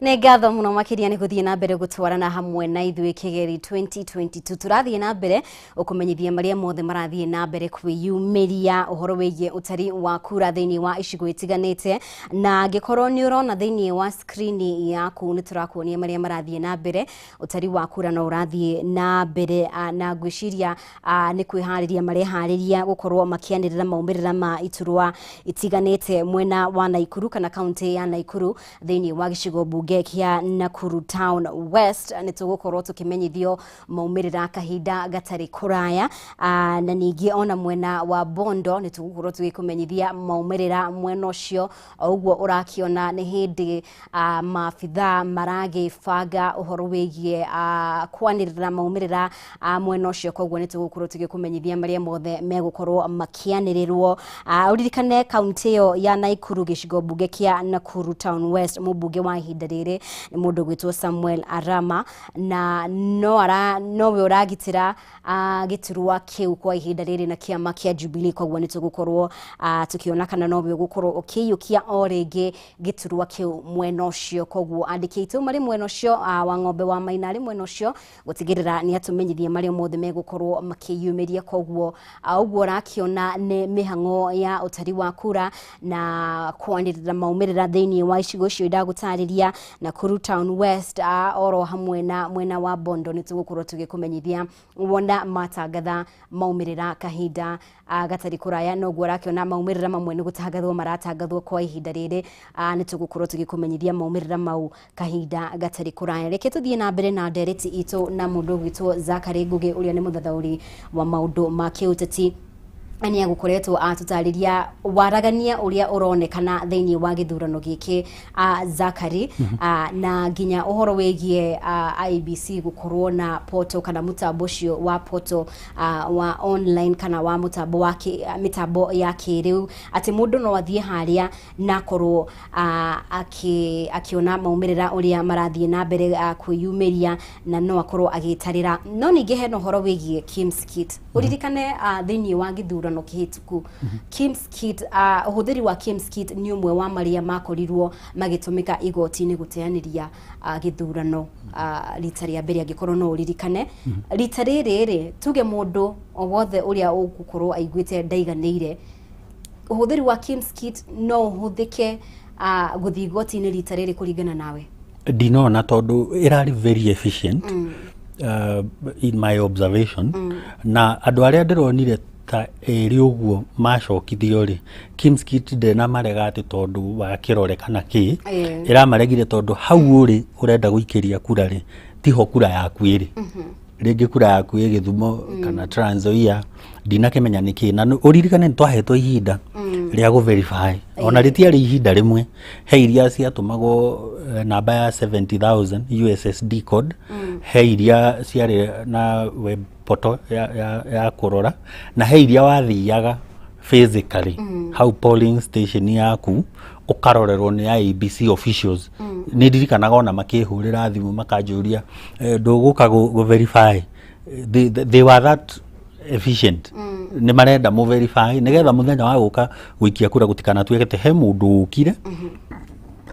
Nĩ ngatho mũno makĩria nĩ gũthiĩ na mbere gũtwarana hamwe na ithuĩ Kĩgeri 2022. Tũrathiĩ na mbere ũkũmenyithia marĩa mothe marathiĩ na mbere kwĩyumĩria ũhoro wĩgiĩ ũtari wa kura thĩinĩ wa icigo itiganĩte, na angĩkorwo nĩ ũrona thĩinĩ wa screen yaku nĩ tũrakuonia marĩa marathiĩ na mbere. Ũtari wa kura no ũrathiĩ na mbere, na ngwĩciria nĩ kwĩharĩria mareharĩria gũkorwo makĩanĩrĩra maumĩrĩra ma iturwa itiganĩte mwena wa Naikuru kana kaunti ya Naikuru thĩinĩ wa gĩcigo mbunge kia Nakuru Town West. Nĩ tũgũkorwo tũkĩmenyithio maumĩrĩra kahinda gatarĩ kũraya, na ningĩ ona mwena wa Bondo nĩ tũgũkorwo tũgĩkũmenyithia maumĩrĩra mwena ũcio. O ũguo ũrakĩona nĩ hĩndĩ maabithaa maragĩbanga ũhoro wĩgiĩ kwanĩrĩra maumĩrĩra mwena ũcio, koguo nĩ tũgũkorwo tũgĩkũmenyithia marĩa mothe megũkorwo makĩanĩrĩrwo. Ũririkane kaunti ĩyo ya Naikuru gĩcigo mbunge kĩa Nakuru Town West, mũmbunge wa ihinda rĩrĩ nĩ mũndũ gwĩtwo Samuel Arama, na nowe ũragitĩra gĩturwa kĩu kwa ihinda rĩrĩ na kĩama kĩa Jubilee, koguo nĩ tũgũkorwo tũkĩona kana nowe ũgũkorwo ũkĩiyũkia o rĩngĩ gĩturwa kĩu mwena ũcio. Koguo andĩki aitũ marĩ mwena ũcio, wa Ng'ombe wa Maina arĩ mwena ũcio gũtigĩrĩra nĩ atũmenyithia marĩa mothe megũkorwo makĩyumĩria. Koguo ũguo ũrakĩona nĩ mĩhang'o ya ũtari wa kura na kwanĩrĩra maumĩrĩra thĩinĩ wa icigo icio ndagũtarĩria. Nakuru Town West oro hamwe na mwena wa Bondo. Nĩ tũgũkorwo tũgĩkũmenyithia wona matangatha maumĩrĩra kahinda gatarĩ kũraya. Noguo ũrakĩona maumĩrĩra mamwe nĩ gũtangathwo maratangathwo kwa ihinda rĩrĩ. Nĩ tũgũkorwo tũgĩkũmenyithia maumĩrĩra mau kahinda gatarĩ kũraya. Reke tũthiĩ na mbere na ndereti itũ na mũndũ ũgwĩtwo Zachary Ngugi, ũrĩa nĩ mũthathaũri wa maũndũ ma kĩũteti, nĩ agũkoretwo atũtarĩria waragania ũrĩa ũronekana thĩinĩ wa gĩthurano gĩkĩ, Zachary, na nginya ũhoro wĩgiĩ IEBC gũkorwo na portal kana mũtambo ũcio wa portal wa online kana wa mũtambo wa mĩtambo ya kĩrĩu, atĩ mũndũ no athiĩ harĩa na akorwo akĩona maumĩrĩra ũrĩa marathiĩ na mbere kwĩyumĩria, na no akorwo agĩtarĩra. No ningĩ hena ũhoro wĩgiĩ KIEMS kit. Ũririkane thĩinĩ wa gĩthurano kĩhĩtũku, KIEMS kit, ũhũthĩri wa KIEMS kit nĩ ũmwe wa marĩa makorirwo magĩtũmĩka igoti-inĩ gũteanĩria gĩthurano rita rĩa mbere, angĩkorwo no ũririkane. Rita rĩrĩ rĩ, tuge mũndũ o wothe ũrĩa ũgũkorwo aiguĩte ndaiganĩire, ũhũthĩri wa KIEMS kit no ũhũthĩke gũthiĩ igoti-inĩ rita rĩrĩ kũringana nawe? Ndinona, tondũ ĩrarĩ very efficient in my observation, na andũ arĩa ndĩronire ta ĩrĩ ũguo macokithio rĩ, KIEMS kit ndĩnamarega atĩ tondũ wa kĩrore kana kĩ. Ĩramaregire tondũ hau ũrĩ ũrenda gũikĩria kura rĩ, tiho kura yaku ĩrĩ. Rĩngĩ kura yaku ĩ Gĩthumo kana Trans Nzoia, ndinakĩmenya nĩkĩ. Na ũririkane nĩ twahetwo ihinda rĩa gũ verify, ona rĩtiarĩ ihinda rĩmwe. He iria ciatũmagwo namba ya 70,000 USSD code, he iria ciarĩ na web portal ya kũrora, na he iria wathiaga physically hau polling station yaku ũkarorerwo nĩ IEBC officials. Nĩ ndirikanaga ona makĩhũrĩra thimũ makanjũria, "Ndũgũka gũ verify?" They were that efficient. Nĩ marenda mũ verify nĩgetha mũthenya wa gũka gũikia kura gũtikanatuĩke atĩ he mũndũ ũkire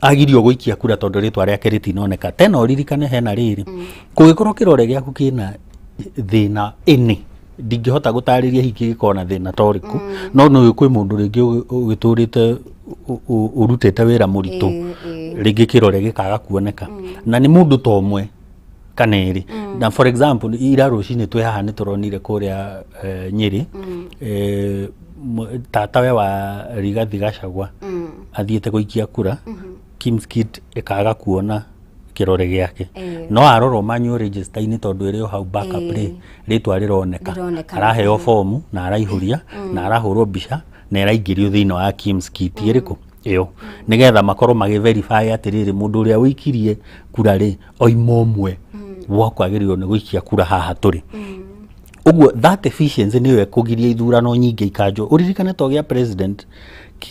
agirio gũikia kura tondũ rĩtwa rĩake rĩtinoneka. Tena ũririkane hena rĩrĩ, kũngĩkorwo kĩrore gĩaku kĩna thĩna ĩnĩ, ndingĩhota gũtarĩria hihi kĩngĩkorwo na thĩna ta ũrĩkũ, no nĩ kwĩ mũndũ rĩngĩ ũgĩtũrĩte ũrutĩte wĩra mũritũ, rĩngĩ kĩrore gĩkaga kuoneka na nĩ mũndũ ta ũmwe kana ĩrĩ. Na for example, ira rũcinĩ twĩ haha nĩ tũronire kũrĩa Nyĩrĩ, tatawe wa Rigathi Gachagua athiĩte gũikia kura, KIEMS kit ĩkaga kuona kĩrore gĩake, no arorwo manual register-inĩ tondũ ĩrĩ o hau backup rĩ, rĩtwa rĩroneka. Rĩroneka. Araheo fomu na araihũria na arahũrwo mbica na ĩraingĩrio thĩinĩ wa KIEMS kit ĩrĩkũ ĩyo, nĩgetha makorwo magĩ verify atĩrĩrĩ, mũndũ ũrĩa ũikirie kura rĩ, oima ũmwe wakwagĩrĩirwo nĩ gũikia kura haha tũrĩ. Ũguo that efficiency nĩyo ĩkũgiria ithurano nyingĩ ikanjwo. Ũririkane to gĩa president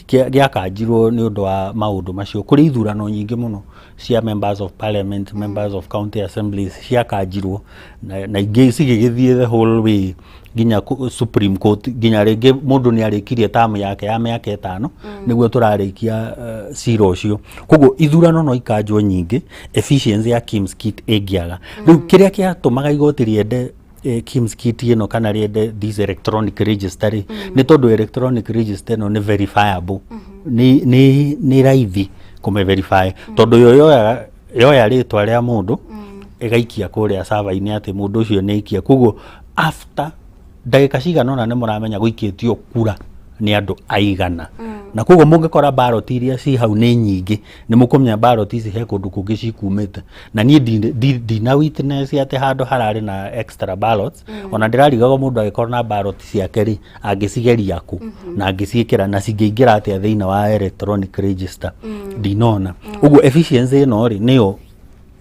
gĩakanjirwo nĩ ũndũ wa maũndũ macio. Kũrĩ ithurano nyingĩ mũno cia members of parliament, members of county assemblies ciakanjirwo, na ingĩ cigĩgĩthiĩ the whole way nginya Supreme Court, nginya rĩngĩ mũndũ nĩ arĩkirie tamu yake ya mĩaka 5 nĩguo tũrarĩkia cira ũcio. Koguo ithurano no ikanjwo nyingĩ efficiency ya KIEMS kit ĩngĩaga. Rĩu kĩrĩa kĩatũmaga igoti rĩende KIEMS kit ĩno kana rĩende this electronic register rĩ, nĩ tondũ electronic register ĩno nĩ verifiable, nĩ raithi kũme verify, tondũ yo yoya rĩtwa rĩa mũndũ ĩgaikia kũrĩa server-inĩ atĩ mũndũ ũcio nĩ aikia. Koguo after ndagĩka cigana ũna nĩ mũramenya gũikĩtio kura nĩ andũ aigana, na koguo mũngĩkora ballot iria ci hau nĩ nyingĩ, nĩ mũkũmenya ballot ici he kũndũ kũngĩ cikumĩte. Na niĩ ndina witness atĩ handũ hararĩ na extra ballots. Ona ndĩrarigagwo mũndũ angĩkorwo na ballot ciake rĩ, angĩcigeria kũ na angĩciĩkĩra na cingĩingĩra atĩa thĩinĩ wa electronic register? Ndinona. Ũguo efficiency ĩno rĩ, nĩyo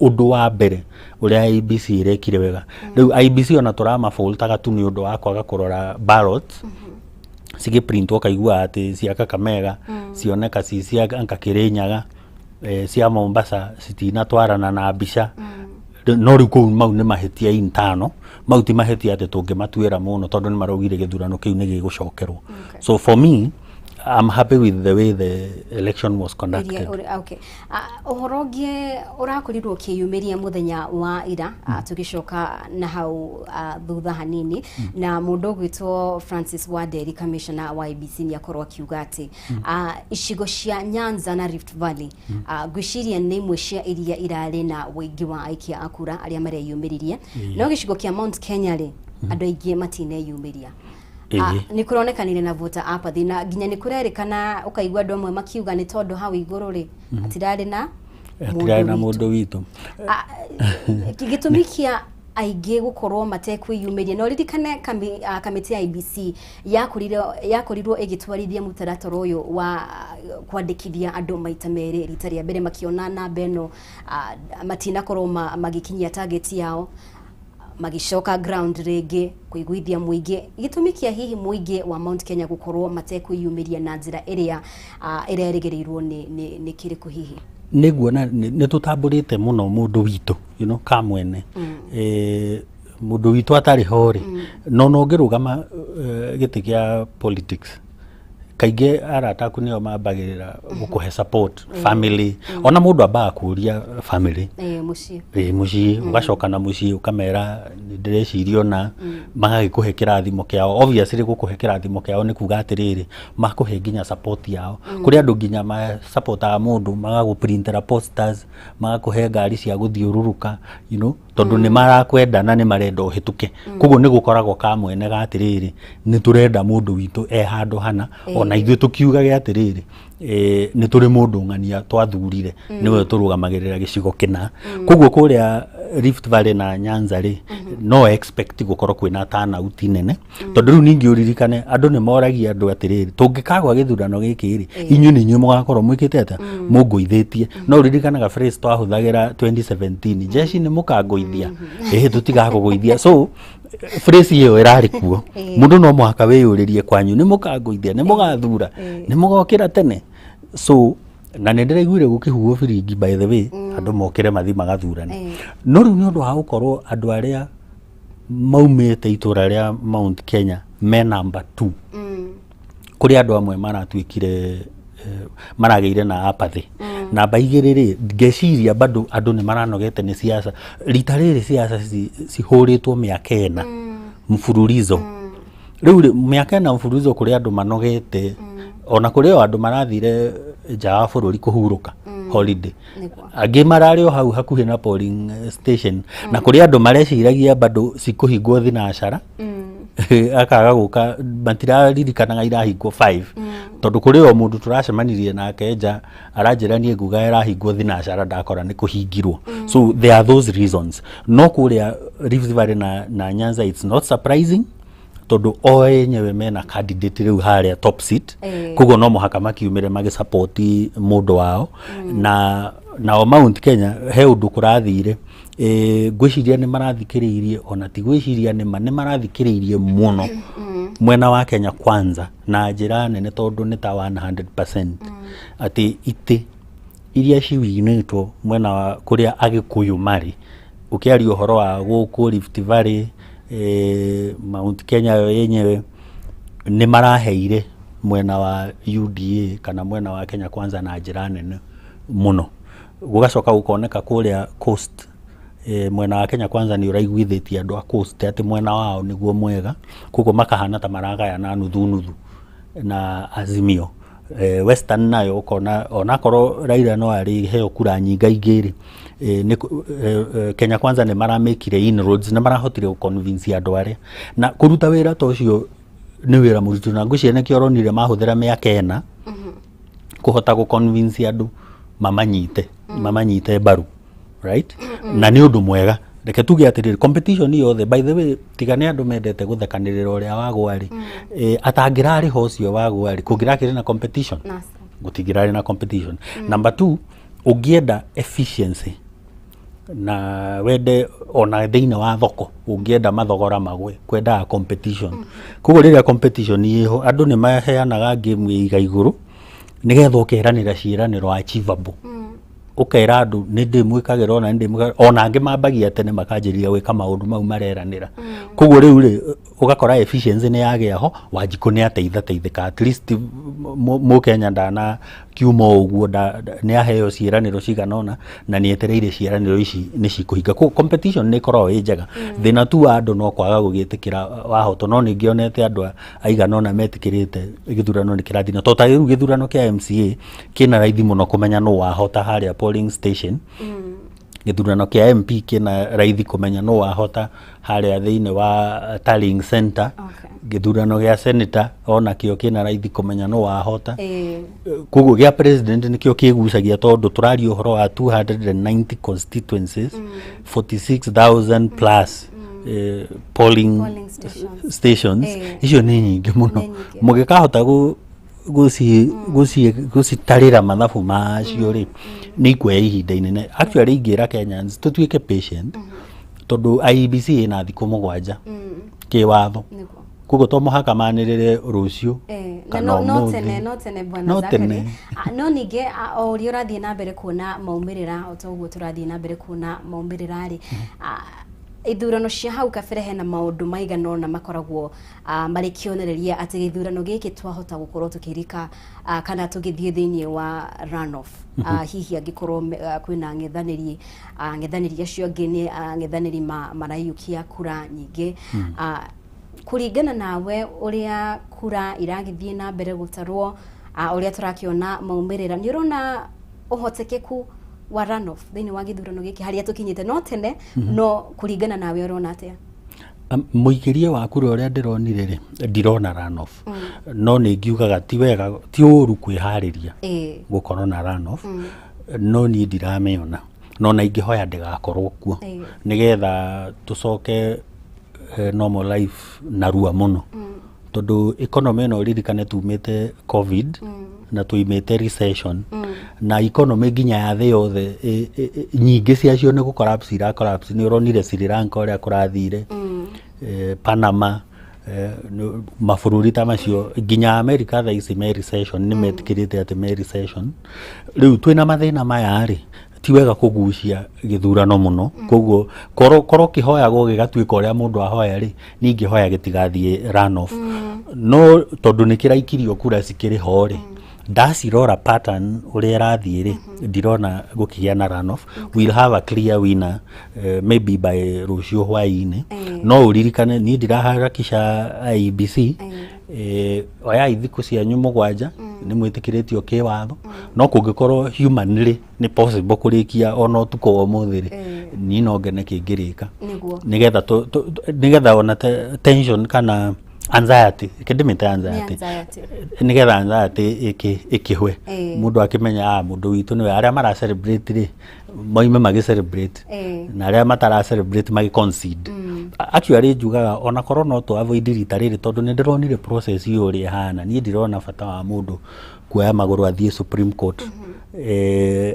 ũndũ wa mbere ũrĩa IEBC ĩrekire wega. Rĩu IEBC ona tũramaboltaga tu nĩ ũndũ wa kwaga kũrora ballots cigĩprintwo, ũkaigua atĩ cia Kakamega cioneka ci cia anga Kĩrĩnyaga, cia Mombasa citinatwarana na mbica. No rĩu kũu mau nĩ mahĩtia intano, mau ti mahĩtia atĩ tũngĩmatuĩra mũno, tondũ nĩ maraugire gĩthurano kĩu nĩ gĩgũcokerwo. So for me, I'm happy with the way the election was conducted. Okay. Ũhoro ũngĩ ũrakorirwo ũkĩyumĩria mũthenya wa ira, tũgĩcoka na hau thutha hanini, na mũndũ ũgwĩtwo Francis Wanderi, commissioner wa IEBC, nĩ akorwo akiuga atĩ icigo cia Nyanza na Rift Valley, ngwĩciria nĩ imwe cia iria irarĩ na ũingĩ wa aikia a kura arĩa mareyumĩririe, no gĩcigo kĩa Mount Kenya rĩ, andũ aingĩ matineyumĩria. Nĩ kũronekanire na voter apathy, na nginya nĩ kũrerĩkana ũkaigua andũ amwe makiuga nĩ tondũ hau igũrũ rĩ, hatirarĩ na hatirarĩ na mũndũ witũ. Gĩtũmi kĩa aingĩ gũkorwo matekwĩyumĩria, na ũririkane kamĩtĩ ya IEBC yakorirwo ĩgĩtwarithia mũtaratara ũyũ wa kwandĩkithia andũ maita merĩ. Rita rĩa mbere makiona namba ĩno matinakorwo magĩkinyia target yao, magĩcoka ground rĩngĩ kũiguithia mũingĩ. Gĩtũmi kĩa hihi mũingĩ wa Mount Kenya gũkorwo matekwĩyumĩria na njĩra ĩrĩa ĩrerĩgĩrĩirwo nĩ kĩrĩkũ hihi? Nĩguona nĩ tũtambũrĩte mũno mũndũ witũ, kamwene mũndũ witũ atarĩ ho rĩ, no ũngĩrũgama gĩtĩ kĩa politics, kaingĩ arata aku nĩo mambagĩrĩra gũkũhe support, family, ona mũndũ ambaga kũria family. Mũciĩ. Ĩ, mũciĩ, ũgacoka na mũciĩ ũkamera nĩ ndĩreciria, ona magagĩkũhe kĩrathimo kĩao. Obviously gũkũhe kĩrathimo kĩao nĩ kuga atĩrĩrĩ, makũhe nginya support yao. Kũrĩ andũ nginya masupportaga mũndũ, magagũprintera posters, magakũhe ngari cia gũthiũrũrũka, tondũ nĩ marakwenda na nĩ marenda ũhĩtũke. Koguo nĩ gũkoragwo kamwene ga atĩrĩrĩ, nĩ tũrenda mũndũ witũ e handũ hana, ona ithuĩ tũkiugage atĩrĩrĩ, nĩ tũrĩ mũndũ ng'ania twathurire, nĩwe tũrũgamagĩrĩra gĩcigo kĩna. Koguo kũrĩa Rift Valley na Nyanza rĩ, no expect gũkorwo kwĩna turnout nene, tondũ rĩu ningĩ ũririkane andũ nĩ moragia andũ atĩrĩrĩ, tũngĩkagwa gĩthurano gĩkĩ rĩ, inyuĩ nĩ inyuĩ mũgakorwo mwĩkĩte atĩa, mũngũithĩtie. No ũririkanaga phrase twahũthagĩra 2017, "Jeshi nĩ mũkangũithia?" "Ĩhĩ, tũtigakũgũithia." So phrase ĩyo ĩrarĩ kuo. Mũndũ no mũhaka wĩyũrĩrie, kwanyu nĩ mũkangũithia, nĩ mũgathura, nĩ mũgokĩra tene? So na nĩ ndĩraiguire gũkĩhuhwo biringi, by the way, andũ mokĩre mathi magathurane. No rĩu nĩ ũndũ wa gũkorwo andũ arĩa maumĩte itũra rĩa Mount Kenya me number 2, kũrĩ andũ amwe maratuĩkire maragĩire na apathy. Namba 2 rĩ, ngeciria bado andũ nĩ maranogete nĩ siasa. Rita rĩrĩ siasa cihũrĩtwo mĩaka 4 mfululizo. Rĩu rĩ, mĩaka 4 mfululizo, kũrĩ andũ manogete, ona kũrĩ o andũ marathire nja wa bũrũri kũhurũka holiday, angĩ mararĩ o hau hakuhĩ na polling station, na kũrĩ andũ mareciragia bado cikũhingwo thinacara, akaga gũka, matiraririkanaga irahingwo 5, tondũ kũrĩ o mũndũ tũracemanirie nake nja aranjĩra, "Niĩ nguga ĩrahingwo thinacara, ndakora nĩ kũhingirwo." So there are those reasons. No kũrĩa Rift Valley na Nyanza, it's not surprising, tondũ o enyewe mena candidate rĩu harĩa top seat. Koguo no mũhaka makiumĩre magĩsupport mũndũ wao. Na nao Mount Kenya he ũndũ kũrathire, ngwĩciria nĩ marathikĩrĩirie, ona ti gwĩciria, nĩ ma nĩ marathikĩrĩirie mũno mwena wa Kenya Kwanza na njĩra nene, tondũ nĩ ta 100% atĩ itĩ iria ciwinĩtwo mwena wa kũrĩa Agĩkũyũ marĩ, ũkĩaria ũhoro wa gũkũ Rift Valley, Mount Kenya yo yenyewe, nĩ maraheire mwena wa UDA kana mwena wa Kenya Kwanza na njĩra nene mũno. Gũgacoka gũkoneka kũrĩa Coast, mwena wa Kenya Kwanza nĩ ũraiguithĩtie andũ a Coast atĩ mwena wao nĩguo mwega, koguo makahana ta maragayana nuthu nuthu na Azimio. Western nayo ũkona onakorwo Raila no arĩ heo kura nyingaingĩ rĩ, Kenya Kwanza nĩ maramĩkire inroads, nĩ marahotire gũconvince andũ arĩa, na kũruta wĩra ta ũcio nĩ wĩra mũritũ, na ngwĩciria nĩkĩo ũronire mahũthĩra mĩaka 4 kũhota gũconvince andũ mamanyite mbaru, right? Na nĩ ũndũ mwega. Reke tuge atĩrĩrĩ, competition yothe, by the way, tiga nĩ andũ mendete gũthekanĩrĩra ũrĩa wagwa rĩ, atangĩrarĩ ho ũcio wagwa rĩ, kũngĩrakĩrĩ na competition? Gũtingĩrarĩ na competition. Number two, ũngĩenda efficiency na wende ona thĩinĩ wa thoko, ũngĩenda mathogora magwe, kwendaga competition. Koguo rĩrĩa competition ĩho, andũ nĩ maheanaga game ĩiga igũrũ nĩgetha ũkeranĩra ciĩranĩro achievable. Ũkera andũ nĩ ndĩmwĩkagĩra ona nĩ ndĩmwĩkagĩra, ona angĩ mambagia tene makanjĩrĩria gwĩka maũndũ mau mareranĩra. Koguo rĩu rĩ, ũgakora efficiency nĩ yagĩa ho. Wanjikũ nĩ ateithateithĩka, at least Mũkenya ndana kiuma o ũguo, nĩ aheo ciĩranĩro cigana ũna na nĩ etereire ciĩranĩro ici nĩ cikũhinga. Koguo competition nĩ ĩkoragwo ĩ njega. Thĩna tu wa andũ no kwaga gũgĩtĩkĩra wahotwo, no nĩ ngĩonete andũ aigana ũna metĩkĩrĩte gĩthurano nĩ kĩrathiĩ na to ta rĩu gĩthurano kĩa MCA kĩna raithi mũno kũmenya nũ wahota harĩa polling station. Gĩthurano kĩa MP kĩna raithi kũmenya nũ wahota harĩa thĩinĩ wa tallying center. Gĩthurano gĩa senator onakĩo kĩna raithi kũmenya nũ wahota. Koguo gĩa president nĩkĩo kĩgucagia, tondũ tũraria ũhoro wa 290 constituencies, 46,000 plus polling Polling stations. Stations. Icio nĩ nyingĩ mũno. Nĩ nyingĩ. Mũgĩkahota gũcitarĩra mathabu macio rĩ, nĩ ikuoya ihinda inene. Actually, ingĩra Kenyans tũtuĩke patient, tondũ IEBC ĩna thikũ 7 kĩwatho. Koguo to mũhaka manĩrĩre rũciũ Na kana no ũmũthĩ. Tene no tene, bwana No Zachary. tene. No ningĩ o ũrĩa ũrathiĩ na mbere kuona maumĩrĩra, o ta ũguo tũrathiĩ na mbere kuona maumĩrĩra rĩ, ithurano cia hau kabere hena maũndũ maigana ũna makoragwo marĩ kĩonereria atĩ gĩthurano gĩkĩ twahota gũkorwo tũkĩrika kana tũgĩthiĩ thĩinĩ wa runoff. Hihi angĩkorwo kwĩna ang'ethanĩri, ang'ethanĩri acio angĩ nĩ ang'ethanĩri maraiyũkia kura nyingĩ. Kũringana nawe, ũrĩa kura iragĩthiĩ na mbere gũtarwo, ũrĩa tũrakĩona maumĩrĩra, nĩ ũrona ũhotekeku wa runoff thĩinĩ wa gĩthurano gĩkĩ harĩa tũkinyĩte? No tene, no kũringana nawe ũrona atĩa? Mũikĩrie wa kura ũrĩa ndĩronire rĩ, ndirona runoff, no nĩ ngiugaga ti wega, ti ũru kwĩharĩria gũkorwo na runoff, no niĩ ndiramĩona, no na ingĩhoya ndĩgakorwo kuo, nĩgetha tũcoke normal life narua mũno, tondũ economy ĩno, ũririkane tumĩte COVID na tuimĩte recession, na economy nginya ya thĩ yothe nyingĩ ciacio nĩ gũ collapse ira collapse. Nĩ ũronire Sri Lanka ũrĩa kũrathire, Panama, mabũrũri ta macio, nginya America thaa ici me recession, nĩ metĩkĩrĩte atĩ me recession. Rĩu twĩna mathĩna maya rĩ, ti wega kũgucia gĩthurano mũno. Koguo korwo kĩhoyagwo gĩgatuĩka ũrĩa mũndũ ahoya rĩ, niĩ ingĩhoya gĩtigathiĩ runoff, no tondũ nĩ kĩraikirio kura cikĩrĩ ho rĩ, ndacirora pattern ũrĩa ĩrathiĩ rĩ, ndirona gũkĩgĩa na runoff. We'll have a clear winner maybe by rũciũ hwaĩ-inĩ. No ũririkane niĩ ndiraharakisha IEBC, oyai thikũ cianyu 7, nĩ mwĩtĩkĩrĩtio kĩwatho, no kũngĩkorwo humanly nĩ possible kũrĩkia ona ũtukũ wa ũmũthĩ rĩ, niĩ no ngene kĩngĩrĩka, nĩgetha nĩgetha ona tension kana anxiety, kĩndĩmĩte anxiety, anxiety. Nĩgetha anxiety ĩkĩhwe, mũndũ akĩmenya mũndũ witũ nĩwe. Arĩa mara celebrate rĩ, moime magĩ celebrate, na arĩa matara celebrate magĩ concede. Actually, njugaga ona korwo no tũ avoid rita rĩrĩ, tondũ nĩ ndĩronire process ĩyo ũrĩa ĩhana, niĩ ndirona bata wa mũndũ kuoya magũrũ athiĩ Supreme Court,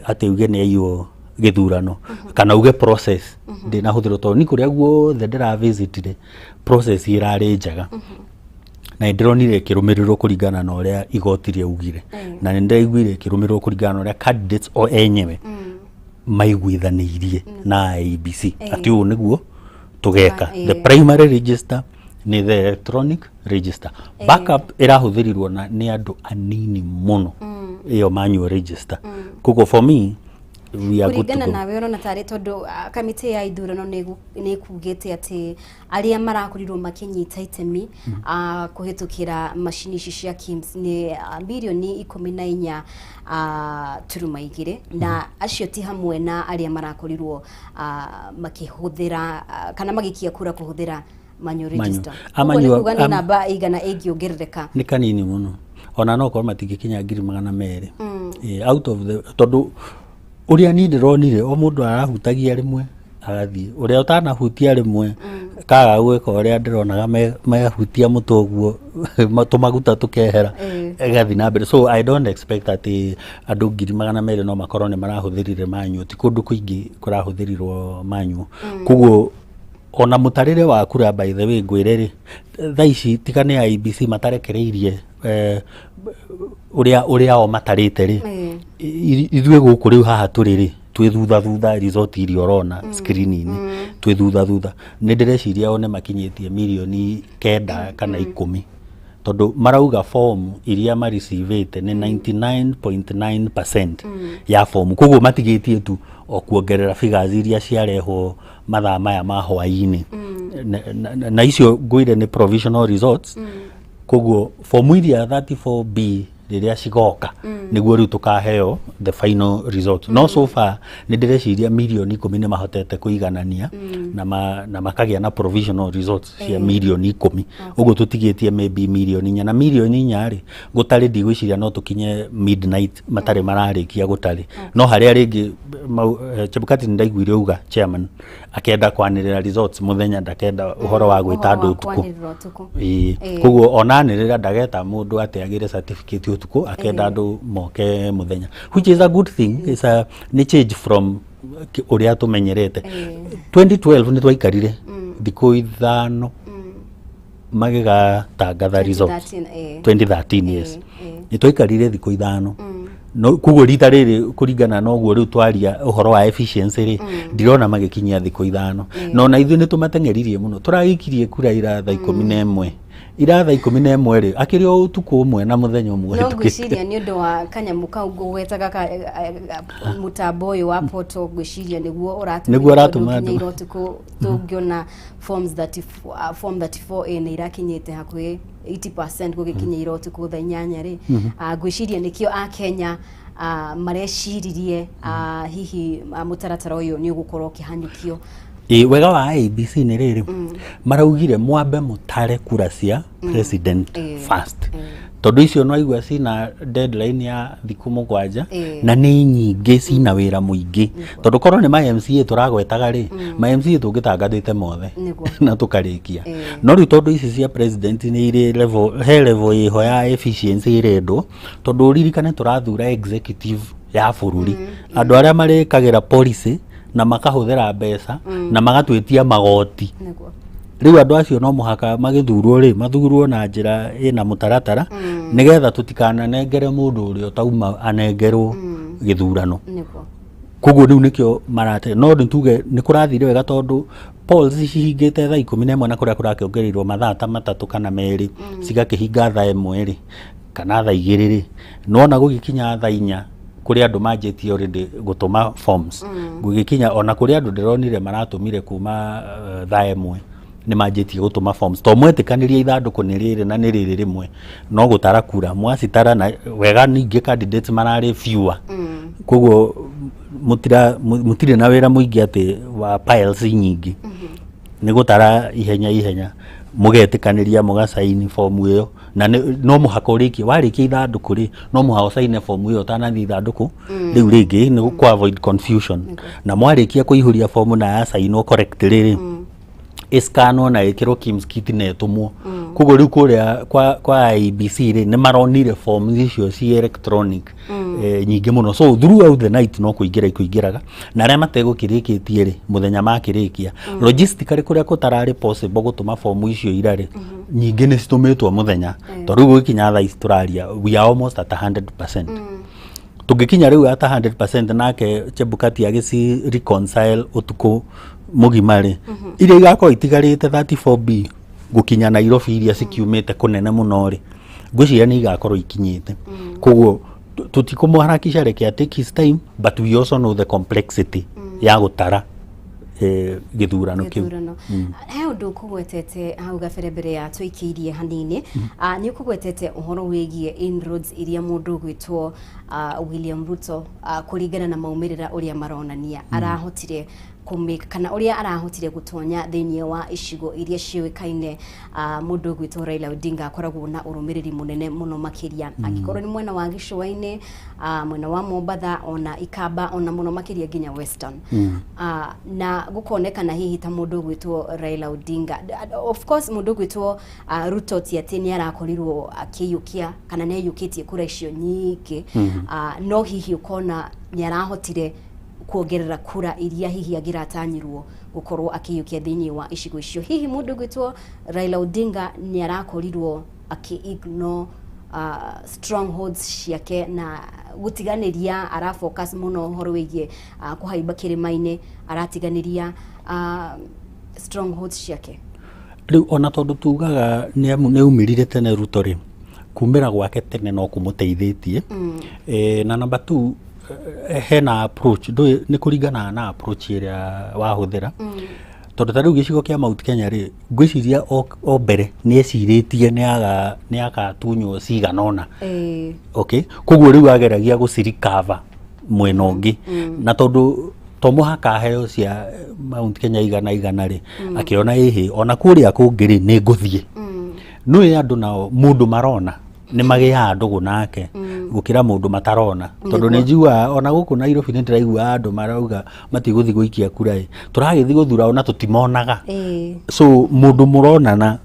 atĩ uge nĩ aiywo gĩthurano kana uge process ndĩnahũthĩrwo, tondũ ni kũrĩa guothe ndĩra visitire process ĩrarĩ njega na nĩndĩronire ĩkĩrũmĩrĩrwo kũringana na ũrĩa igoti rĩaugire, na nĩndĩraiguire ĩkĩrũmĩrĩrwo kũringana na ũrĩa candidates o enyewe maiguithanĩirie na IEBC atĩ ũũ nĩguo tũgeka. The primary register nĩ the electronic register, backup ĩrahũthĩrirwo na nĩ andũ anini mũno, ĩyo manual register. Koguo for me, we are good to Kũringana go. Nawe ũrona tarĩ tondũ kamĩtĩ ya ithurano nĩ ĩkugĩte atĩ arĩa marakorirwo makĩnyita itemi kũhĩtũkĩra macini ici cia KIEMS nĩ mirioni 14.2, na acio ti hamwe na arĩa marakorirwo makĩhũthĩra kana magĩikia kura kũhũthĩra manual Manual. register. Ũguo nĩ kuga nĩ namba igana ĩngĩongerereka. Nĩ kanini mũno, ona no korwo matingĩkinya 200,000. Out of the, tondũ ũrĩa niĩ ndĩronire, o mũndũ arahutagia rĩmwe agathiĩ, ũrĩa ũtanahutia rĩmwe kaga gwĩka ũrĩa ndĩronaga mehutia mũtwe ũguo tũmaguta tũkehera, ĩgathiĩ na mbere. So I don't expect atĩ andũ 200,000 no makorwo nĩ marahũthĩrire manual. Ti kũndũ kũingĩ kũrahũthĩrirwo manual. Koguo Ona mũtarĩre wa kura, by the way, ngwĩre rĩ, thaa ici tiga nĩ IEBC matarekereirie ũrĩa o matarĩte rĩ, ithuĩ gũkũ rĩu haha tũrĩ rĩ, twĩ thutha thutha. Result iria ũrona screen-inĩ, twĩ thutha thutha. Nĩ ndĩreciria o nĩ makinyĩtie mirioni 9 kana 10, tondũ marauga form iria marecivĩte nĩ 99.9% ya form. Koguo matigĩtie tu o kuongerera figures iria ciarehwo mathaa maya ma hwaĩ-inĩ. Na icio ngwĩre nĩ provisional results. Koguo form iria 34B rĩrĩa cigoka, nĩguo rĩu tũkaheo the final result. No so far nĩ ndĩreciria mirioni 10 nĩ mahotete kũiganania na makagĩa na provisional results cia mirioni 10. Ũguo tũtigĩtie maybe mirioni 4, na mirioni 4 rĩ, gũtarĩ, ndigwĩciria no tũkinye midnight matarĩ mararĩkia gũtarĩ. No harĩa rĩngĩ Chebukati nĩ ndaiguire uga chairman akĩenda kwanĩrĩra results mũthenya, ndakenda ũhoro wa gwĩta andũ ũtukũ. Kwanĩrĩra ũtukũ. Ĩĩ. Koguo onanĩrĩra ndageta mũndũ atĩ agĩre certificate ũtukũ, akenda andũ moke mũthenya, which is a good thing. It's a nĩ change from ũrĩa tũmenyerete. 2012 nĩ twaikarire thikũ 5 magĩgatangatha results. 2013, 2013, yes. Nĩ twaikarire thikũ 5. No koguo rita rĩrĩ, kũringana na ũguo rĩu twaria ũhoro wa efficiency rĩ, ndirona magĩkinyia thikũ 5. No na ithuĩ nĩ tũmateng'eririe mũno, tũragĩkirie kura ira thaa 11, ira thaa 11 rĩ, akĩrĩ o ũtukũ ũmwe na mũthenya ũmwe No ũhĩtũkĩte. Ngwĩciria nĩ ũndũ wa kanyamũ kau ngũgwetaga ka mũtambo ũyũ wa portal, ngwĩciria nĩguo ũratũmire Nĩguo tondũ ũratũma nginya andũ. ira ũtukũ tũngĩona forms 34, form 34A nĩ irakinyĩte hakuhĩ 80% gũgĩkinya ira ũtukũ thaa 8 rĩ. Ngwĩciria nĩkĩo akenya mareciririe hihi mũtaratara ũyũ nĩ ũgũkorwo ũkĩhanyũkio. Ĩ, wega wa IEBC nĩ rĩrĩ, maraugire mwambe mũtare kura cia president first, tondũ icio no aigua cina deadline ya thikũ 7, na nĩ nyingĩ, cina wĩra mũingĩ, tondũ korwo nĩ ma MCA tũragwetaga rĩ, ma MCA tũngĩtangathĩte mothe na tũkarĩkia. No rĩu tondũ ici cia president nĩ irĩ level, he level ĩho ya efficiency ĩrendwo, tondũ ũririkane tũrathura executive ya bũrũri, andũ arĩa marĩkagĩra policy na makahũthĩra mbeca na magatwĩtia magoti. Rĩu andũ acio no mũhaka magĩthurwo rĩ, mathurwo na njĩra ĩna mũtaratara, nĩgetha tũtikananengere mũndũ ũrĩa ũtauma anengerwo gĩthurano. Koguo rĩu nĩkĩo marate. No nĩ tuge nĩ kũrathire wega, tondũ polls cihingĩte thaa 11, na kũrĩa kũrakĩongereirwo mathaa ta 3 kana 2, cigakĩhinga thaa 1 rĩ kana thaa 2 rĩ. Nona gũgĩkinya thaa 4 kũrĩ andũ manjĩtie already gũtũma forms. Gũgĩkinya ona kũrĩ andũ ndĩronire maratũmire kuma thaa 1 nĩ manjĩtie gũtũma forms, to mwetĩkanĩria ithandũkũ nĩ rĩrĩ na nĩ rĩrĩ rĩmwe, no gũtara kura mwacitara na wega. Ningĩ candidates mararĩ fewer, koguo mũtirĩ na wĩra mũingĩ atĩ wa piles nyingĩ, nĩ gũtara ihenya ihenya, mũgetĩkanĩria, mũgacaini fomu ĩyo, na no mũhaka ũrĩkie. Warĩkia ithandũkũ rĩ, no mũhaka ũcaine fomu ĩyo ũtanathiĩ ithandũkũ rĩu rĩngĩ, nĩ kũ avoid confusion. Na mwarĩkia kũihũria fomu na yacainwo correctly rĩ, ĩscanwo na ĩkĩrwo KIEMS kit na ĩtũmwo. Koguo rĩu kũrĩa kwa IEBC rĩ, nĩ maronire forms icio ci electronic nyingĩ mũno. So throughout the night no kũingĩra ikũingĩraga, na arĩa mategũkĩrĩkĩtie rĩ, mũthenya makĩrĩkia. Logistically, kũrĩa kũtararĩ possible gũtũma fomu icio ira rĩ, nyingĩ nĩ citũmĩtwo mũthenya, tondũ rĩu gũgĩkinya thaa ici tũraria, we are almost at 100%. Tũngĩkinya rĩu at 100%, nake Chebukati agĩci reconcile ũtukũ mũgima rĩ, iria igakorwo itigarĩte 34B gũkinya Nairobi, iria cikiumĩte kũnene mũno rĩ, ngwĩciria nĩ igakorwo ikinyĩte. Koguo tũtikũmũharakisha, reke take his time, but we also know the complexity ya gũtara gĩthurano kĩu. Gĩthurano. He ũndũ ũkũgwetete hau gabere mbere ya tũikĩirie hanini. Nĩ ũkũgwetete ũhoro wĩgiĩ inroads iria mũndũ ũgwĩtwo William Ruto, kũringana na maumĩrĩra ũrĩa maronania, arahotire kũmake kana ũrĩa arahotire gũtonya thĩinĩ wa icigo iria ciũĩkaine mũndũ ũgwĩtwo Raila Odinga akoragwo na ũrũmĩrĩri mũnene mũno makĩria, angĩkorwo nĩ mwena wa gĩcũa-inĩ, mwena wa Mombatha, ona Ikamba, ona mũno makĩria nginya Western. Na gũkonekana hihi ta mũndũ ũgwĩtwo Raila Odinga, of course mũndũ ũgwĩtwo Ruto ti atĩ nĩ arakorirwo akĩiyũkia kana nĩ aiyũkĩtie kura icio nyingĩ, no hihi ũkona nĩ arahotire Kuongerera kura iria hihi angĩratanyirwo gũkorwo akĩiyũkia thĩinĩ wa icigo icio. Hihi mũndũ ũgwĩtwo Raila Odinga nĩ arakorirwo akĩ ignore strongholds ciake na gũtiganĩria, arafocus mũno ũhoro wĩgiĩ kũhaimba kĩrĩma-inĩ, aratiganĩria strongholds ciake? Rĩu ona tondũ tugaga nĩ aumĩrire tene Ruto rĩ, kumĩra gwake tene no kũmũteithĩtie. Na number two, hena approach, ndũĩ nĩ kũringana na approach ĩrĩa wahũthĩra, tondũ ta rĩu gĩcigo kĩa Mount Kenya rĩ, ngwĩciria o mbere nĩ ecirĩtie nĩ agatunywo cigana ũna. Okay, koguo rĩu ageragia gũcirecover mwena ũngĩ, na tondũ to mũhaka aheo cia Mount Kenya 100 rĩ, akĩona ĩhĩ ona kũrĩa kũngĩ rĩ, nĩ ngũthiĩ. Nĩũĩ andũ nao mũndũ marona nĩ magĩaga ndũgũ nake gũkĩra mũndũ matarona, tondũ nĩ njiguaga ona gũkũ Nairobi nĩ ndĩraigua andũ marauga matigũthiĩ gũikia kura ĩ, tũragĩthiĩ gũthura ona tũtimonaga. So mũndũ mũronana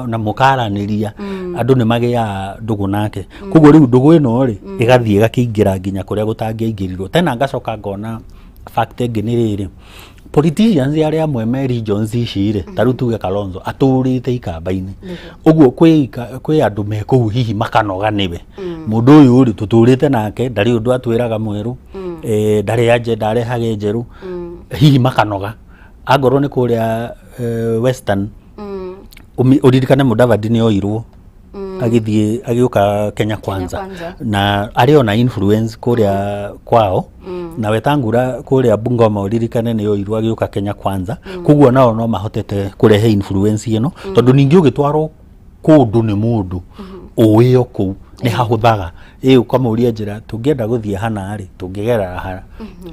na mũkaranĩria, andũ nĩ magĩaga ndũgũ nake. Koguo rĩu ndũgũ ĩno rĩ, ĩgathiĩ ĩgakĩingĩra nginya kũrĩa gũtangĩaingĩrirwo tena. Ngacoka ngona fact ĩngĩ nĩ rĩrĩ, politicians arĩa amwe me regions ici rĩ, ta rĩu tuge Kalonzo atũrĩte ikamba-inĩ ũguo, kwĩ andũ me kũu hihi makanoga nĩwe. Mũndũ ũyũ rĩ, tũtũrĩte nake, ndarĩ ũndũ atwĩraga mwerũ, ndarĩ agenda arehage njerũ, hihi makanoga. Angorwo nĩ kũrĩa Western, ũririkane Mudavadi nĩ oirwo agĩthiĩ agĩũka Kenya Kwanza, Kwanza. Na arĩ ona influence kũrĩa kwao, na Wetangula kũrĩa Bungoma, ũririkane nĩ oirwo agĩũka Kenya Kwanza. Koguo nao no mahotete kũrehe influence ĩno, tondũ ningĩ ũgĩtwarwo kũndũ nĩ mũndũ ũĩo kũu nĩ hahũthaga, ĩ ũkamũria njĩra, tũngĩenda gũthiĩ hana rĩ, tũngĩgerera ha,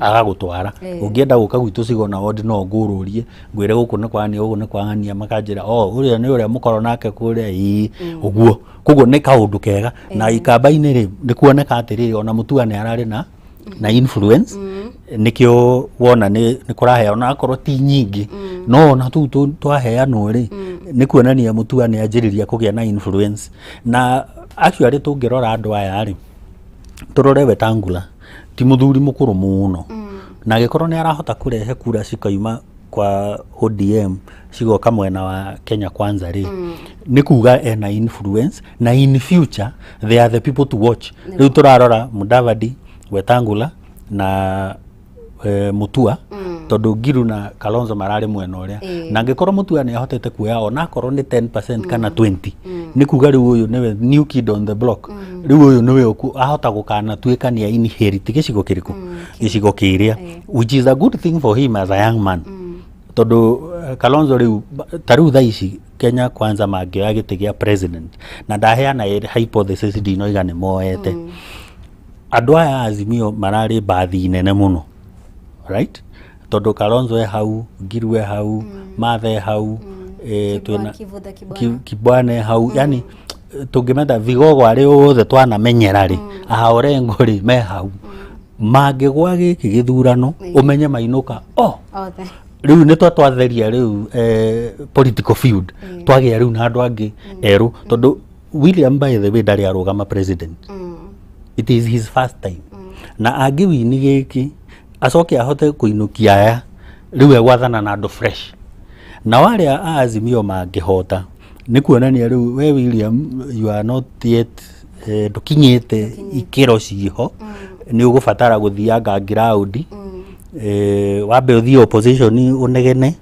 agagũtwara. Ũngĩenda gũka gwitũ Sigona ward, no ngũrũrie ngwĩre gũkũ nĩ kwania, gũkũ nĩ kwang'ania, makanjĩra o ũrĩa nĩ ũrĩa mũkorwo nake kũrĩa, ĩĩ ũguo. Koguo nĩ kaũndũ kega. Na ikamba-inĩ rĩ, nĩ kuoneka atĩrĩrĩ, ona Mutua nĩ ararĩ na influence, nĩkĩo wona nĩ kũraheo, ona akorwo ti nyingĩ, no ona tũu twaheanwo rĩ, nĩ kuonania Mutua nĩ anjĩrĩria kũgĩa na influence. Na actually tũngĩrora andũ aya rĩ, tũrore Wetangula ti mũthuri mũkũrũ mũno, na angĩkorwo nĩ arahota kũrehe kura cikauma kwa ODM cigoka mwena wa Kenya Kwanza rĩ, nĩ kuga ena influence, na in future they are the people to watch. Rĩu tũrarora Mudavadi, Wetangula na Mutua, tondũ Ngiru na Kalonzo mararĩ mwena ũrĩa. Na angĩkorwo Mutua nĩ ahotete kuoya ona akorwo nĩ 10% kana 20, nĩ kuga rĩu ũyũ nĩwe new kid on the block. Rĩu ũyũ nĩwe ahota gũkanatuĩka nĩ inherit gĩcigo kĩrĩkũ, gĩcigo kĩrĩa, which is a good thing for him as a young man, tondũ Kalonzo rĩu ta rĩu thaa ici Kenya Kwanza mangĩoya gĩtĩ gĩa president, na ndaheana hypothesis, ndinoiga nĩ moete, andũ aya a Azimio mararĩ mbathi nene mũno, right? Tondũ Kalonzo e hau, Ngiru e hau, Martha e hau, twĩna Kivutha Kibwana. Kibwana e hau, yani tũngĩmeta vigogo arĩ othe twanamenyera rĩ, aha Orengo rĩ, me hau. Mangĩgwa gĩkĩ gĩthurano, ũmenye mainũka oh othe. Rĩu nĩ twatheria rĩu political field, twagĩa rĩu na andũ angĩ erũ, tondũ William, by the way, ndarĩ arũgama president, it is his first time, na angĩwini gĩkĩ acoke ahote kũinũkia aya, rĩu egwathana na andũ fresh. Na warĩa a Azimio mangĩhota, nĩ kuonania rĩu we William, you are not yet, ndũkinyĩte ikĩro ciho, nĩ ũgũbatara gũthianga ground, wambe ũthiĩ opposition ũnegene,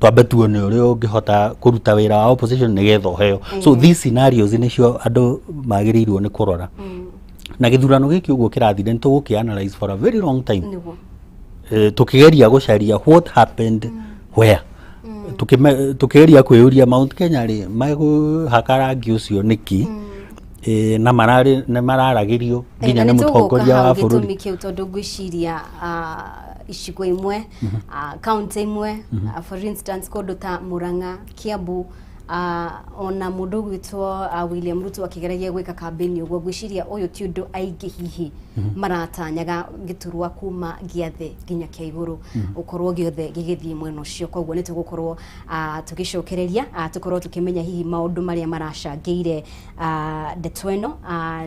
twambe tuone ũrĩa ũngĩhota kũruta wĩra wa opposition nĩgetha ũheo. So these scenarios nĩcio andũ magĩrĩirwo nĩ kũrora, na gĩthurano gĩkĩ ũguo kĩrathire nĩ tũgũkĩ analyze for a very long time, tukĩgeria gũcaria what happened where, tukĩgeria kwĩyũria Mount Kenya rĩ, megũhaka rangi ũcio nĩkĩ, na mararĩ nĩ mararagĩrio nginya nĩ mũtongoria wa bũrũri. Gĩtũmi kĩu, tondũ ngwĩciria icigo imwe, kaunti imwe, for instance kũndũ ta Murang'a, Kiambu, Ona mũndũ ũgwĩtwo William Ruto akĩgeragia gwĩka kambĩni ũguo, ngwĩciria ũyũ ti ũndũ aingĩ hihi maratanyaga, gĩturwa kuma gĩa thĩ nginya kĩa igũrũ ũkorwo gĩothe gĩgĩthiĩ mwena ũcio. Koguo nĩ tũgũkorwo tũgĩcokereria, tũkorwo tũkĩmenya hihi maũndũ marĩa maracangĩire ndeto ĩno,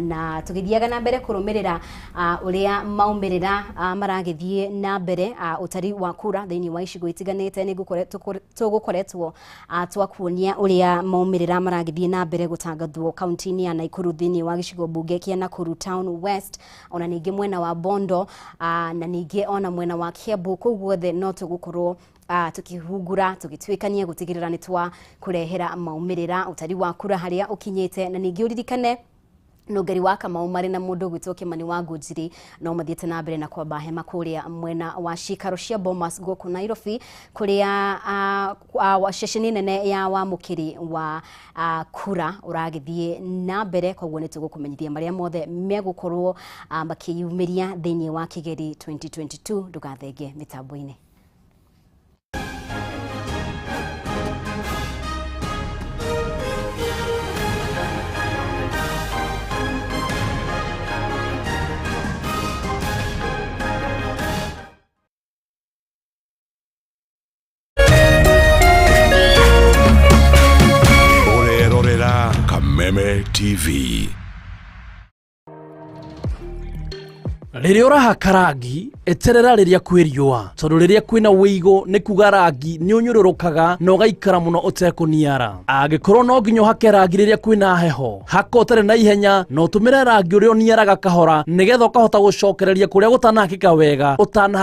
na tũgĩthiaga na mbere kũrũmĩrĩra ũrĩa maumĩrĩra maragĩthiĩ na mbere, ũtari wa kura thĩinĩ wa icigo itiganĩte. Nĩ tũgũkoretwo twakuonia ũrĩa maumĩrĩra maragĩthiĩ na mbere gũtangathwo kaunti-inĩ ya Nakuru thĩinĩ wa gĩcigo mbunge kĩa Nakuru Town West, ona ningĩ mwena wa Bondo, na ningĩ ona mwena wa Kiambu. Kũu guothe no tũgũkorwo tukihungura tugituikania gutigirira ni twa kurehera maumĩrĩra, ũtari wa kura harĩa ũkinyĩte. Na ningĩ ũririkane Nungari wa Kamau marĩ na mũndũ ũgwĩtwo Kimani wa Ngũnjiri no mathiĩte na mbere na kwamba hema kũrĩa mwena wa cikaro cia Bomas gũkũ Nairobi, kũrĩa ceceni nene ya wamũkĩri wa kura ũragĩthiĩ na mbere. Koguo nĩ tũgũkũmenyithia marĩa mothe megũkorwo makĩyumĩria thĩinĩ wa Kigeri 2022. Ndũgathenge mĩtambo-inĩ. Kameme TV. Rĩrĩa ũrahaka rangi, eterera rĩrĩa kwĩ riũa, tondũ rĩrĩa kwĩna wĩigũ nĩ kuga rangi nĩ ũnyũrũrũkaga na ũgaikara mũno ũtekũniara. Angĩkorwo no nginya ũhake rangi rĩrĩa kwĩna heho, haka ũtarĩ na ihenya na ũtũmĩre rangi ũrĩa ũniaraga kahora, nĩgetha ũkahota gũcokereria kũrĩa gũtanahakĩka wega ũtana.